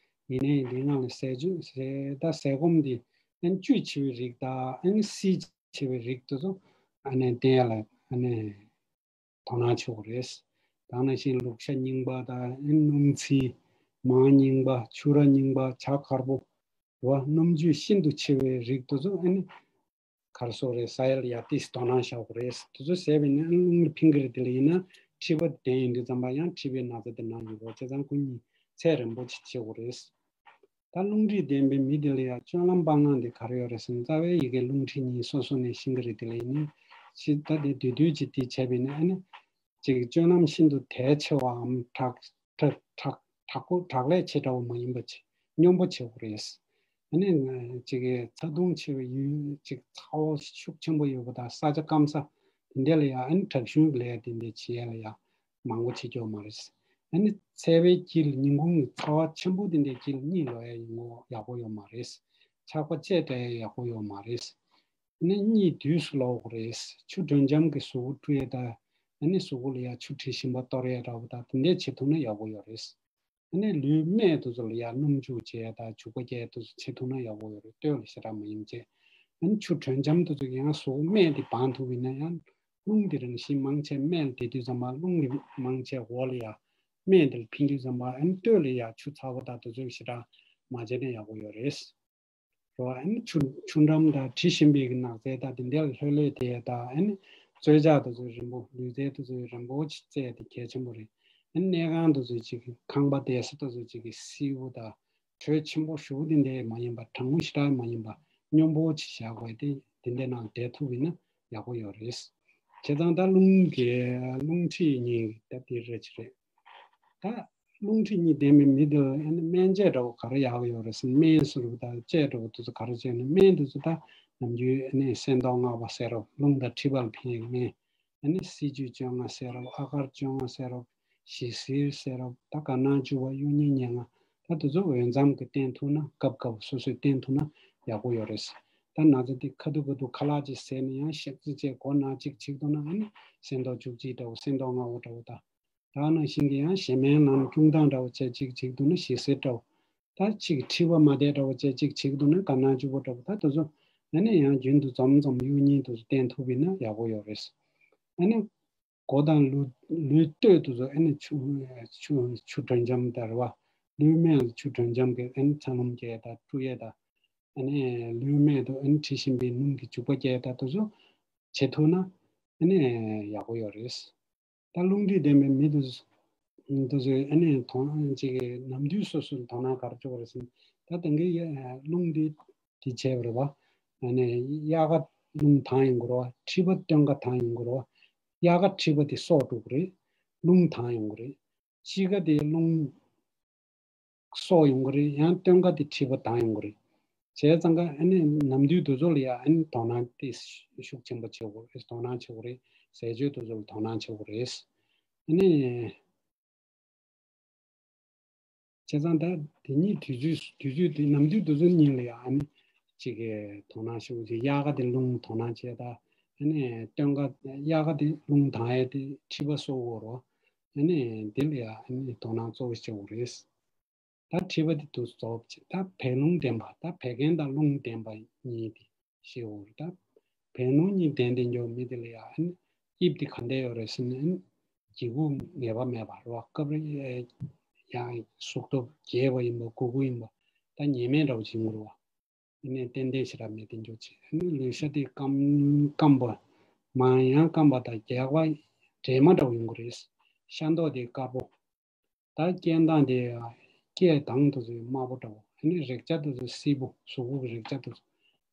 ཡིན་ནའི་འདི་ནང་ལ་ཟས་བཅུད་ཟས་ད་ཟས་སྐོམ་འདི་ཨན་བཅུད་ཆེ་བའི་རིགས་དང་ཨན་བསིལ་ཆེ་བའི་རིགས་དེ་ཚོ་ཨ་ནི་བསྟེན་ཡ་ལ་ཨ་ནི་དོ་སྣང་བྱེད་དགོས་རེད། དེ་ནང་བཞིན་ལུག་ཤ་རྙིང་པ་དང་ཨན་སྣུམ་ཚིལ། མར་རྙིང་པ། ཕྱུ་ར་རྙིང་པ། བྱ་དཀར་པོ། རེད་བ། སྣུམ་བཅུད་ཤིན་ཏུ་ཆེ་བའི་རིགས་དེ་ཚོ་ཨ་ནི་ག་རེ་ཟེར་དགོས་རེད། ཟ་ཡ་ལ་ཡ་ཏོག་ཙམ་དོ་སྣང་བྱ་དགོས་རེད། དེ་ཚོ་ཟས་པས་ན་རླུང་ལ་ཕན་གྱི་རེད། དེ་ལ་ཡིན་ན་མཁྲིས་པ་ལྡན་ཡིན་དུས་ཙམ་པ་ཡང་མཁྲིས་པའི་ན་ཚ་དེ་ན་ཡོང་གི་རེད། བྱས་ཙང་སྐུ་ཉིད་ཚད་རན་པོ་ཅིག་བྱེད་དགོས་རེད། ད་རླུང་མཁྲིས་ལྡན་པའི་མི་དེ་ལ་ཡང་སྤྱོད་ལམ་སྤང་བླང་དེ་ག་རེ་ཡོད་རེད་ཟེར་ན། རྩ་བའི་ཡི་གེ་རླུང་མཁྲིས་གཉིས་སོ་སོ་ནས་ཤེས་ཀྱི་རེད། དེ་ལ་ཡིན་ནི་ཅི་ད་དེ་བསྡུས་བསྡུས་ཅིག་དེ་བྱས་པས་ན་ཨ་ནི་ཅིག་སྤྱོད་ལམ་ཤིན་ཏུ་དལ་ཆེ་བའམ་དྲག་དྲག་དྲག་དྲག་པོ་དྲག་ལས་ཆེ་དྲགས་པ་མ་ཡིན་པ་ཅིག་སྙོམས་པོ་བྱེད་དགོས་རེད། ཨ་ནི་ཅིག་གི་ཚ་གདུང་ཆེ་བའི་ཡུལ་ཅིག་ཚ་བ་ཤུགས་ཆེན་པོ་ཡོད་པ་དང་ས་ཆ་སྐམ་ས་དེ་འདྲ་ལ་ཡང་ཨ་ནི་དྲག་ཤུལ་ལས་དེ་འདྲ་བྱེད་ཡ་ལ་ཡང་མང་པོ་བྱེད་ཀྱི་ཡོད་མ་རེད། ཨ་ནི་ཚ་བའི་དཀྱིལ་ཉིན་གུང་གི་ཚ་བ་ཆེན་པོ་དེ་འདྲའི་དཀྱིལ་གཉིད་ལོག་ཡ་ཡིན་ངོ་ཡག་པོ་ཡོད་མ་རེད། ཆགས་པ་བཅད་བྲལ་ཡ་ཡག་པོ་ཡོད་མ་རེད། ཨ་ནི་གཉིད་དུས་སུ་ལོག་དགོས་རེད། ཆུ་དྲོན་འཇམ་གྱི་གཟུགས་པོ་བཀྲུ་ཡ་དང་། ཨ་ནི་གཟུགས་པོ་ལ་ཡ་ཆུ་དྲི་ཞིམ་པ་གཏོར་ཡ་འདྲ་བོ་དང་དེ་འདྲས་བྱེད་ཐུབ་ན་ཡག་པོ་ཡོད་རེད། ཨ་ནི་ལུས་སྨད་དེ་ཚོ་ལ་ཡ་སྣུམ་བྱུག་བྱས་དང་བྱུག་པ་རྒྱག་དེ་ཚོ་བྱེད་ཐུབ་ན་ཡག་པོ་ཡོད་རེད། སྟོད་ལ་ཞེ་དྲག་མ་ཡིན་བྱས། ཨ་ནི་ཆུ་དྲོན་འཇམ་དེ་ཚོ་ཡང་གཟུགས་སྨད་དེ་སྦང་ཐུབ་ཡིན་ན་ཡང་རླུང་དེ་རང་བཞིན་མང་ཆེ་སྨད་ལ་བསྡད་དུས་ཙམ་པ་རླུང་གི་མང་ཆེ་འོག་ལ་ཡ་སྨད་དེ་ལ་ཕན་དུས་ཙམ་པ་ཨ་ནི་སྟོད་ལ་ཡ་ཆུ་ཚ་པོ་དང་དེ་ཚོ་ཞེ་དྲག་མ་བྱས་ན་ཡག་པོ་ཡོད་རེད། རོ། ཨ་ནི་ཆུ་ཆུ་འགྲམ་དང་དྲི་ཞིམ་པའི་གི་ནགས་ཚལ་དང་དེ་འདྲ་ལ་ལྷོད་ལྷོད་དེ་དང་། ཨ་ནི་རྩོལ་བཅག་དེ་ཚོ་རིང་པོ་ལུས་རྩལ་དེ་ཚོ་རིང་པོ་ཅིག་རྩེད་དེ་གལ་ཆེན་པོ་རེད། ཨ་ནི་གནས་ཁང་དེ་ཚོ་ཅིག་ཁང་པ་བསྡད་ས་དེ་ཚོ་ཅིག་གི་བསིལ་པོ་དང་དྲོད་ཆེན་པོ་ཞེ་པོ་དེ་འདྲ་མ་ཡིན་པ། གྲང་མོ་ཞེ་དྲག་མ་ཡིན་པ། སྙོམས་པོ་ཅིག་བཞག་དགོས་ཏེ་དེ་འདྲ་ནང་བསྡད་ཐུབ་ཡིན་ན་ཡག་པོ་ཡོད་རེད། བྱས་ཙང་ད་རླུང་གི་རླུང་མཁྲིས་གཉིས་ད་དེ་རེད་ཅི་རེད། ད་རླུང་མཁྲིས་གཉིས་ལྡན་པའི་མི་དེ་ལ་ཨ་ནི་སྨན་དཔྱད་འདྲ་བོ་ག་རེ་ཡག་ཡོད་རེད་ཟེར་ན། སྨན་ཟེར་བ་དང་དཔྱད་འདྲ་བོ་དེ་ཚོ་ག་རེ་བྱས་ནས། སྨན་དེ་ཚོ་ད་ནམ་རྒྱུན་ཨ་ནི་སེན་ཏོག་ལྔ་པ་ཟེར་རོ། རླུང་དང་མཁྲིས་པ་ལ་ཕན་པའི་སྨན། ཨ་ནི་སྲིད་བཅུད་བཅོ་ལྔ་ཟེར་རོ། ཨ་གར་བཅོ་ལྔ་ཟེར་རོ། ཞི་བསིལ་ཟེར་རོ། ད་དཀར་ནག་བཅུ་པ་གཡུ་རྙིང་ཉེར་ལྔ། ད་དེ་ཚོ་འོས་འཚམ་གྱི་བསྟེན་ཐུབ་ན། སྐབས་སྐབས་སོ་སོས་བསྟེན་ཐུབ་ན་ཡག་པོ་ཡོད་རེད། ད་ན་ཚ་དེ་ཁ་ཐུག་ཁ་ཐུག་ཁ་ལག་ཅིག་བཟས་ནས་ཡང་ཞག་ཙམ་བྱས་མགོ་ན་ཅིག་བྱེད་འདུག་ན། ཨ་ནི་སེན་ཏོག་བཅུ་གཅིག་འདྲ་བོ། སེན་ཏོག་ལྔ་པོ་འདྲ་བོ་དང་། ད་ནང་བཞིན་གྱི་ཡང་གཞན་སྨན་ལམ་སྐྱུང་ཐང་འདྲ་བོ་བྱས་ཅིག་བྱེད་འདུག་ན་ཞི་བསིལ་འདྲ་བོ། ད་ཅིག་མཁྲིས་པ་མ་བདེ་འདྲ་བོ་བྱས་ཅིག་བྱེད་འདུག་ན་དཀར་ནག་བཅུ་པ་འདྲ་བོ། ད་དེ་ཚོ་ཨ་ནི་ཡང་རྒྱུན་དུ་འཛོམས་འཛོམས་གཡུ་རྙིང་དེ་ཚོ་བསྟེན་ཐུབ་ཡིན་ན་ཡག་པོ་ཡོད་རེད། ཨ་ནི་མགོ་དང་ལུས་ལུས་སྟོད་དེ་ཚོ་ཨ་ནི་ཆུ་ཆུ་ཆུ་དྲོན་འཇམ་དང་། རེད་བ། ལུས་སྨད་ལ་ཆུ་དྲོན་འཇམ་གྱི་ཨ་ནི་ཚ་སྣུམ་རྒྱག་དང་བཀྲུ་ཡས་དང་། ཨ་ནི་ལུས་སྨད་དུ་ཨ་ནི་དྲི་ཞིམ་པའི་སྣུམ་གྱི་བྱུག་པ་རྒྱག་དང་དེ་ཚོ་བྱེད་ཐུབ་ན་ཨ་ནི་ཡག་པོ་ཡོད་རེད། ད་རླུང་མཁྲིས་ལྡན་པའི་མི་དེ་ཚོ་དེ་ཚོས་ཨ་ནི་དོ་སྣང་ཅིག་གི་ནམ་དུས་སོ་སོར་དོ་སྣང་ག་རེ་བྱེད་དགོས་རེད་ཟེར་ན། ད་དེང་གི་རླུང་འདི་དེ་བྱས་པ་རེད་བ། ཨ་ནི་དབྱར་ཁ་རླུང་ཐང་ཡོང་གི་རེད་བ། མཁྲིས་པ་སྟོན་ཁ་ཐང་ཡོང་གི་རེད་བ། དབྱར་ཁ་མཁྲིས་པ་དེ་སྲོག་འགྲོ་གི་རེད། རླུང་ཐང་ཡོང་གི་རེད། དཔྱིད་ཀ་དེ་རླུང་སྲོག་ཡོང་གི་རེད། ཡང་སྟོན་ཁ་དེ་མཁྲིས་པ་ཐང་ཡོང་གི་རེད། བྱས་ཙང་ཀ་ཨ་ནི་ནམ་དུས་དེ་ཚོ་ལ་ཡ་ཨ་ནི་དོ་སྣང་དེ་ཤུགས་ཆེན་པོ་བྱེད་དགོས་རེད། དོ་སྣང་བྱེད་དགོས་རེད། ཟས་སྤྱོད་དེ་ཚོ་ལ་དོ་སྣང་བྱེད་དགོས་རེད། ཨ་ནི། བྱས་ཙང་ད་དེ་གཉིས་དུས་ཚོད་དུས་ཚོད་དེ་ནམ་དུས་དེ་ཚོ་གཉིས་ལ་ཡ་ཨ་ནི་ཅིག་གི་དོ་སྣང་ཤུགས་ཆེ། དབྱར་ཁ་དེ་རླུང་དོ་སྣང་བྱས་དང་། ཨ་ནི་སྟོན་ཁ་དབྱར་ཁ་དེ་རླུང་ཐང་ཡས་དེ་མཁྲིས་པ་གསོ་དགོས་རེད། ཨ་ནི་དེ་ལ་ཡ་ཨ་ནི་དོ་སྣང་གཙོ་བོ་བྱེད་དགོས་རེད། ད་མཁྲིས་པ་དེ་དུས་རྫོགས་བྱས། ད་བད་རླུང་ལྡན་པ། ད་བད་ཀན་དང་རླུང་ལྡན་པ་གཉིས་དེ་ཤེས་དགོས་རེད། ད་བད་རླུང་གཉིས་ལྡན་ལྡན་གྱི་མི་དེ་ལ་ཡ་ཨ་ནི་དབྱིབས་དེ་ག་འདྲ་ཡོད་རེད་ཟེར་ན། ཨ་ནི་ལྗིད་ཁོག་ངེས་པ་མེད་པ་རེད་བ། སྐབས་རེ་ཡང་གཟུགས་སྟོབས་རྒྱས་པ་ཡིན་པ། གུག་གུག་ཡིན་པ། ད་ཉི་མའི་འདྲ་བོ་ཅིག་ཡོང་གི་རེད་བ། ཨ་ནི་ཏན་ཏན་ཞེ་དྲག་མེད་དེ་འཇོག་བྱེད། ཨ་ནི་ལུས་ཤ་དེ་སྐམ་སྐམ་པ། མར་ཡང་སྐམ་པ་དང་རྒྱགས་པ་སྦྲེལ་མ་འདྲ་བོ་ཡོང་གི་རེད། ཤ་མདོག་དེ་དཀར་པོ། ད་སྐྱེས་མདངས་དེ་སྐྱེས་མདངས་དེ་ཚོ་དམར་པོ་འདྲ་བོ། ཨ་ནི་རེག་བྱ་དེ་ཚོ་བསིལ་པོ། གཟུགས་པོ་གི་རེག་བྱ་དེ་ཚོ།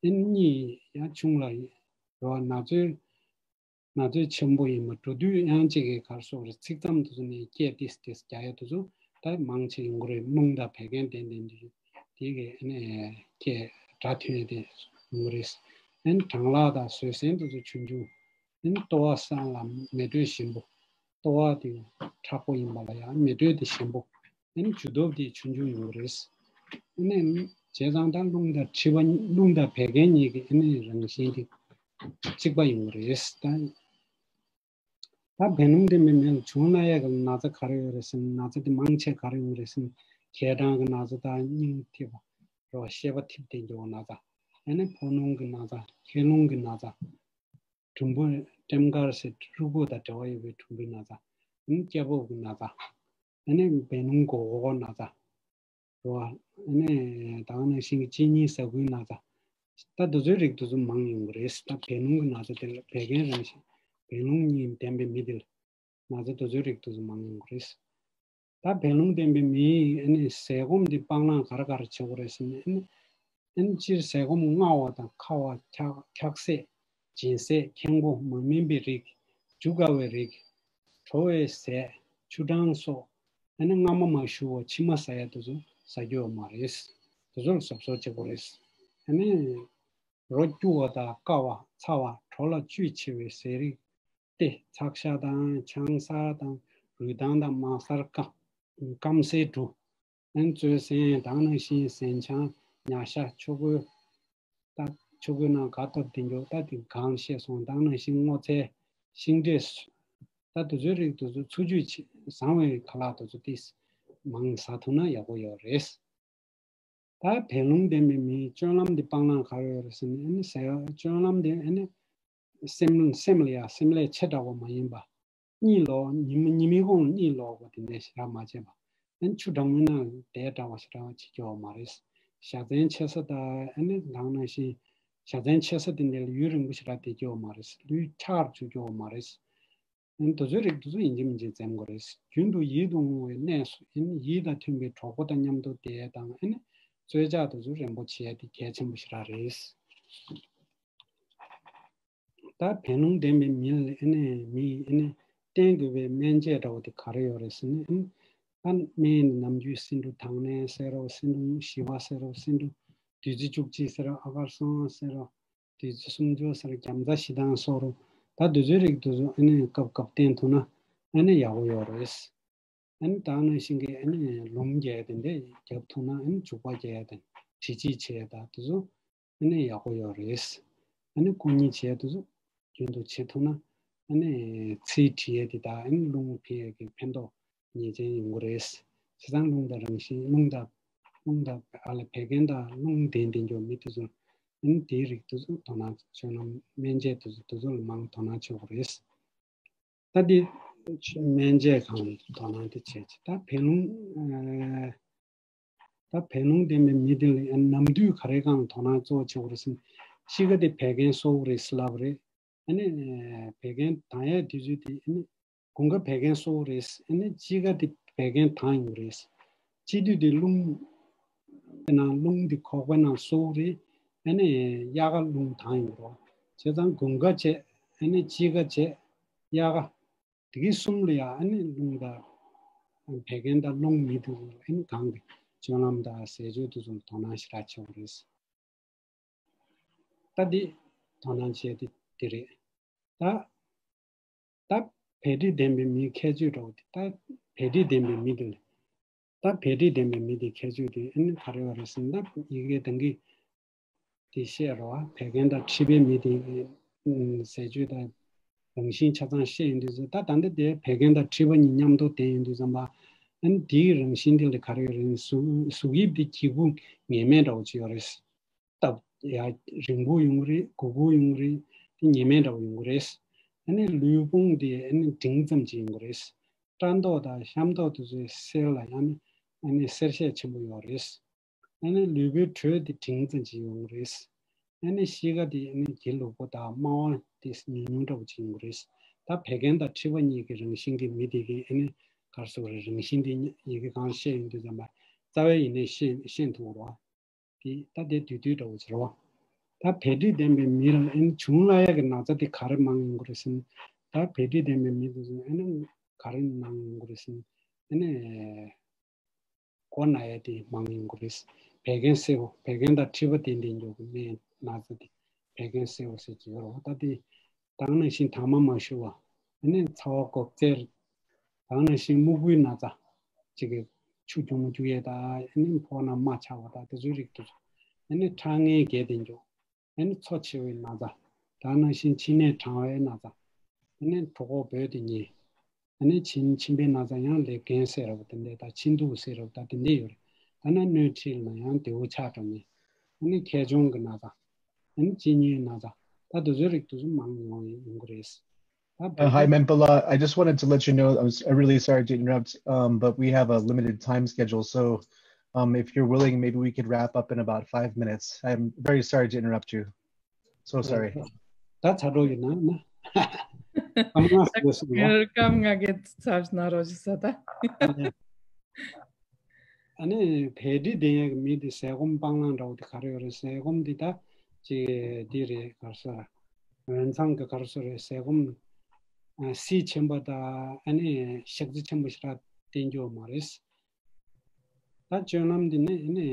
ཨ་ནི་གཉིད་ཡང་ཆུང་ལ་རོ། ན་ཚོད་ན་ཚོད་ཆེན་པོ་ཡིན་པ། འགྲོ་དུས་ཡང་ཅིག་གི་ག་རེ་ཟེར་དགོས་རེད། ཚིགས་མཚམས་དེ་ཚོ་ནས་སྐད་ཏིས་ཏིས་རྒྱག་ཡ་དེ་ཚོ་ད་མང་ཆེ་ཡོང་གི་རེད། རླུང་དང་བད་ཀན་ལྡན་ལྡན་དེ་དེ་གི་ཨ་ནི་སྐད་སྒྲ་ཐོན་ཏེ་ཡོང་གི་རེད། ཨ་ནི་གྲང་ལྷགས་དང་བཟོད་བསྲན་དེ་ཚོ་ཆུང་ཆུང་། ཨ་ནི་ལྟོ་བ་སྲང་ལ་མེ་དྲོད་ཞན་པོ། ལྟོ་བ་དེ་མཁྲེགས་པོ་ཡིན་པ་ལ་ཡང་མེ་དྲོད་དེ་ཞན་པོ། ཨ་ནི་འཇུ་སྟོབས་དེ་ཆུང་ཆུང་ཡོང་གི་རེད། ཨ་ནི་བྱས་ཙང་ད་རླུང་དང་མཁྲིས་པ་རླུང་དང་བད་ཀན་གཉིས་ཀྱི་ཨ་ནི་རང་བཞིན་དེ་གཅིག་པ་ཡོང་གི་རེད། ད་ད་བད་རླུང་ལྡན་པའི་མི་ལ་བྱུང་སླ་ཡག་གི་ན་ཚ་ག་རེ་ཡོད་རེད་ཟེར་ན། ན་ཚ་དེ་མང་ཆེ་ག་རེ་ཡོང་གི་རེད་ཟེར་ན། ཞེ་སྡང་གི་ན་ཚ་དང་སྙིང་འཐིབས་པ་རོ། ཤེས་པ་འཐིབས་དེ་འགྱོ་བ་ན་ཚ། ཨ་ནི་ཕོ་རླུང་གི་ན་ཚ། ཤེས་རླུང་གི་ན་ཚ། གྲུམ་བུ་ཊམ་ཀར་ཟེར་ཕྲུ་གུ་དང་འབྲེལ་བ་ཡོད་པའི་གྲུམ་བུའི་ན་ཚ། ཨ་ནི་སྐྱ་སྦུབ་ཀྱི་ན་ཚ། ཨ་ནི་བད་རླུང་མགོ་སྐོར་ན་ཚ། རོ། ཨ་ནི་ད་ག་ནང་བཞིན་གྱི་གཅིན་སྙི་ཟ་ཁུའི་ན་ཚ། ད་དེ་ཚོའི་རིགས་དེ་ཚོ་མང་ཡོང་གི་རེད། ད་བད་རླུང་གི་ན་ཚ་དེ་ལ་བད་ཀན་རང་བཞིན་བད་རླུང་གཉིས་ལྡན་པའི་མི་དེ་ལ་ན་ཚ་དེ་ཚོའི་རིགས་དེ་ཚོ་མང་ཡོང་གི་རེད། ད་བད་རླུང་ལྡན་པའི་མིའི་ཨ་ནི་ཟས་སྐོམ་འདི་སྤང་བླང་ག་རེ་ག་རེ་བྱེད་དགོས་རེད་ཟེར་ན། ཨ་ནི་ཨ་ནི་སྤྱིར་ཟས་སྐོམ་མངར་བ་དང་ཁ་བ། འཁྱག་འཁྱག་ཟས། སྦྱིན་སྲེག་ཁེངས་པོ་མ་སྨིན་པའི་རིགས། རྒྱུ་དགའ་བའི་རིགས། དྲོ་བའི་ཟས། ཆུ་གྲང་སོགས། ཨ་ནི་མངར་མོ་མ་ཞུ་བ་ཕྱི་མ་ཟ་ཡ་དེ་ཚོ་ཟ་རྒྱུ་ཡོད་མ་རེད། དེ་ཚོ་ལ་གཟབ་གཟབ་བྱེད་དགོས་རེད། ཨ་ནི་རོ་སྐྱུར་བ་དང་བསྐ་བ། ཚ་བ། དྲོ་ལ་བཅུད་ཆེ་བའི་ཟས་རིགས་ཏེ། ཚག་ཤ་དང་ཆང་གསར་དང་རུས་ཐང་དང་མར་གསར། སྐམ་སྐམ་སའི་འབྲུ། ཨན་བཙོས་ཟན། ད་ག་ནང་བཞིན་ཟན་ཆང་། ཉ་ཤ། ཆོ་གོས། ད་ཆོ་གོས་ནང་ག་ཐོབ་དེ་འགྱོ། ད་དེ་གང་བཤད་སོང་། ད་ག་ནང་བཞིན་སྔོ་ཚལ། ཤིང་འབྲས། ད་དེ་ཚོའི་རིགས་དེ་ཚོ་འཚོ་བཅུད་ཆེ་བཟང་བའི་ཁ་ལག་དེ་ཚོ་ཏིས་མང་ཟ་ཐུབ་ན་ཡག་པོ་ཡོད་རེད། ད་བད་རླུང་ལྡན་པའི་མིའི་སྤྱོད་ལམ་འདི་སྤང་བླང་ག་རེ་ཡོད་རེད་ཟེར་ན། ཨ་ནི་ཟེར་བ་སྤྱོད་ལམ་འདི་ཨ་ནི་སེམས་སེམས་ལ་ཡ་སེམས་ལས་ཆེ་དྲགས་པ་མ་ཡིན་པ། གཉིད་ལོག་ཉི་མ་ཉི་མའི་གུང་གཉིད་ལོག་པ་དེ་འདྲ་ཞེ་དྲག་མ་བྱེད་པ། ཨ་ནི་ཆུ་གྲང་མོའི་ནང་དལ་དྲགས་པ་ཞེ་དྲག་བྱེད་རྒྱུ་ཡོད་མ་རེད། བཞའ་ཚན་ཆེ་ས་དང་ཨ་ནི་ད་ག་ནང་བཞིན་བཞའ་ཚན་ཆེ་ས་དེ་འདྲ་ལ་ཡུན་རིང་པོ་ཞེ་དྲག་བསྡད་རྒྱུ་ཡོད་མ་རེད། ལུས་འཁྱག་འཇུ་རྒྱུ་ཡོད་མ་རེད། ཨ་ནི་དེ་ཚོའི་རིགས་དེ་ཚོ་ཡིན་གཅིག་མིན་གཅིག་འཛེམ་དགོས་རེད། རྒྱུན་དུ་ཡིད་དུ་འོང་བའི་གནས་སུ་ཨ་ནི་ཡིད་དང་མཐུན་པའི་གྲོགས་པོ་དང་མཉམ་དུ་བསྡད་དང་། ཨ་ནི་རྩོལ་བཅག་དེ་ཚོ་རན་པོ་བྱེད་ཡ་དེ་གལ་ཆེན་པོ་ཞེ་དྲག་རེད། ད་བད་རླུང་ལྡན་པའི་མི་ལ་ཨ་ནི་མི་ཨ་ནི་བསྟེན་དགོས་པའི་སྨན་དཔྱད་འདྲ་བོ་དེ་ག་རེ་ཡོད་རེད་ཟེར་ན། ཨ་ནི་ད་སྨན་ནམ་རྒྱུན་སེ་འབྲུ་དྭངས་ནས་ཟེར་རོ། སེ་འབྲུ་ཞི་བ་ཟེར་རོ། སེ་འབྲུ་བདུད་རྩི་བཅུ་གཅིག་ཟེར་རོ། ཨ་གར་སོང་ཟེར་རོ། བདུད་རྩི་སུམ་ཅུ་ཟེར་རོ། རྒྱམ་ཚྭ་བཞི་དང་སོགས་རོ། ད་དེ་ཚོའི་རིགས་དེ་ཚོ་ཨ་ནི་སྐབས་སྐབས་བསྟེན་ཐུབ་ན་ཨ་ནི་ཡག་པོ་ཡོད་རེད། ཨ་ནི་ད་ག་ནང་བཞིན་གྱི་ཨ་ནི་ལུམ་རྒྱག་ཡ་དེ་འདྲ་རྒྱབ་ཐུབ་ན། ཨ་ནི་བྱུག་པ་རྒྱག་ཡ་དང་དྲི་ལྕིས་བྱེད་ཡ་དང་དེ་ཚོ་ཨ་ནི་ཡག་པོ་ཡོད་རེད། ཨ་ནི་སྐུ་མཉེ་བྱེད་ཡ་དེ་ཚོ་རྒྱུན་དུ་བྱེད་ཐུབ་ན་ཨ་ནི་ཚིལ་དྲི་ཡ་དེ་དང་ཨ་ནི་རླུང་འཕེན་ཡ་གི་ཕན་ཐོགས་ངེས་ཅན་ཡོང་གི་རེད། བྱས་ཙང་རླུང་དང་རང་བཞིན་རླུང་དང་རླུང་དང་ཨ་ལ་བད་ཀན་དང་རླུང་ལྡན་ལྡན་གྱི་མི་དེ་ཚོ་ཨ་ནི་དེའི་རིགས་དེ་ཚོ་དོ་སྣང་བྱས་ན། སྨན་དཔྱད་དེ་ཚོ་དེ་ཚོ་ལ་མང་དོ་སྣང་བྱེད་དགོས་རེད། ད་འདི་སྨན་དཔྱད་སྒང་དོ་སྣང་དེ་བྱས་ཅིག་ད་བད་རླུང་ཨ་ད་བད་རླུང་ལྡན་པའི་མི་དེ་ལ་ནམ་དུས་ག་རེ་སྒང་དོ་སྣང་གཙོ་བོ་བྱེད་དགོས་རེད་ཟེར་ན། དཔྱིད་ཀ་དེ་བད་ཀན་གསོ་བ་རེད་ཟེར་ལབ་རེད། ཨ་ནི་བད་ཀན་དྭངས་ཡ་དུས་ཚོད་དེ་ཨ་ནི་དགུན་ཁ་བད་ཀན་གསོ་བ་རེད། ཨ་ནི་དཔྱིད་ཀ་དེ་བད་ཀན་དྭངས་ཡོང་གི་རེད། དཔྱིད་དུས་དེ་རླུང་ནང་རླུང་དེ་ཁོག་པའི་ནང་གསོ་བ་རེད། ཨ་ནི་དབྱར་ཁ་རླུང་དྭངས་ཡོང་གི་རེད། བྱས་ཙང་དགུན་ཁ་བྱས། ཨ་ནི་དཔྱིད་ཀ་བྱས། དབྱར་ཁ། དེ་གི་གསུམ་ལ་ཡང་ཨ་ནི་རླུང་དང་བད་ཀན་དང་རླུང་མི་དེ་ཚོ་ཨ་ནི་གང་གི་སྤྱོད་ལམ་དང་ཟས་སྤྱོད་དེ་ཚོ་ལ་དོ་སྣང་ཞེ་དྲག་བྱེད་དགོས་རེད། ད་འདི་དོ་སྣང་བྱས་ཏེ་དེ་རེད། ད་ད་བད་མཁྲིས་ལྡན་པའི་མིའི་ཁྱད་ཆོས་འདྲ་བོ་དེ། ད་བད་མཁྲིས་ལྡན་པའི་མི་དེ་ལ། ད་བད་མཁྲིས་ལྡན་པའི་མི་དེའི་ཁྱད་ཆོས་དེ་ཨ་ནི་ག་རེ་ཡོད་རེད་ཟེར་ན། ད་ཡི་གེ་དང་གི་དེ་བཤད་རོགས། བད་ཀན་དང་མཁྲིས་པའི་མི་དེ་ཟས་སྤྱོད་དང་རང་བཞིན་ཆ་ཚང་བཤད་ཡོང་དུས་ཙམ། ད་ད་ལྟ་དེ་བད་ཀན་དང་མཁྲིས་པ་གཉིས་མཉམ་དུ་བསྟེན་ཡོང་དུས་ཙམ་པ། ཨ་ནི་དེའི་རང་བཞིན་དེ་ལ་ག་རེ་ཡོད་རེད། གཟུགས་གཟུགས་དབྱིབས་དེ་སྐྱིད་པོ་ངེས་མེད་འདྲ་བོ་ཅིག་ཡོད་རེད། སྟབས་ཡ་རིང་པོ་ཡོང་གི་རེད། གུག་གུག་ཡོང་གི་རེད། དེ་ངེས་མེད་འདྲ་བོ་ཡོང་གི་རེད། ཨ་ནི་ལུས་ཕུང་དེ་ཨ་ནི་འབྲིང་ཙམ་ཅིག་ཡོང་གི་རེད། སྐྲ་མདོག་དང་ཤམ་ཐབས་དེ་ཚོའི་གསེར་ལ་ཡང་ཨ་ནི་གསེར་ཤས་ཆེན་པོ་ཡོད་རེད། ཨ་ནི་ལུས་པོའི་དྲོད་དེ་འབྲིང་ཙམ་ཅིག་ཡོང་གི་རེད། ཨ་ནི་གཤིས་ཀ་དེ་ཨ་ནི་སྒྱིད་ལུག་པོ་དང་དམའ་བ་དེ་ཉུང་ཉུང་འདྲ་བོ་ཅིག་ཡོང་གི་རེད། ད་བད་ཀན་དང་མཁྲིས་པ་གཉིས་ཀྱི་རང་བཞིན་གྱི་མི་དེ་གི་ཨ་ནི་ག་རེ་ཟེར་དགོས་རེད། རང་བཞིན་དེ་ཡི་གེ་གང་བཤད་ཡོང་དུས་ཙམ་པ་རྩ་བའི་ཡིན་ནའི་ཤེས་ཤེས་ཐུབ་རོགས། དེ་ད་དེ་དུས་དུས་འདྲ་བོ་བྱེད་རོགས། ད་བད་མཁྲིས་ལྡན་པའི་མི་ལ་ཨ་ནི་བྱུང་སླ་ཡག་གི་ན་ཚ་དེ་ག་རེ་མང་ཡོང་གི་རེད་ཟེར་ན། ད་བད་མཁྲིས་ལྡན་པའི་མི་དེ་ཚོ་ཨ་ནི་ག་རེ་མང་ཡོང་གི་རེད་ཟེར་ན། ཨ་ནི་མགོ་ན་ཡ་དེ་མང་ཡོང་གི་རེད། བད་ཀན་སེར་པོ། བད་ཀན་དང་མཁྲིས་པ་ལྡན་ལྡན་འགྱོ་གི་མི་ན་ཚ་དེ་བད་ཀན་སེར་པོ་ཟེར་གྱི་ཡོད་རེད། ད་དེ་ད་ག་ནང་བཞིན་དྭངས་མ་མ་ཞུ་བ། ཨ་ནི་ཚ་བ་འགོག་རྩལ། ད་ག་ནང་བཞིན་སྨུག་པོའི་ན་ཚ་ཅིག་གི་ ཆུ་གྱོང་མོ་རྒྱུག་ཡས་དང་ཨ་ནི་ཕོ་ན་རྨ་ཆགས་པ་དང་དེ་ཚོའི་རིགས་དེ་ཚོ། ཨ་ནི་ཁྲག་ངན་རྒྱས་ཏེ་འགྱོ། ཨ་ནི་འཚོ་ཆེ་བའི་ན་ཚ། ད་ནང་བཞིན་མཆིན་ནད་གྲང་བའི་ན་ཚ། ཨ་ནི་གྲོད་ཁོག་སྦོས་ཏེ་ཉལ། ཨ་ནི་མཆིན་མཆིན་པའི་ན་ཚ་ཡང་ལེབ་རྒན་ཟེར་བ་དེ་འདྲས་དང་མཆིན་དུག་ཟེར་བ་དང་དེ་འདྲས་ཡོད་རེད། ད་ནི་སྣོད་མཁྲིས་ལ་ཡང་རྡེའུ་ཆགས་འགྲོ་ནས། ཨ་ནི་མཁལ་མཆོང་གི་ན་ཚ། ཨ་ནི་གཅིན་སྙིའི་ན་ཚ། ད་དེ་ཚོའི་རིགས་དེ་ཚོ་མང་ཡོང་ཡོང་གི་རེད། ད་Uh, བོད་hi, པ- Mempala. I just wanted to let you know, I'm s- I'm really sorry to interrupt, um, but we have a limited time schedule. So, um, if you're willing, maybe we could wrap up in about five minutes. I'm very sorry to interrupt you. So sorry. ད་ཚ་འགྲོ་ཡིན་ན་ན། ཨ་མ་སོ་སོ་ཡ། སྐར་མ་ལྔ་གི་ཚབ་ན་རོ་ཞིག་ས་ད། ཨ་ནི་བལ་འབྲི་ལྡན་ཡག་གི་མི་དེ་ཟས་སྐོམ་སྤང་བླང་འདྲ་བོ་དེ་ག་རེ་ཡོད་རེད། ཟས་སྐོམ་འདི་ད་ཅིག་འདི་རེད་ག་རེ་ཟེར། ཝེན་ཚང་གི་ག་རེ་ཟེར་རེད། ཟས་སྐོམ་ཨ་བསིལ་ཆེན་པོ་དང་ཨ་ནི་ཤག་རྫི་ཆེན་པོ་ཞིག་ར་བསྟེན་རྒྱུ་མ་རེད། ད་སྤྱོད་ལམ་འདི་ནི་ཨ་ནི་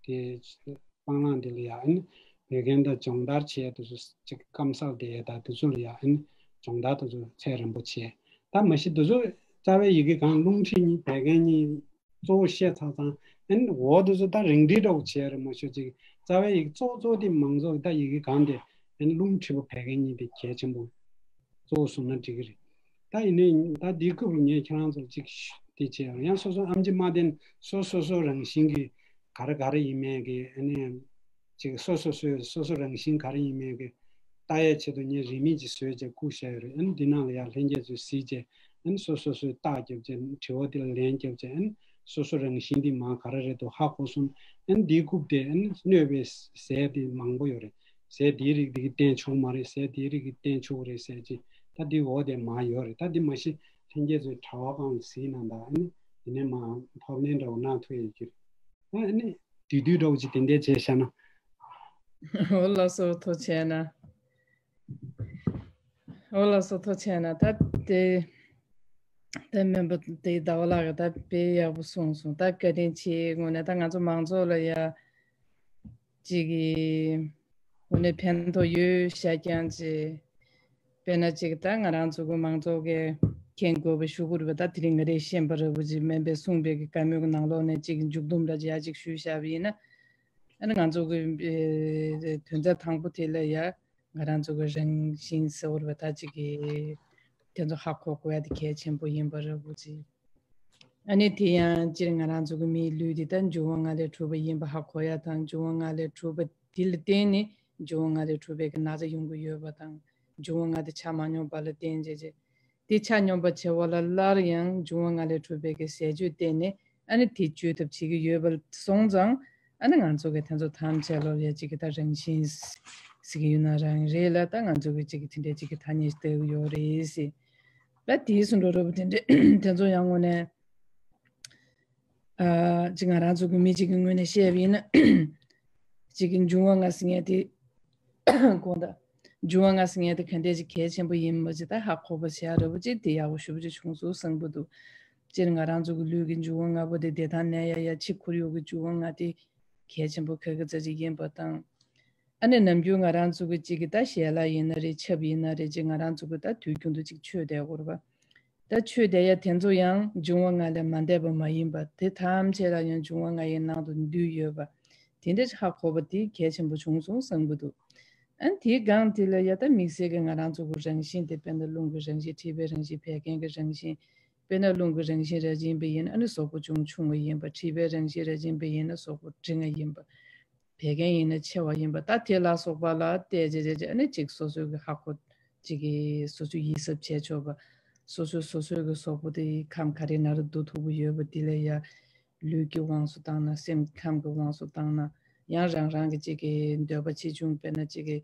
དེ་སྤང་བླང་འདི་ལ་ཡ་ཨ་ནི་བོད་རྒན་དང་སྦྱོང་བརྡར་བྱས་དུས་སུ་ཅིག་སྐམ་སར་བསྡད་ཡས་དང་དེ་ཚོ་ལ་ཡ་ཨ་ནི་སྦྱོང་བརྡར་དེ་ཚོ་ཚད་རན་པོ་བྱས། ད་མ་གཞི་དེ་ཚོ་རྩ་བའི་ཡི་གེ་གང་རླུང་མཁྲིས་གཉིས་བད་ཀན་གཉིས་གཙོ་བོ་བཤད་ཚར་ཙང་། ཨ་ནི་འོ་དེ་ཚོ་ད་རིང་འགྲིག་འདྲ་བོ་བྱས་རེད་མ་ཤོད་ཅིག་རྩ་བའི་ཡི་གེ་གཙོ་གཙོ་དེ་མང་གཙོ་ད་ཡི་གེ་གང་དེ་ཨ་ནི་རླུང་མཁྲིས་པ་བད་ཀན་གཉིས་དེ་གལ་ཆེན་པོ་གཙོ་བོ་བཟུང་ན་འགྲིག་གི་རེད། ད་ཡིན་ནའི་ད་འདིའི་སྐབས་ལ་ངས་ཁྱེད་རང་ཚོར་ཅིག་དེ་བྱས་ཡང་སོ་སོ་ཨེམ་ཆི་མ་བསྟེན་སོ་སོ་སོ་རང་བཞིན་གྱི་ག་རེ་ག་རེ་ཡིན་མིན་གྱི་ཨ་ནི་ཅིག་སོ་སོ་སོའི་སོ་སོ་རང་བཞིན་ག་རེ་ཡིན་མིན་གྱི་ལྟ་ཡའི་ཆེད་དུ་ངས་རིན་མེད་ཀྱི་བཟོས་བྱས་བསྐུར་བཞག་ཡོད་རེད། ཨ་ནི་འདི་ནང་ལ་ཡང་ལྷན་རྒྱས་ཚོས་གཟིགས་བྱས་ཨ་ནི་སོ་སོ་སོའི་རྟགས་རྒྱབ་བྱས་དྲི་བ་འདི་ལ་ལན་རྒྱབ་བྱས་ཨ་ནི་སོ་སོ་རང་བཞིན་འདི་མ་ག་རེ་རེད་འདུག་ཧ་གོ་སོང་། ཨ་ནི་འདིའི་རྐུབ་དེ་ཨ་ནི་གནོད་པའི་ཟས་དེ་མང་པོ་ཡོད་རེད། ཟས་དེའི་རིགས་དེ་གི་བསྟེན་ཆོག་མ་རེད། ཟས་དེའི་རིགས་ཀྱི་བསྟེན་ཆོག་རེད་ཟེར་གྱི་ད་འདི་འོ་དེ་མ་ཡོད་རེད། ད་འདི་མ་གཞི་ལྷན་རྒྱས་ཚོའི་དྲ་བ་སྒང་ལ་གཟིགས་གནང་དང་ཨ་ནི་དེ་ནས་མ་ཕབ་ལེན་འདྲ་བོ་གནང་ཐུབ་ཡོད་ཀྱི་རེད། ཨ་ནི་དུས་དུས་འདྲ་བོ་ཅིག་དེ་འདྲས་བྱས་བཞག་ན། འོ་ལགས་སོ་ཐུགས་རྗེ་གནང་། འོ་ལགས་སོ་ཐུགས་རྗེ་གནང་། ད་དེ་ད་སྨན་པ་དེ་ཟླ་བ་ལགས་ཀྱིས་ད་དཔེ་ཡག་པོ་གསུངས་སོང་། ད་བཀའ་དྲིན་ཆེ། དངོས་གནས་ད་ང་ཚོ་མང་ཚོགས་ལ་ཡ་ཅིག་གི་དངོས་གནས་ཕན་ཐོགས་ཡོད་ཤག་ཀྱང་ཅི། དཔེར་ན་ཅིག་ད་ང་རང་ཚོ་གི་མང་ཚོགས་ཀྱི་མཁྱེན་དགོས་པའི་ཞུ་སྐུལ་བ་ད་དེ་རིང་ང་རེ་ཤེས་པ་ར་བུ་ཅིག་སྨན་པས་གསུངས་པའི་གི་བཀའ་མོལ་གི་ནང་ལོགས་ནས་ཅིག་མཇུག་སྡོམ་ར་ཅིག་ཡ་ཅིག་ཞུས་བཞག་པ་ཡིན་ན། ཨ་ནི་ང་ཚོ་གི་ཨེ་དོན་རྩ་དང་པོ་དེ་ལ་ཡ་ང་རང་ཚོ་གི་རང་བཞིན་ཟེར་བ་ད་ཅིག་གི་དེ་ཚོ་ཧ་གོ་དགོས་ཡ་དེ་གལ་ཆེན་པོ་ཡིན་པ་ར་བུ་ཅིག་ཨ་ནི་དེ་ཡང་སྤྱིར་ང་རང་ཚོ་གི་མིའི་ལུས་འདི་ད་འབྱུང་བ་ལྔ་ལས་གྲུབ་པ་ཡིན་པ་ཧ་གོ་ཡ་དང་། འབྱུང་བ་ལྔ་ལས་གྲུབ་པ་དེ་ལ་བརྟེན་ནས་འབྱུང་བ་ལྔ་ལས་གྲུབ་པའི་གི་ན་ཚ་ཡོང་གི་ཡོད་པ་དང་། འབྱུང་བ་ལྔ་དེ་ཆ་མ་སྙོམས་པ་ལ་བརྟེན་བྱས་བྱས་དེ་ཆ་སྙོམས་པ་བྱེད་པ་ལ་སླར་ཡང་འབྱུང་བ་ལྔ་ལས་གྲུབ་པའི་གི་ཟས་བཅུད་བརྟེན་ནས་ཨ་ནི་དེ་བཅོས་ཐབས་བྱེད་ཀྱི་ཡོད་པ་སོང་ཙང་། ཨ་ནི་ང་ཚོ་གི་དེ་ཚོ་ཐམས་ཅད་ལོ་ཡ་གཅིག་གི་ད་རང་བཞིན་ཟེར་གི་ཡོད་ན་རང་རེད་ལ། ད་ང་ཚོ་གི་གཅིག་གི་དེ་འདྲའི་གཅིག་གི་ཐ་སྙད་ལྟ་གི་ཡོད་རེད་ཟེར། ད་དེའི་སུ་འགྲོ་རོགས་པ་དེ་འདྲ་དེ་ཚོ་ཡང་དངོས་གནས་ཨ་ཅིག་ང་རང་ཚོ་གི་མི་གཅིག་གི་ངོས་ནས་བཤད་པ་ཡིན་ན་གཅིག་གི་འབྱུང་བ་ལྔ་ཟེར་མཁན་དེ་དགོངས་དག་འབྱུང་བ་ལྔ་ཟེར་མཁན་དེ་ག་འདྲས་ཅིག་གལ་ཆེན་པོ་ཡིན་མ་ཅིག་ད་ཧ་གོ་བ་བྱས་རོགས་པ་ཅིག་དེ་ཡག་པོ་ཞེ་པོ་ཅིག་བྱུང་སོང་བསམ་གི་འདུག་སྤྱིར་ང་རང་ཚོ་གི་ལུས་ཀྱི་འབྱུང་བ་ལྔ་པོ་དེ་བདེ་ཐང་གནས་ཡ་ཡ་ཕྱི་ཁོར་ཡུག་གི་འབྱུང་བ་ལྔ་དེ་གལ་ཆེན་པོ་ཁ་ཁ་ཙ་ཅིག་ཡིན་པ་དང་། ཨ་ནི་ནམ་རྒྱུན་ང་རང་ཚོ་གི་གཅིག་གི་ད་ཞལ་ལག་ཡིན་ན་རེད། ཆབ་ཡིན་ན་རེད། ཅིག་ང་རང་ཚོ་གི་ད་དུས་རྒྱུན་དུ་ཅིག་མཆོད་བསྡད་ཡོད་རེད་པ། ད་མཆོད་བསྡད་ཡ་དེ་ཚོ་ཡང་འབྱུང་བ་ལྔ་ལས་མ་འདས་པ་མ་ཡིན་པ། དེ་ཐམས་ཅད་ལ་ཡང་འབྱུང་བ་ལྔ་ཡི་ནང་དུ་འདུས་ཡོད་པ། དེ་འདྲ་ཧ་གོ་བ་དེ་གལ་ཆེན་པོ་བྱུང་སོང་བསམ་གི་འདུག་ཨ་ནི་དེའི་སྒང་དེ་ལ་ཡ་ད་དམིགས་བསལ་གྱི་ང་རང་ཚོ་གི་རང་བཞིན་དེ་དཔེར་ན་རླུང་གི་རང་བཞིན། མཁྲིས་པའི་རང་བཞིན། བད་ཀན་གྱི་རང་བཞིན། དཔེར་ན་རླུང་གི་རང་བཞིན་ར་ཅིག་ཡིན་པ་ཡིན་ན་ཨ་ནི་གཟུགས་པོ་ཅུང་ཆུང་བ་ཡིན་པ། མཁྲིས་པའི་རང་བཞིན་ར་ཅིག་ཡིན་པ་ཡིན་ན་གཟུགས་པོ་འབྲིང་བ་ཡིན་པ། བད་ཀན་ཡིན་ན་ཆེ་བ་ཡིན་པ། ད་དེ་ལ་སོགས་པ་ལ་བལྟས་བྱས་བྱས་བྱས་ཨ་ནི་གཅིག་སོ་སོའི་གི་ཧ་གོ་གཅིག་གི་སོ་སོའི་ཡིད་གཟབ་བྱས་ཆོག་པ། སོ་སོའི་སོ་སོའི་གི་གཟུགས་པོ་དེ་ཁམས་ག་རེ་ན་རེ་འདུ་ཐུབ་ཀྱི་ཡོད་པ་དེ་ལ་ཡ་ལུས་ཀྱི་དབང་དུ་བཏང་ན། སེམས་ཁམས་ཀྱི་དབང་དུ་བཏང་ན། ཡང་རང་རང་གི་གཅིག་གི་འདོད་པ་ཆེ་ཆུང་དཔེར་ན་གཅིག་གི་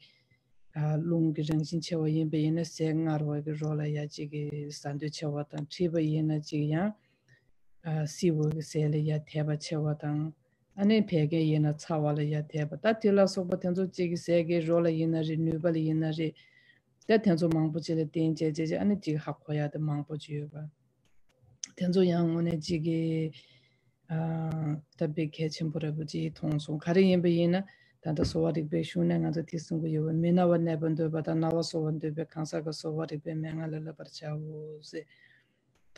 ཨ་རླུང་གི་རང་བཞིན་ཆེ་བ་ཡིན་པ་ཡིན་ན་ཟས་མངར་བ་གི་རོ་ལ་ཡ་གཅིག་གི་ཟ་འདོད་ཆེ་བ་དང་། མཁྲིས་པ་ཡིན་ན་གཅིག་ཡང་ཨ་བསིལ་བའི་ཟས་ལ་ཡ་དད་པ་ཆེ་བ་དང་། ཨ་ནི་བད་ཀན་ཡིན་ན་ཚ་བ་ལ་ཡ་དད་པ། ད་དེ་ལ་སོགས་པ་དེ་ཚོ་གཅིག་གི་ཟས་ཀྱི་རོ་ལ་ཡིན་ན་རེད། ནུས་པ་ལ་ཡིན་ན་རེད། ད་དེ་ཚོ་མང་པོ་ཅིག་ལ་བརྟེན་བྱས་བྱས་བྱས་ཨ་ནི་གཅིག་ཧ་གོ་ཡ་དེ་མང་པོ་ཅིག་ཡོད་པ། དེ་ཚོ་ཡང་དངོས་གནས་གཅིག་གི་ཨ་ད་དཔེ་གལ་ཆེན་པོ་ར་བུ་ཅིག་མཐོང་སོང་། ག་རེ་ཡིན་པ་ཡིན་ན་ད་ལྟ་གསོ་བ་རིག་པའི་གཞུང་ནས་ང་ཚོ་དེ་གསུང་གི་ཡོད་པ། མི་ན་བར་གནས་པར་འདོད་པ་དང་། ན་བ་གསོ་བར་འདོད་པས་གང་ཟག་གི་གསོ་བ་རིག་པའི་མན་ངག་ལ་བསླབ་པར་བྱའོ་ཟེར།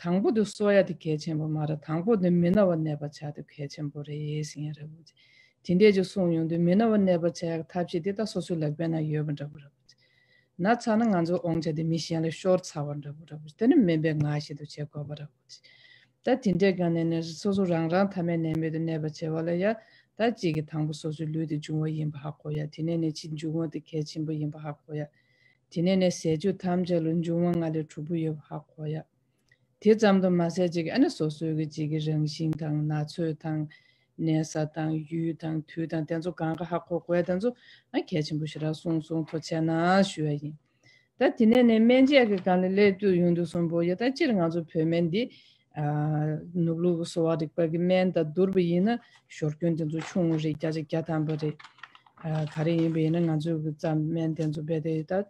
ད་ དང་པོ་དེ་གསོ་ཡ་དེ་གལ་ཆེན་པོ་མ་རེད། དང་པོ་དེ་མི་ན་བ་གནས་པ་བྱ་དེ་གལ་ཆེན་པོ་རེད་ཟེར་ཡ་རེད་བ། དེ་འདྲས་ཅིག་གསུངས་ཡོང་དུས་མི་ན་བ་གནས་པ་བྱ་ཡ་ཐབས་ཤེས་དེ་ད་སོ་སོའི་ལག་པའི་ནང་ཡོད་པ་འདྲ་བོ་རེད་བ། ན་ཚ་ན་ང་ཚོ་དབང་ཆ་དེ་མི་གཞན་ལ་ཤོར་ཚར་བ་འདྲ་བོ་རེད་བ། དེ་ནི་སྨན་པའི་ངག་བཞིན་དུ་བྱེད་དགོས་པ་རེད་བ། ད་དེ་འདྲའི་སྒང་ནས་ནི་སོ་སོ་རང་རང་ཐ་མའི་ནད་མེད་དུ་གནས་པ་བྱེད་པ་ལ་ཡ། ད་གཅིག་གི་དང་པོ་སོ་སོའི་ལུས་དེ་འབྱུང་བ་ཡིན་པ་ཧ་གོ་ཡ། དེ་ནས་ནི་ཕྱི་འབྱུང་བ་དེ་གལ་ཆེན་པོ་ཡིན་པ་ཧ་གོ་ཡ། དེ་ནས་ནི་ཟས་བཅུད་ཐམས་ཅད་ལ་འབྱུང་བ་ལྔ་ལས་གྲུབ་པ་ཡོད་པ་ཧ་གོ་ཡ། དེ་ཙམ་དུ་མ་ཟད་གཅིག་གི་ཨ་ནི་སོ་སོའི་གི་གཅིག་གི་རང་བཞིན་དང་ན་ཚོད་དང་། གནས་ས་དང་ཡུལ་དང་དུས་དང་དེ་ཚོ་གང་ག་ཧ་གོ་དགོས་ཡ་དེ་ཚོ་ཨ་གལ་ཆེན་པོ་ཞེ་དྲག་གསུངས་སོང་། ཐུགས་རྗེ་ཆེ་གནང་ཞུ་ཡ་ཡིན། ད་དེ་ནས་ནས་སྨན་དཔྱད་ཀྱི་སྒང་ལ་སླེབས་དུས་ཡོང་དུས་གསུམ་པོ་ཡ། ད་སྤྱིར་ང་ཚོ་བོད་སྨན་འདི་ཨ་ནུབ་ལུགས་གསོ་བ་རིག་པ་གི་སྨན་དང་བསྡུར་བ་ཡིན་ན་ཞོར་སྐྱོན་དེ་ཚོ་ཆུང་ངུ་རེད། བརྒྱ་ཆ་བརྒྱ་ཐམ་པ་རེད། ཨ་ག་རེ་ཡིན་པ་ཡིན་ན་ང་ཚོའི་གི་ཙམ་སྨན་དེ་ཚོ་རྦད་དེ་ད་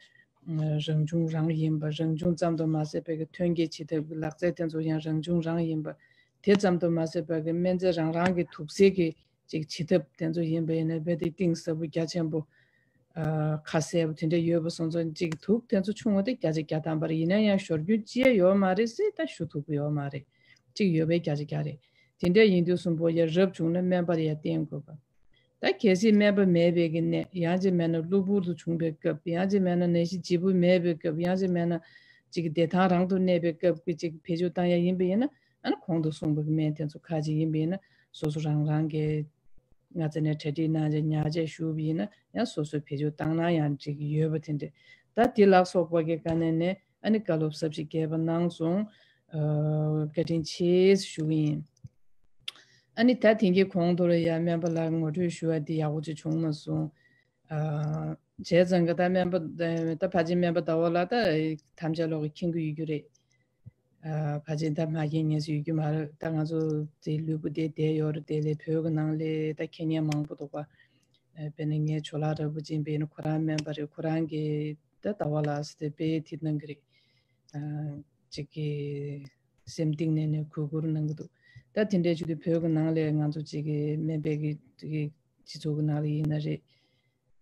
རང་བྱུང་རང་ཡིན་པ། རང་བྱུང་ཙམ་དུ་མ་ཟད་པའི་གི་ཐོན་སྐྱེད་བྱེད་ཐབས་ཀྱི་ལག་རྩལ་དེ་ཚོ་ཡང་རང་བྱུང་རང་ཡིན་པ། དེ་ཙམ་དུ་མ་ཟད་པའི་གི་སྨན་རྫས་རང་རང་གི་དུག་སེལ་གྱི་ཅིག་བྱེད་ཐབས་དེ་ཚོ་ཡིན་པ་ཡིན་ན་རྦད་དེ་གཏིང་ཟབ་པོ་རྒྱ་ཆེན་པོ། ཨ་ཁ་གསལ་པོ་དེ་འདྲ་ཡོད་པ་སོང་ཙང་། གཅིག་དུག་དེ་ཚོ་ཆུང་བ་དེ་བརྒྱ་ཆ་བརྒྱ་ཐམ་པ་རེད། ཡིན་ན་ཡང་ཞོར་རྒྱུན་ཅི་ཡང་ཡོད་མ་རེད་ཟེར་ད་ཞུ་ཐུབ་ཀྱི་ཡོད་མ་རེད། གཅིག་ཡོད་པའི་བརྒྱ་ཆ་བརྒྱ་རེད། དེ་འདྲ་ཡིན་དུས་གསུམ་པོ་ཡ་རབ་བྱུང་ན་སྨན་པ་ལ་ཡ་བསྟེན་དགོས་པ། ད་གལ་སྲིད་སྨན་པ་མེད་པའི་གི་ནད། ཡང་ཅིག་མེད་ན་གློ་བུར་དུ་བྱུང་བའི་སྐབས། ཡང་ཅིག་མེད་ན་ནད་གཞི་ལྗིད་པོ་མེད་པའི་སྐབས། ཡང་ཅིག་མེད་ན་ཅིག་བདེ་ཐང་རང་དུ་གནས་པའི་སྐབས་ཀྱི་ཅིག་བེད་སྤྱོད་བཏང་ཡ་ཡིན་པ་ཡིན་ན། ཨ་ནི་གོང་དུ་གསུངས་པའི་སྨན་དེ་ཚོ་ཁ་ཅིག་ཡིན་པ་ཡིན་ན་སོ་སོ་རང་རང་གི་སྔ་ཚེ་ནས་གྲ་སྒྲིག་གནང་བྱས་ཉར་བྱས་བཞུགས་པ་ཡིན་ན་ཡང་སོ་སོའི་བེད་སྤྱོད་བཏང་ན་ཡང་འགྲིག་གི་ཡོད་པ་དེ་འདྲ། ད་དེ་ལ་སོགས་པ་གི་སྒང་ནས་ནས་ཨ་ནི་བཀའ་སློབ་ཟབ་ཞིང་རྒྱས་པ་གནང་སོང་། ཨ་བཀའ་དྲིན་ཆེ་ཞུ་གི་ཡིན། ཨ་ནི་ད་དེང་གི་གོང་དུ་ལ་ཡ་སྨན་པ་ལགས་ངོ་སྤྲོད་ཞུ་བ་འདི་ཡག་པོ་ཅིག་བྱུང་མ་སོང་། ཨ་བྱས་ཙང་གི་ད་སྨན་པ་ད་ཕལ་ཆེར་སྨན་པ་ཟླ་བ་ལགས་ད་ཐམས་ཅད་ལོག་གི་མཁྱེན་གྱི་ཡོད་རྒྱུ་རེད། ཨ་ཕལ་ཆེར་ད་མ་མཁྱེན་མཁན་ཞིག་ཡོད་རྒྱུ་མ་རེད། ད་ང་ཚོ་དེ་ལུས་པོ་དེ་བསྡད་ཡོད་རེད། དེ་ལས་བོད་ཀྱི་ནང་ལ་ད་མཁྱེན་མཁན་མང་པོ་འདུག་པ། ཨ་དཔེར་ན་ངའི་ཇོ་ལགས་འདྲ་པོ་ཅིག་ཡིན་པ་ཡིན་ན་ཁོ་རང་སྨན་པ་རེད། ཁོ་རང་གིས་ད་ཟླ་བ་ལགས་ཟེར་ཏེ་དཔེ་དེ་གནང་གི་རེད། ཨ་ཅིག་གི་སེམས་གཏིང་ནས་ནས་གུས་བཀུར་གནང་གི་འདུག་ད་དེ་འདྲའི་ཆུ་དུས་བོད་ཀྱི་ནང་ལ་ང་ཚོ་ཅིག་གི་སྨན་པའི་གི་ཅིག་གི་སྤྱི་ཚོགས་ཀྱི་ནང་ལ་ཡིན་ན་རེད།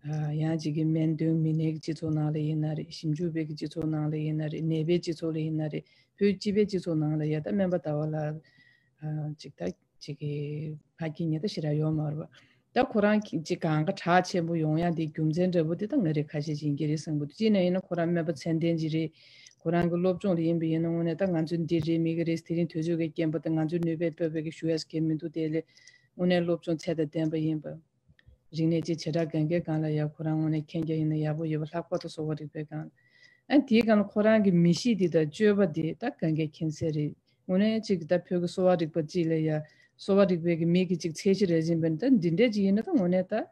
ཨ་ཡང་ཅིག་གི་སྨན་དོན་མི་སྣའི་སྤྱི་ཚོགས་ནང་ལ་ཡིན་ན་རེད། ཞིབ་འཇུག་པའི་གི་སྤྱི་ཚོགས་ནང་ལ་ཡིན་ན་རེད། ནད་པའི་སྤྱི་ཚོགས་ལ་ཡིན་ན་རེད། བོད་སྤྱི་པའི་སྤྱི་ཚོགས་ནང་ལ་ཡ་ད་སྨན་པ་ཟླ་བ་ལགས་ཨ་ཅིག་ད་ཅིག་གི་ཕ་གི་ཉེ་ད་ཞེ་དྲག་ཡོད་མ་རེད་པ། ད་ཁོ་རང་གི་ཅིག་གང་ག་གྲགས་ཆེན་པོ་ཡོང་ཡ་དེ་རྒྱུ་མཚན་འདྲ་པོ་དེ་ད་ང་རེ་ཁ་ཤས་ཤིག་ཡིན་གྱི་རེད་བསམ་གི་འདུག་གཅིག་ནས་ཡིན་ན་ཁོ་རང་སྨན་པ་ཚད་ལྡན་ཅིག་རེད། ཁོ་རང་གི་སློབ་སྦྱོང་ལ་ཡིན་པ་ཡིན་ན་དངོས་གནས་ད་ང་ཚོས་འདི་རེད་མི་གི་རེད་དེ་རིང་དུས་ཚོད་ཀྱི་རྐྱེན་པས་ད་ང་ཚོའི་ནུས་པས་ཕོད་པའི་གི་ཞུ་ཡ་ཞིག་གི་མི་འདུག་དེ་ལས་དངོས་གནས་སློབ་སྦྱོང་ཚད་དང་ལྡན་པ་ཡིན་པ། རིག་གནས་ཀྱི་བྱེ་བྲག་སྒང་གའི་སྒང་ལ་ཡ་ཁོ་རང་དངོས་གནས་མཁྱེན་རྒྱ་ཡིན་ན་ཡག་པོ་ཡོད་པ། ལྷག་པར་དུ་གསོ་བ་རིག་པའི་སྒང་། ཨ་དེའི་སྒང་ལ་ཁོ་རང་གི་མི་གཤིས་འདི་དང་སྤྱོད་པ་འདི་ད་སྒང་གའི་མཁྱེན་གསལ་རེད། དངོས་གནས་གཅིག་ད་བོད་ཀྱི་གསོ་བ་རིག་པ་གཅིག་ལ་ཡ་གསོ་བ་རིག་པའི་གི་མི་གི་གཅིག་ཚད་གཞི་རེ་བཞིན་པ་ནི་ད་འདི་འདྲས་ཅིག་ཡིན་ན་ད་དངོས་གནས་ད་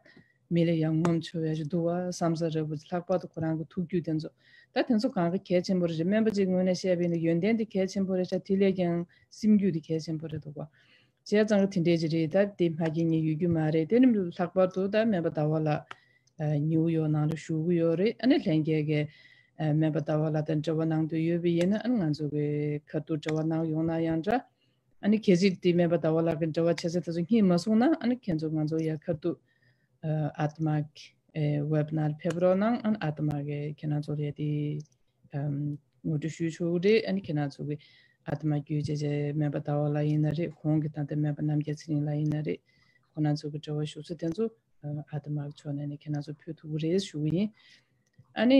མི་ལ་ཡང་ངོམ་ཆོག་ཡ་ཞིག་འདུག་བ་བསམ་ས་རེད་པོ། ལྷག་པར་དུ་ཁོ་རང་གི་ཐུགས་རྒྱུད་དེ་ཚོ་ད་དེ་ཚོ་གང་ག་གལ་ཆེན་པོ་རེད། སྨན་པ་གཅིག་ངོས་ནས་བཤད་པ་ཡིན་ན་ཡོན་ཏན་དེ་གལ་ཆེན་པོ་རེད་ཤག་དེ་ལས་ཀྱང་སེམས་རྒྱུད་དེ་གལ་ཆེན་པོ་རེད་འདུག་བ། བྱས་ཙང་གི་དེ་འདྲས་ཅིག་རེད། ད་དེ་མ་གི་ཉེ་ཡོད་རྒྱུ་མ་རེད། དེ་ནི་ལྷག་པར་དུ་ད་སྨན་པ་ཟླ་བ་ལགས་ཨ་ནིའུ་ཡོག་ནང་ལ་བཞུགས་ཀྱི་ཡོད་རེད། ཨ་ནི་ལྷན་རྒྱས་ཀྱིས་ཨ་སྨན་པ་ཟླ་བ་ལགས་དང་འབྲེལ་བ་གནང་འདོད་ཡོད་པ་ཡིན་ན་ཨ་ནི་ང་ཚོ་གི་ཁ་ཐུག་འབྲེལ་བ་གནང་ཡོང་ན་ཡང་འདྲ། ཨ་ནི་གལ་སྲིད་དེ་སྨན་པ་ཟླ་བ་ལགས་ཀྱི་འབྲེལ་བ་བྱེད་ས་དེ་ཚོ་རྙེད་མ་སོང་ན་ཨ་ནི་ཁྱེད་ཚོ་ང་ཚོ་ཡ་ཁ་ཐུག་ཨ་ཨ་ཏི་མར་ཨེ་ཝེབ་ནང་ལ་ཕེབས་རོགས་གནང་། ཨ་ནི་ཨ་ཏི་མར་གིས་ཁྱེད་རང་ཚོ་ལ་ཡ་དེ་ཨམ་ངོ་སྤྲོད་ཞུས་ཆོག་གི་རེད། ཨ་ནི་ཁྱེད་རང་ཚོ་གི་ཨ་ཏི་མར་བརྒྱུད་བྱས་བྱས་སྨན་པ་ཟླ་བ་ལགས་ཡིན་ན་རེད། གོང་གི་ད་ལྟ་སྨན་པ་རྣམ་རྒྱལ་ཚེ་རིང་ལགས་ཡིན་ན་རེད། ཁོང་རྣམ་ཚོ་གི་འབྲེལ་བ་ཞུ་ས་དེ་ཚོ་ཨ་ཏི་མར་གི་ཕྱོགས་ནས་ནི་ཁྱེད་རང་ཚོ་ཕུལ་ཐུབ་ཀྱི་རེད་ཞུ་གི་ཡིན། ཨ་ནི་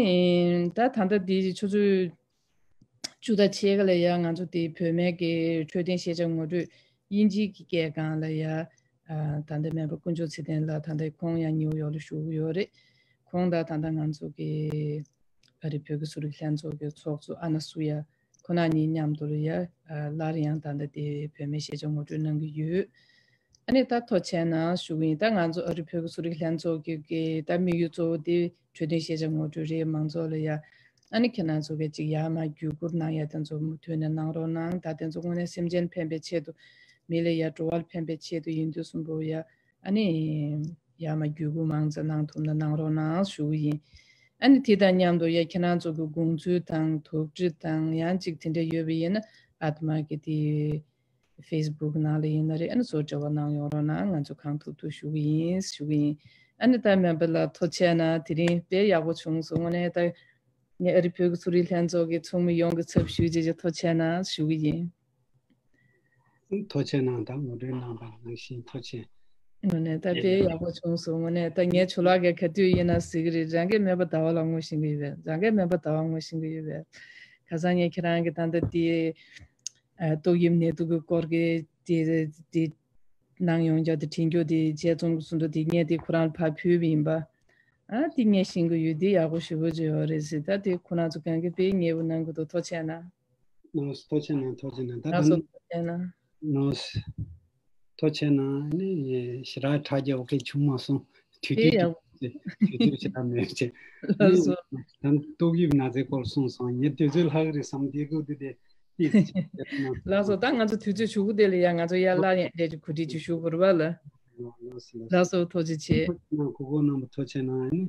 ད་ད་ལྟ་འདི་ཆུ་ཚོད་བཅུ་དང་ཕྱེད་ཀ་ལ་ཡ་ང་ཚོ་དེ་བོད་སྨན་གྱི་འཕྲོད་བསྟེན་ཤེས་བྱ་ངོ་སྤྲོད་དབྱིན་ཇིའི་གི་སྐད་སྒང་ལ་ཡ་ཨ་ད་ལྟ་སྨན་པ་དཀོན་མཆོག་ཚེ་བརྟན་ལགས་ད་ལྟ་ཁོང་ཡང་ནིའུ་ཡོག་ལ་བཞུགས་ཡོད་རེད། ཁོང་དང་ད་ལྟ་ང་ཚོ་གི་ཨ་རི་བོད་ཀྱི་གསོ་རིག་ལྷན་ཚོགས་ཀྱི་ཚོགས་གཙོ་ཨ་ན་སུ་ཡ་ཁོ་ན་གཉིས་མཉམ་དུ་ལ་ཡ་ཨ་སླར་ཡང་ད་ལྟ་དེ་བོད་སྨན་ཤེས་བྱ་ངོ་སྤྲོད་གནང་གི་ཡོད། ཨ་ནི་ད་ཐུགས་རྗེ་ཆེ་གནང་ཞུ་གི་ཡིན། ད་ང་ཚོ་ཨ་རི་བོད་ཀྱི་གསོ་རིག་ལྷན་ཚོགས་ཀྱི་གི་ད་དམིགས་ཡུལ་གཙོ་བོ་དེ་འཕྲོད་བསྟེན་ཤེས་བྱ་ངོ་སྤྲོད་རེད། མང་ཚོགས་ལ་ཡ་ཨ་ནི་ཁྱེད་རང་ཚོ་གི་ཅིག་ཡར་མར་བརྒྱུད་བསྐུར་གནང་ཡ་དེ་ཚོ་མུ་མཐུད་ནས་གནང་རོགས་གནང་། ད་དེ་ཚོ་དངོས་གནས་སེམས་ཅན་ཕན་པའི་ཆེད་དུ་མི་ལ་ཡ་འགྲོ་བ་ལ་ཕན་པའི་ཆེད་དུ་ཡིན་དུས་གསུམ་པོ་ཡ་ཨ་ནི་ཡར་མར་བརྒྱུད་བསྐུར་མང་ཙམ་གནང་ཐུབ་ན་གནང་རོགས་གནང་ཞུ་གི་ཡིན། ཨ་ནི་དེ་དང་མཉམ་དུ་ཡ་ཁྱེད་རང་ཚོ་གི་དགོངས་ཚུལ་དང་དོགས་འདྲི་དང་ཡང་ཅིག་དེ་འདྲ་ཡོད་པ་ཡིན་ན་ཨ་ཏི་མར་གི་དེ་ཕེ་སི་བུག་ནང་ལ་ཡིན་ན་རེད། ཨ་ནི་བཟོ་འབྲེལ་བ་གནང་ཡོང་རོགས་གནང་། ང་ཚོ་གང་ཐུབ་ཐུབ་ཞུ་གི་ཡིན་ཞུ་གི་ཡིན། ཨ་ནི་ད་སྨན་པ་ལགས་ཐུགས་རྗེ་ཆེ་གནང་། དེ་རིང་དཔེ་ཡག་པོ་བྱུང་སོང་། དངོས་གནས་ད་ངས་ཨ་རི་བོད་ཀྱི་གསོ་རིག་ལྷན་ཚོགས་ཀྱི་ཚོགས་མི་ཡོངས་ཀྱི་ཚབ་ཞུས་བྱས་ཀྱི་ཐུགས་རྗེ་ཆེ་གནང་ཞུ་གི་ཡིན། ཐུགས་རྗེ་གནང་། ད་ངོ་སྤྲོད་གནང་པ་ནང་བཞིན་ཐུགས་རྗེ་ཆེ། དངོས་གནས་ད་དཔེ་ཡག་པོ་བྱུང་སོང་། དངོས་གནས་ད་ངའི་ཇོ་ལགས་ཀྱིས་ག་དུས་ཡིན་ན་ཟེར་གྱི་རེད། རང་གིས་མེད་པ་ཟླ་བ་ལ་ངོ་ཤེས་ཀྱི་ཡོད་པས། རང་གིས་མེད་པ་ཟླ་བ་ངོ་ཤེས་ཀྱི་ཡོད་པས། ཁ་སང་ངས་ཁྱེད་རང་གི་ད་ལྟ་དེ་ཨ་ཏོག་དབྱིབས་ནད་དུག་གི་སྐོར་གྱི་དེ་དེ་གནང་ཡོང་རྒྱུ་དེ་དྲན་རྒྱུ་དེ་རྗེ་ཙོང་གི་གསུང་དུ་དེ་ངས་དེ་ཁོ་རང་ལ་ཕར་ཕུལ་བ་ཡིན་པ། ཨ་དེ་ངས་ཤེས་ཀྱི་ཡོད། དེ་ཡག་པོ་ཞེ་པོ་ཅིག་ཡོད་རེད་ཟེར། ད་དེ་ཁོ་རང་ཚོ་གང་གི་དཔེ་མཉེས་པོ་གནང་གི་འདུག་ཐུགས་རྗེ་གནང་། ལགས་སོ། ཐུགས་རྗེ་གནང་། ཐུགས་རྗེ་གནང་། ད་ལགས་སོ། ད་ཐུགས་རྗེ་གནང་། ལགས་སོ། ཐུགས་རྗེ་གནང་། ནི་ཞེ་དྲག་ཁྲ་རྒྱ་འོ་ཁེ་བྱུང་མ་སོང་། དུས་དེ་ཚོད་ཡག་དུས་ཚོད་ཞེ་དྲག་མེད་ཅེས། ལགས་སོ། ད་ཏོག་དབྱིབས་ན་ཚའི་སྐོར་གསུངས་སོང་། ངས་དུས་ཚོད་ལྷག་རེད་བསམ་བསྡད་ཀྱི་འདུག་དེ་ཏིས་ལགས་སོ། ད་ང་ཚོ་དུས་ཚོད་ཞུ་གི་དེ་ལ་ཡ་ང་ཚོ་ཡར་ལ་ཡང་ལས་ཀྱི་གོ་སྒྲིག་ཅིག་ཞུ་དགོས་རེད་པ་ལ། ལགས་སོ། ལགས་སོ། ཐུགས་རྗེ་ཆེ། ཁོ་ཁོ་རྣམ་པ་ཐུགས་རྗེ་གནང་། ནི་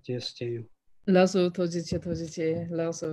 རྗེས་སུ་མཇལ་ཡོང་། ལགས་སོ། ཐུགས་རྗེ་ཆེ། ཐུགས་རྗེ་ཆེ། ལགས་སོ།